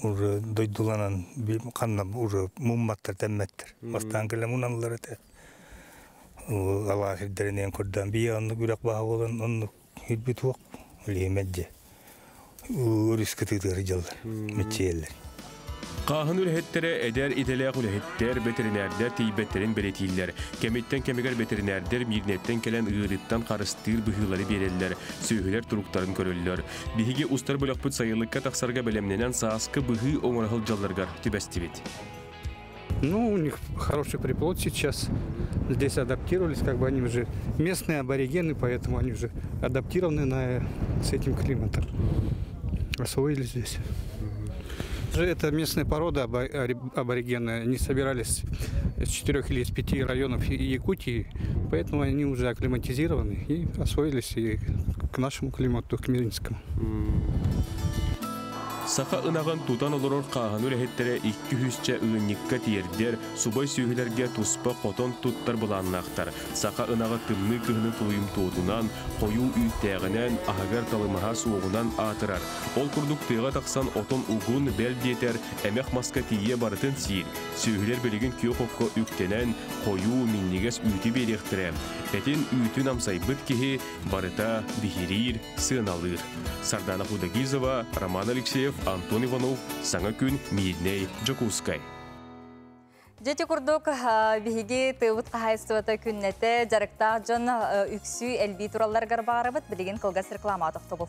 Уже дойдуланан ханна уже мумматтар тэммэттэр. Бастаан кэлэн муналлар этэ. Алаа сирдэринэн көрдөөн бии оннук үрэх баһа буолан оннук ирбит суох лиэмэддьэ өрүс кытыытыгар дьыллар мэччийэллэр. Хааһын үлэһиттэрэ эдэр идэлээх үлэһиттэр, бэтэринээрдэр тиийбэттэрин бэлиэтииллэр. Кэмиттэн кэмигэр бэтэринээрдэр Миирнэттэн кэлэн ыарыыттан харыстыыр быһыылары биэрэллэр, сүөһүлэр туруктарын көрөллөр. Биһиги устар бөлөхпүт сайылыкка тахсарга бэлэмнэнэн сааскы быһыы оҥоро сылдьалларыгар түбэстибит. Ну, у них хороший приплод сейчас. Здесь адаптировались, как бы они уже местные аборигены, поэтому они уже адаптированы на, с этим климатом. Освоились здесь. Это местная порода аборигены. Они собирались из четырех или из пяти районов Якутии, поэтому они уже акклиматизированы и освоились и к нашему климату, к Мирнинскому. Саха ынаҕын тутан олорор хааһына үлэһиттэрэ 200-чэ ыанньыкка тиэрдэр, субай сүөһүлэргэ туспа хотон туттар былааннаахтар. Саха ынаҕа тымныы кыһыны тулуйумтуотунан, хойуу үүттээҕинэн, аһыгар талымаһа суоҕунан аатырар. Ол курдук тыаҕа тахсан отон угун, бэл диэтэр, эмэх маска тиийэ барытын сиир. Сүөһүлэр билигин күөх окко үктэнэн, хойуу, минньигэс үүтү биэриэхтэрэ. Этин үүтүн амсайбыт киһи барыта биһириир, сыаналыыр. Сардана Худогизова, Роман Алексеев, Антон Иванов, Саҥа күн, Миирнэй, Дьокуускай. Дьэ курдук биһиги тыыбыт хаһаайыстыбата күннэтэ дьарыктаах дьон үксүү элбии туралларыгар баарыбыт билигин кылгас реклама тохтобул.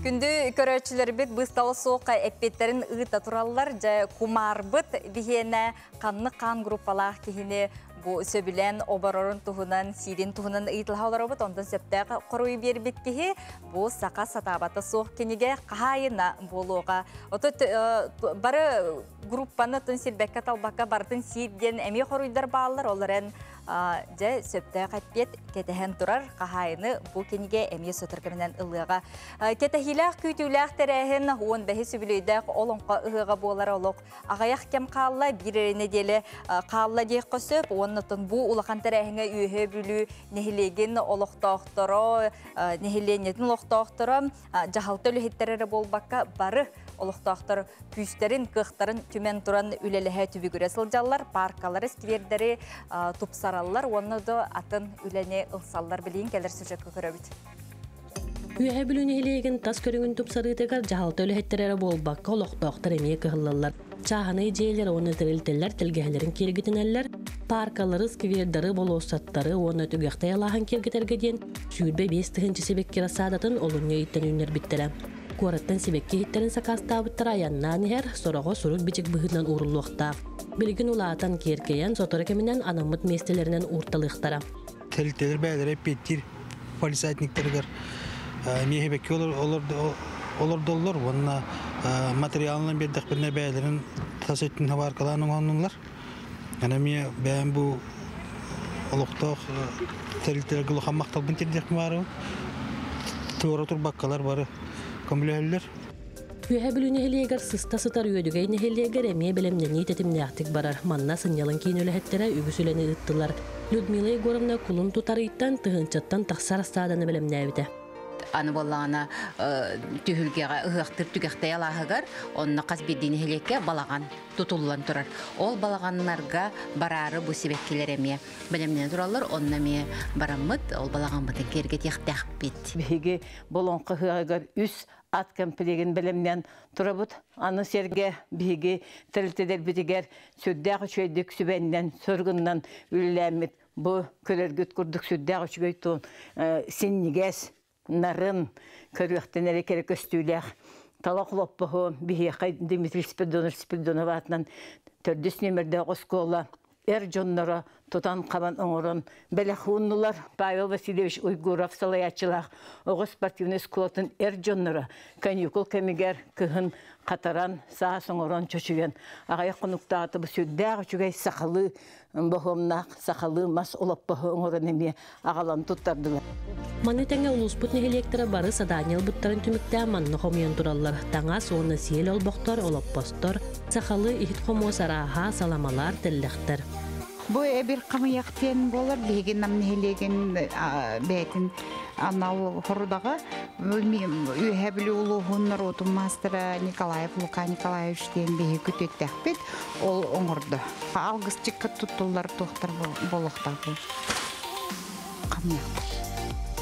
Күндү көрөөччүлэрбит быыстала суохха эппиэттерин ыыта тураллар. Дьэ кумаарбыт биһиэнэ ханнык хаан группалаах киһини бу сөбүлээн оборорун туһунан, сиирин туһунан ыйытылаһа олоробут. Онтон сөптөөх хоруй биэрбит киһи бу саха сатаабата суох кинигэ хаһаайына буолуоҕа. Ото бары группаны тун сирбэккэ талбакка барытын сиир диэн эмиэ хоруйдар бааллар. Олорен дьэ сөптөөх эппиэт кэтэһэн турар хаһаайыны бу кинигэ эмиэ сотор кэминэн ылыаҕа. Кэтэһиилээх күүтүүлээх тэрээһин 15 үбүлүөйдээх олоҥхо ыһыаҕа буолар олох аҕыйах кэм хаалла, биир нэдиэлэ хаалла диэххэ сөп. Оннотон бу улахан тэрээһиҥҥэ Үөһээ Бүлүү нэһилиэгин олохтоохторо, нэһилиэнньэтин олохтоохторо, дьаһалта үлэһиттэрэ эрэ буолбакка бары олохтоохтор күүстэрин, кыахтарын түмэн туран үлэлэһэ түбүгүрэ сылдьаллар, паркалары, сквердэри тупсараллар уонна да атын үлэни ылсаллар. Билигин кэлэр сюжекка көрөбүт. Үөһээ Бүлүү нэһилиэгин тас көрүҥүн тупсарыытыгар дьаһалта үлэһиттэрэ эрэ буолбакка, олохтоохтор эмиэ кыһыллаллар. Чааһынай дьиэлэр уонна тэрилтэлэр тэлгэһэлэрин киэргэтинэллэр, паркалары, сквердары, болуоссаттары уонна түгэхтэй алааһын киэргэтэргэ диэн 25 000 сибэкки рассадатын олунньу ыйыттан үүннэрбиттэрэ. Куораттан сибэкки иһиттэрин сакаастаабыттара айаннаан иһэр, сороҕо сурук-бичик быһыытынан ууруллуохтаах. Билигин улаатан киэркэйэн, сотору кэминэн анаммыт миэстэлэринэн уурталыахтара. Тэрилтэлэр бэйэлэрэ эппиэттиир палисадниктарыгар миэһэбэкки олордоллор уонна материалынан биэрдэхпинэ бэйэлэрин тас өттүн хабааркалаан оҥоһуннулар. Аны эмиэ бэйэм бу олохтоох тэрилтэлэргэ улахан махталбын тиэрдиэхпин баарыбын. Туора турбаккалар бары көмөлөһөллөр. Үөһээ Бүлүү нэһилиэгэр сыста сытар Үөдүгэй нэһилиэгэр эмиэ бэлэмнэнии тэтимнээхтик барар. Манна сынньалаҥ киин үлэһиттэрэ үгүс үлэни ыыттылар. Людмила Егоровна кулун тутар ыйтан тыһыынчаттан тахса рассаданы бэлэмнээбитэ. Аны буоллаҕына түһүлгэҕэ ыһыахтыыр түгэхтэй алааһыгар онно хас биирдии нэһилиэккэ балаҕан тутуллан турар. Ол балаҕаннарга бараары бу сибэккилэр эмиэ бэлэмнэнэ тураллар, онно эмиэ бараммыт, ол балаҕаммытын киэргэтиэхтээхпит. Биһиги Болоҥхо ыһыаҕыгар үс ат комплегин бэлэмнээн турабыт. Аны сэргэ биһиги тэрилтэлэрбитигэр сүрдээх үчүгэйдик сүбэннэн, соргуннан үлэлээммит бу көрөргүт курдук сүрдээх үчүгэй туон синньигэс, нарын көрүөхтэн эрэ кэрэ көстүүлээх талах олоппоһу биһиэхэ Дмитрий Спиридонович Спиридонов аатынан төрдүс нүөмэрдээх оскуола эр дьонноро тутан-хабан оҥорон бэлэх ууннулар. Павел Васильевич Уйгуров салайааччылаах оҕо спортивнай оскуолатын эр дьонноро каникул кэмигэр кыһын хатаран, саас оҥорон чочуйан аҕыйах хонуктаата бу сүрдээх үчүгэй сахалыы боһуомнаах сахалыы мас олоппоһу оҥорон эмиэ аҕалан туттардылар. Маны тэҥэ улууспут нэһилиэктэрэ бары задание ылбыттарын түмүктээн манна хомуйан тураллар. Таҥас уонна сиэл олбохтор, олоппостор, сахалыы иһит-хомуос арааһа, саламалар, тэллэхтэр. Бу эбир хамыйах диэн буолар биһиги Нам нэһилиэгин бэйэтин анал хорудаҕа Үөһээ Бүлүү улууһун норуотун маастара Николаев Лука Николаевич диэн биһиги күтүөттэхпит ол оҥордо. Алгысчыкка туттуллар туохтар буолуохтаах хамыйахтар.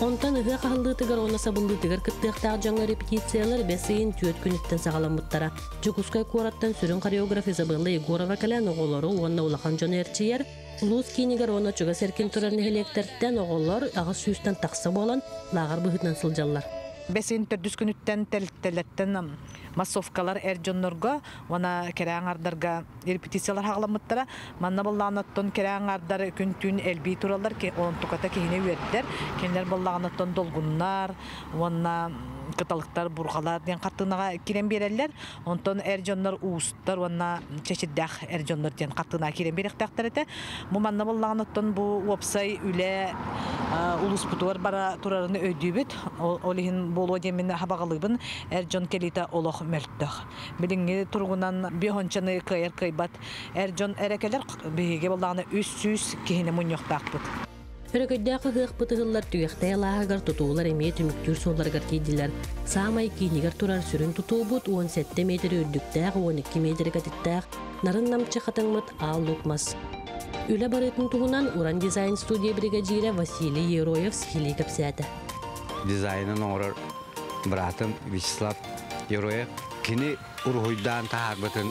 Онтон ыһыах аһыллыытыгар уонна сабыллыытыгар кыттыахтаах дьоҥҥо репетициялар бэс ыйын 4 күнүттэн саҕаламмыттара. Дьокуускай куораттан сүрүн хореограф Изабелла Егорова кэлэн оҕолору уонна улахан дьону эрчийэр. Улуус киинигэр уонна чугас эркин турар нэһилиэктэртэн оҕолор 800-тэн тахса буолан лааҕыр быһыытынан сылдьаллар. Бэс ыйын төрдүс күнүттэн тэрилтэлэртэн массовкалар эр дьоннорго уонна кэрэ аҥардарга репетициялар хаҕаламмыттара. Манна быллаанаттан кэрэ аҥардар күн-түүн элбии тураллар, онтуката киһини үөрдэр. Кинилэр быллаҕынаттан долгуннар уонна Кыталыктар, бурҕалар диэн хартыынаҕа киирэн биэрэллэр. Онтон эр дьоннор уустар уонна чэчирдээх эр дьоннор диэн хартыынаҕа киирэн биэриэхтээхтэр этэ. Бу манна буоллаҕына оттон бу уопсай үлэ улууспутугар бара турарын өйдүүбүт. Ол иһин буолуо диэн мин хабаҕалыыбын. Эр дьон кэлиитэ олох мөлтөх. Билиҥҥи туругунан биэһончаны кыайар кыайбат эр дьон эрэ кэлэр. Биһиги буоллаҕына 300 киһини мунньуохтаахпыт. Өрөгөйдөөх ыһыахпыт ыһыллар түгэхтэй алааһыгар тутуулар эмиэ түмүктүүр суолларыгар тиийдилэр. Саамай киинигэр турар сүрүн тутуубут 17 метр үрдүктээх, 12 метр кэтиттээх нарын-намчы хатыҥмыт Аал Лук мас. Үлэ барыытын туһунан Уран дизайн студия биригэдьиирэ Василий Ероев сиһилии кэпсээтэ. Дизайнын оҥорор быраатым Вячеслав Ероев кини уруһуйдаан таһаарбытын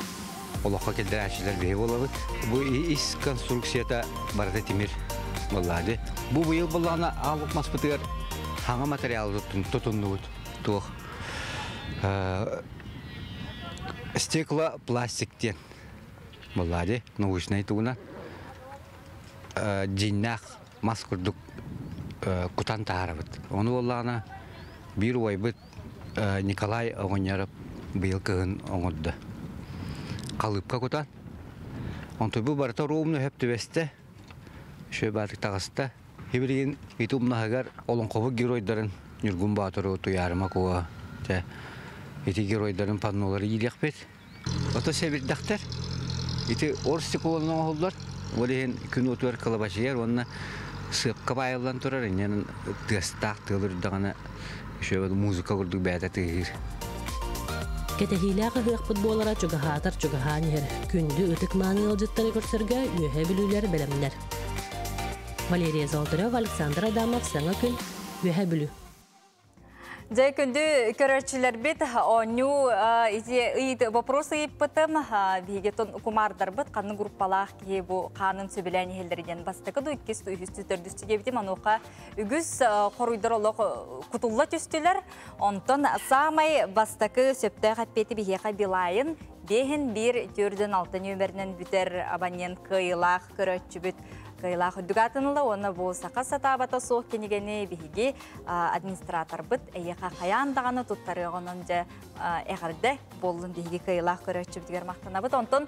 олоххо киллэрээччилэр биһи буолабыт. Бу ис конструкцията барыта тимир буоллаады. Бу быйыл буоллаҕына аалык маспытыгар хаҥа материалы тутуннубут. Туох стеклопластик диэн буоллаады научнай тугунан дьиҥнээх мас курдук кутан таһаарабыт. Ону буоллаҕына биир убайбыт Николай оҕонньоро быйыл кыһын оҥордо. Халыыпка кутан. Онтон бу барыта ровно өһөп түбэстэ. Үчүгэй баатык таҕыста. Билигин ити умнаһыгар олоҥхобут геройдарын Ньургун Боотуру, Туйаарыма Куо, дьэ, ити геройдарын паннолары иилиэхпит. Ото сэбирдэхтэр ити ор стеклонан оҥоһуллар. Ол иһин күн уотугар кылабачыйар уонна сыапка баайыллан турар. Инньэн тыастаах тыал үрдэҕинэ үчүгэй музыка курдук бэйэтэ тыаһыыр. Кэтэһиилээх ыһыахпыт буолара чугаһаатар чугаһаан иһэр. Күндү ытык-мааны ыалдьыттары көрсөргө Үөһээ Бүлүүлэр бэлэмнэр. Валерия Золотарева, Александр Адамов, Саҥа күн, Үөһээ Бүлүү. Дьэ, күндү көрөөччүлэрбит, оонньуу ити ыйыт вопрос ыйыппытым. Биһиги кумаардарбыт ханнык группалаах киһи бу хаанын сөбүлээн иһэллэр диэн бастакы ду, иккис ду, үһүс ду, төрдүс ду диэбитим. Онуоха үгүс хоруйдар олох кутулла түстүлэр. Онтон саамай бастакы сөптөөх эппиэти биһиэхэ Билайын биэһин биир төрдүн алта нүөмэринэн бүтэр абонент кыайыылаах көрөөччүбүт кыайыылаах үрдүк аатын ыла уонна бу саха сатаабата суох кинигэни биһиги администраторбыт эйиэхэ хайаан даҕаны туттарыаҕынан дьэ эҕэрдэ буоллун биһиги кыайыылаах көрөөччүбүтүгэр махтанабыт. Онтон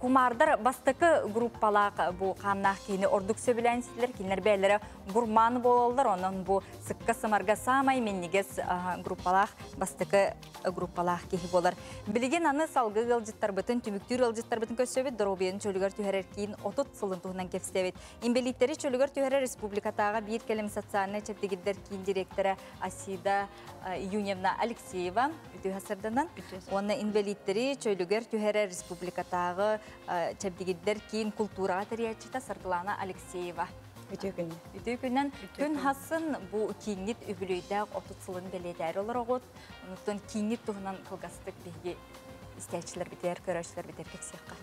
кумаардар бастакы группалаах бу хааннаах киһини ордук сөбүлээн ситилэр. Кинилэр бэйэлэрэ гурман буолаллар. Онон бу сыкка-сымарга саамай минньигэс группалаах бастакы группалаах киһи буолар. Билигин аны салгыы ыалдьыттарбытын, түмүктүүр ыалдьыттарбытын көрсөбүт, доруобуйаны чөлүгэр түһэрэр киин 30 сылын туһунан кэпсээбит. Инбэлииттэри чөлүгэр түһэрэр республикатааҕы биир кэлим социальнай чэбдигирдэр киин директора Асида Июньевна Алексеева үтүө сарданан уонна инбэлииттэри чөлүгэр түһэрэр республикатааҕы чэбдигирдэр киин култуураҕа тэрийээччитэ Саргылана Алексеева. Үтүө күннэн. Үтүө күннэн. Күн хасын бу кииҥҥит үбүлүөйдээх 30 сылын бэлиэтээри олороҕут. Онуттан кииҥҥит туһунан кылгастык биһиги истээччилэрбитигэр, көрөөччүлэрбитигэр кэпсиэххэ.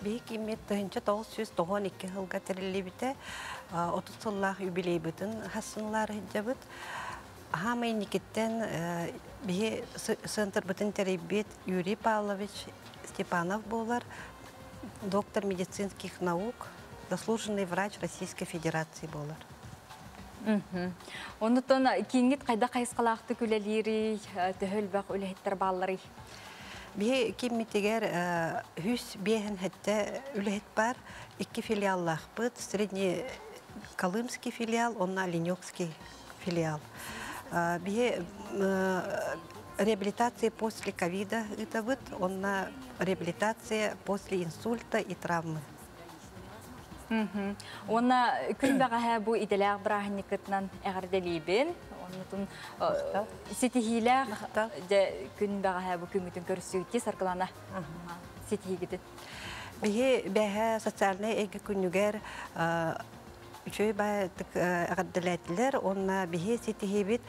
Биһи кииммит 1992 сылга тэриллибитэ. 30 сыллаах юбилейбытын хассынлаар сылдьабыт. Хаамай инникиттэн биһи центрбытын тэрийбит Юрий Павлович Степанов буолар, доктор медицинских наук, заслуженный врач Российской Федерации буолар. Оннуттан кииҥҥит хайдах хайысхалаахтык үлэлиирий, төһө элбэх үлэһиттэр баалларый? Биһи киммитигэр үс биэһин хэттэ үлэһит бар, икки филиаллаахпыт, Средний Колымский филиал, онно Оленекский филиал. Биһи реабилитация после ковида ыытабыт, онно реабилитация после инсульта и травмы. Уонна күн бэҕэһээ бу идэлээх бырааһынньыккытынан эҕэрдэлиибин. Оннутун ситиһиилээх дьэ күн бэҕэһээ бу күҥҥүтүн көрсүүтти Саргылана ситиһиигитин. Биһи бэһэ социальнай эйгэ күнүгэр үчүгэй баайдык эҕэрдэлээтилэр уонна биһи ситиһиибит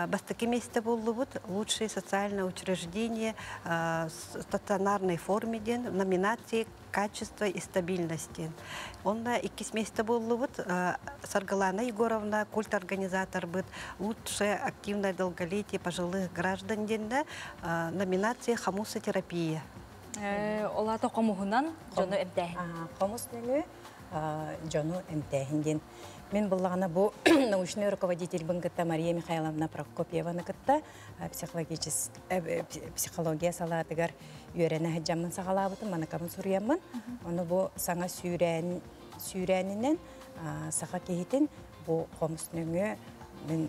бастакы миэстэ буоллубут лучшее социальное учреждение в стационарной форме диэн номинации качество и стабильность диэн. Онно иккис миэстэ буоллубут. Саргылана Егоровна культ организаторбыт лучшее активное долголетие пожилых граждан диэннэ номинация хомусотерапия. Ол аата хомуһунан дьону эмтээһин. Хомус нөҥүө дьону эмтээһин диэн. Мин буллаҕына бу научный руководитель кытта Мария Михайловна Прокопьеваны кытта психология салаатыгар үөрэнэ сылдьаммын саҕалаабытым, маныкабын суруйаммын. Ону бу саҥа сүүрээнинэн саха киһитин бу хомус нөҥүө мин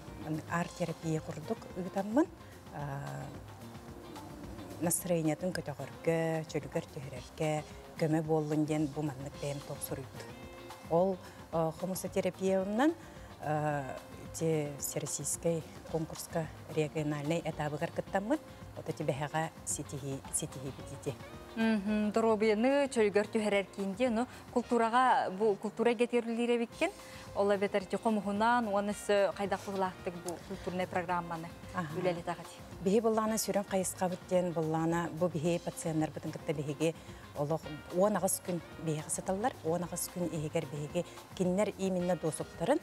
арт-терапия курдук ыытаммын настроениятын көтөҕөргө, чөлүгэр түһэрэргэ көмө буоллун диэн бу маннык бэйэм тоқ суруйдум. Ол хомусотерапиянан те всероссийскай конкурска региональный этабыгар кыттаммыт, ото тибэһэҕэ ситиһи битити. Доруобуйаны чөлүгэр түһэрэр киин, ну культураға бу культура кетерлире биккен, ола бетер хомуһунан уонна өссө хайдах быһылаахтык бу культурный программаны үлэлэтэ ҕытый? Биһи буллаана сүрүн хайысхабыт диэн буллаана бу биһи пациенттарбытын кытта биһиги олох 10 күн биһиги сыталлар, 10 күн иһигэр биһиги киннер именно досуктарын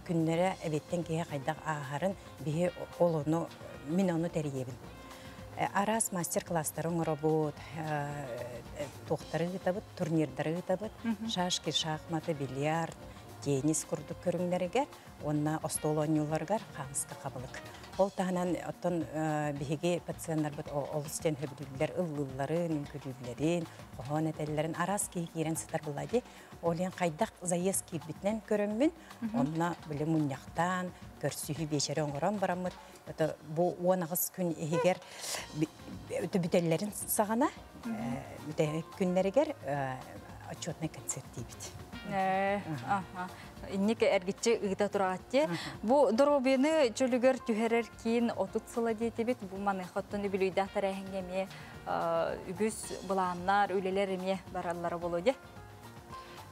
күннэрэ эбиттен киһи хайдах ааһарын биһи ол ону мин ону тэрийэбин. Арас мастер-класстары оҥоробут, туохтары ыытабыт, турнирдары ыытабыт, шашки, шахматы, бильярд, теннис курдук көрүҥнэригэр, уонна остуол оонньууларыгар хаамыска хабылык. Ол таһынан оттон биһиги пациенттарбыт олус диэн хөбүлүүллэр ыллыылларын, үҥкүүлүүллэрин, хоһоон этэллэрин араас киһи киирэн сытар буолла. Ол хайдах заезд киирбитинэн көрөммүн, онно били мунньахтаан, көрсүһүү биэчэри оҥорон бараммыт, это бу 10 күн иһигэр бүтэллэрин саҕана күннэригэр отчетный концерт диибит. Инник эргиччи ыыта тураатти. Бу доруобуйаны чөлүгэр түһэрэр киин 30 сыла диэтибит. Бу маныхаттан үбүлүйдээх тэрээһиҥҥэ эмиэ үгүс былааннар, үлэлэр эмиэ бараллара боло де.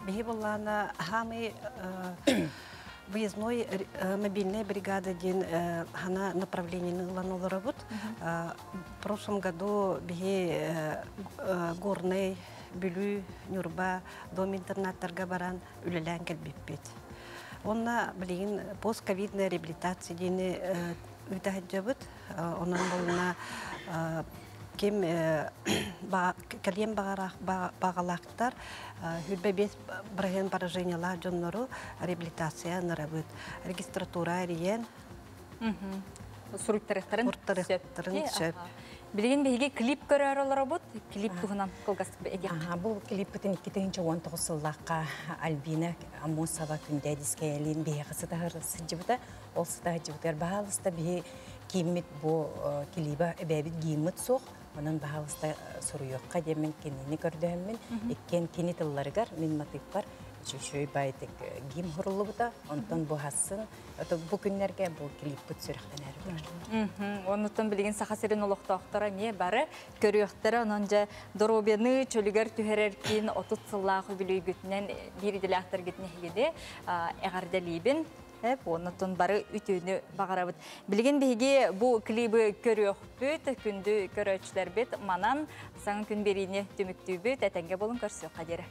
Биһи буллаана хамы выездной мобильная бригада диэн хана направлениени ылан олоробут. В прошлом году биһи Горный, Бүлүү, Ньурба дом интернаттарга баран үлэлээн кэлбиппит. Онна билигин постковидная реабилитация диэни ыыта сылдьабыт. Онон булна ким кэлиэн баҕалаахтар 25% поражениялаах дьоннору реабилитация ынырабыт. Регистратура эриен Суруйтарыктарын сөп. Билигин биһиги клип көрөр олоробут, клип туһунан кылгастык этиэх. Бу клиппитин 2019 сыллаахха Альбина Аммосова күндэ дискээлин биһиэхэ сытаһыр сылдьыбыта. Ол сытаһыджыбытыгар баһаалыста биһи кииммит бу клиба эбээбит гиммит суох. Онон баһаалыста суруйуохха диэммин кинини көрдөһөммүн. Иккиэн кини тылларыгар мин матыыппар үчүгэй байтык гим хуруллубута. Онтон бу хассын бу күннэргэ бу клиппит сүрэхтэнээр турар. Оннуттан билигин Саха сирин олохтоохторо эмиэ бары көрүөхтэрэ, онон дьэ доруобуйаны чөлүгэр түһэрэр киин 30 сыллаах үбүлүйгүтүнэн биир идэлээхтэргитин эһигини эҕэрдэлиибин. Оннуттан бары үтүөнү баҕарабыт. Билигин биһиги бу клибы көрүөхпүт, күндү көрөөччүлэрбит манан саҥа күн биэриини түмүктүүбүт, этэҥҥэ буолун көрсүөххэ диэри.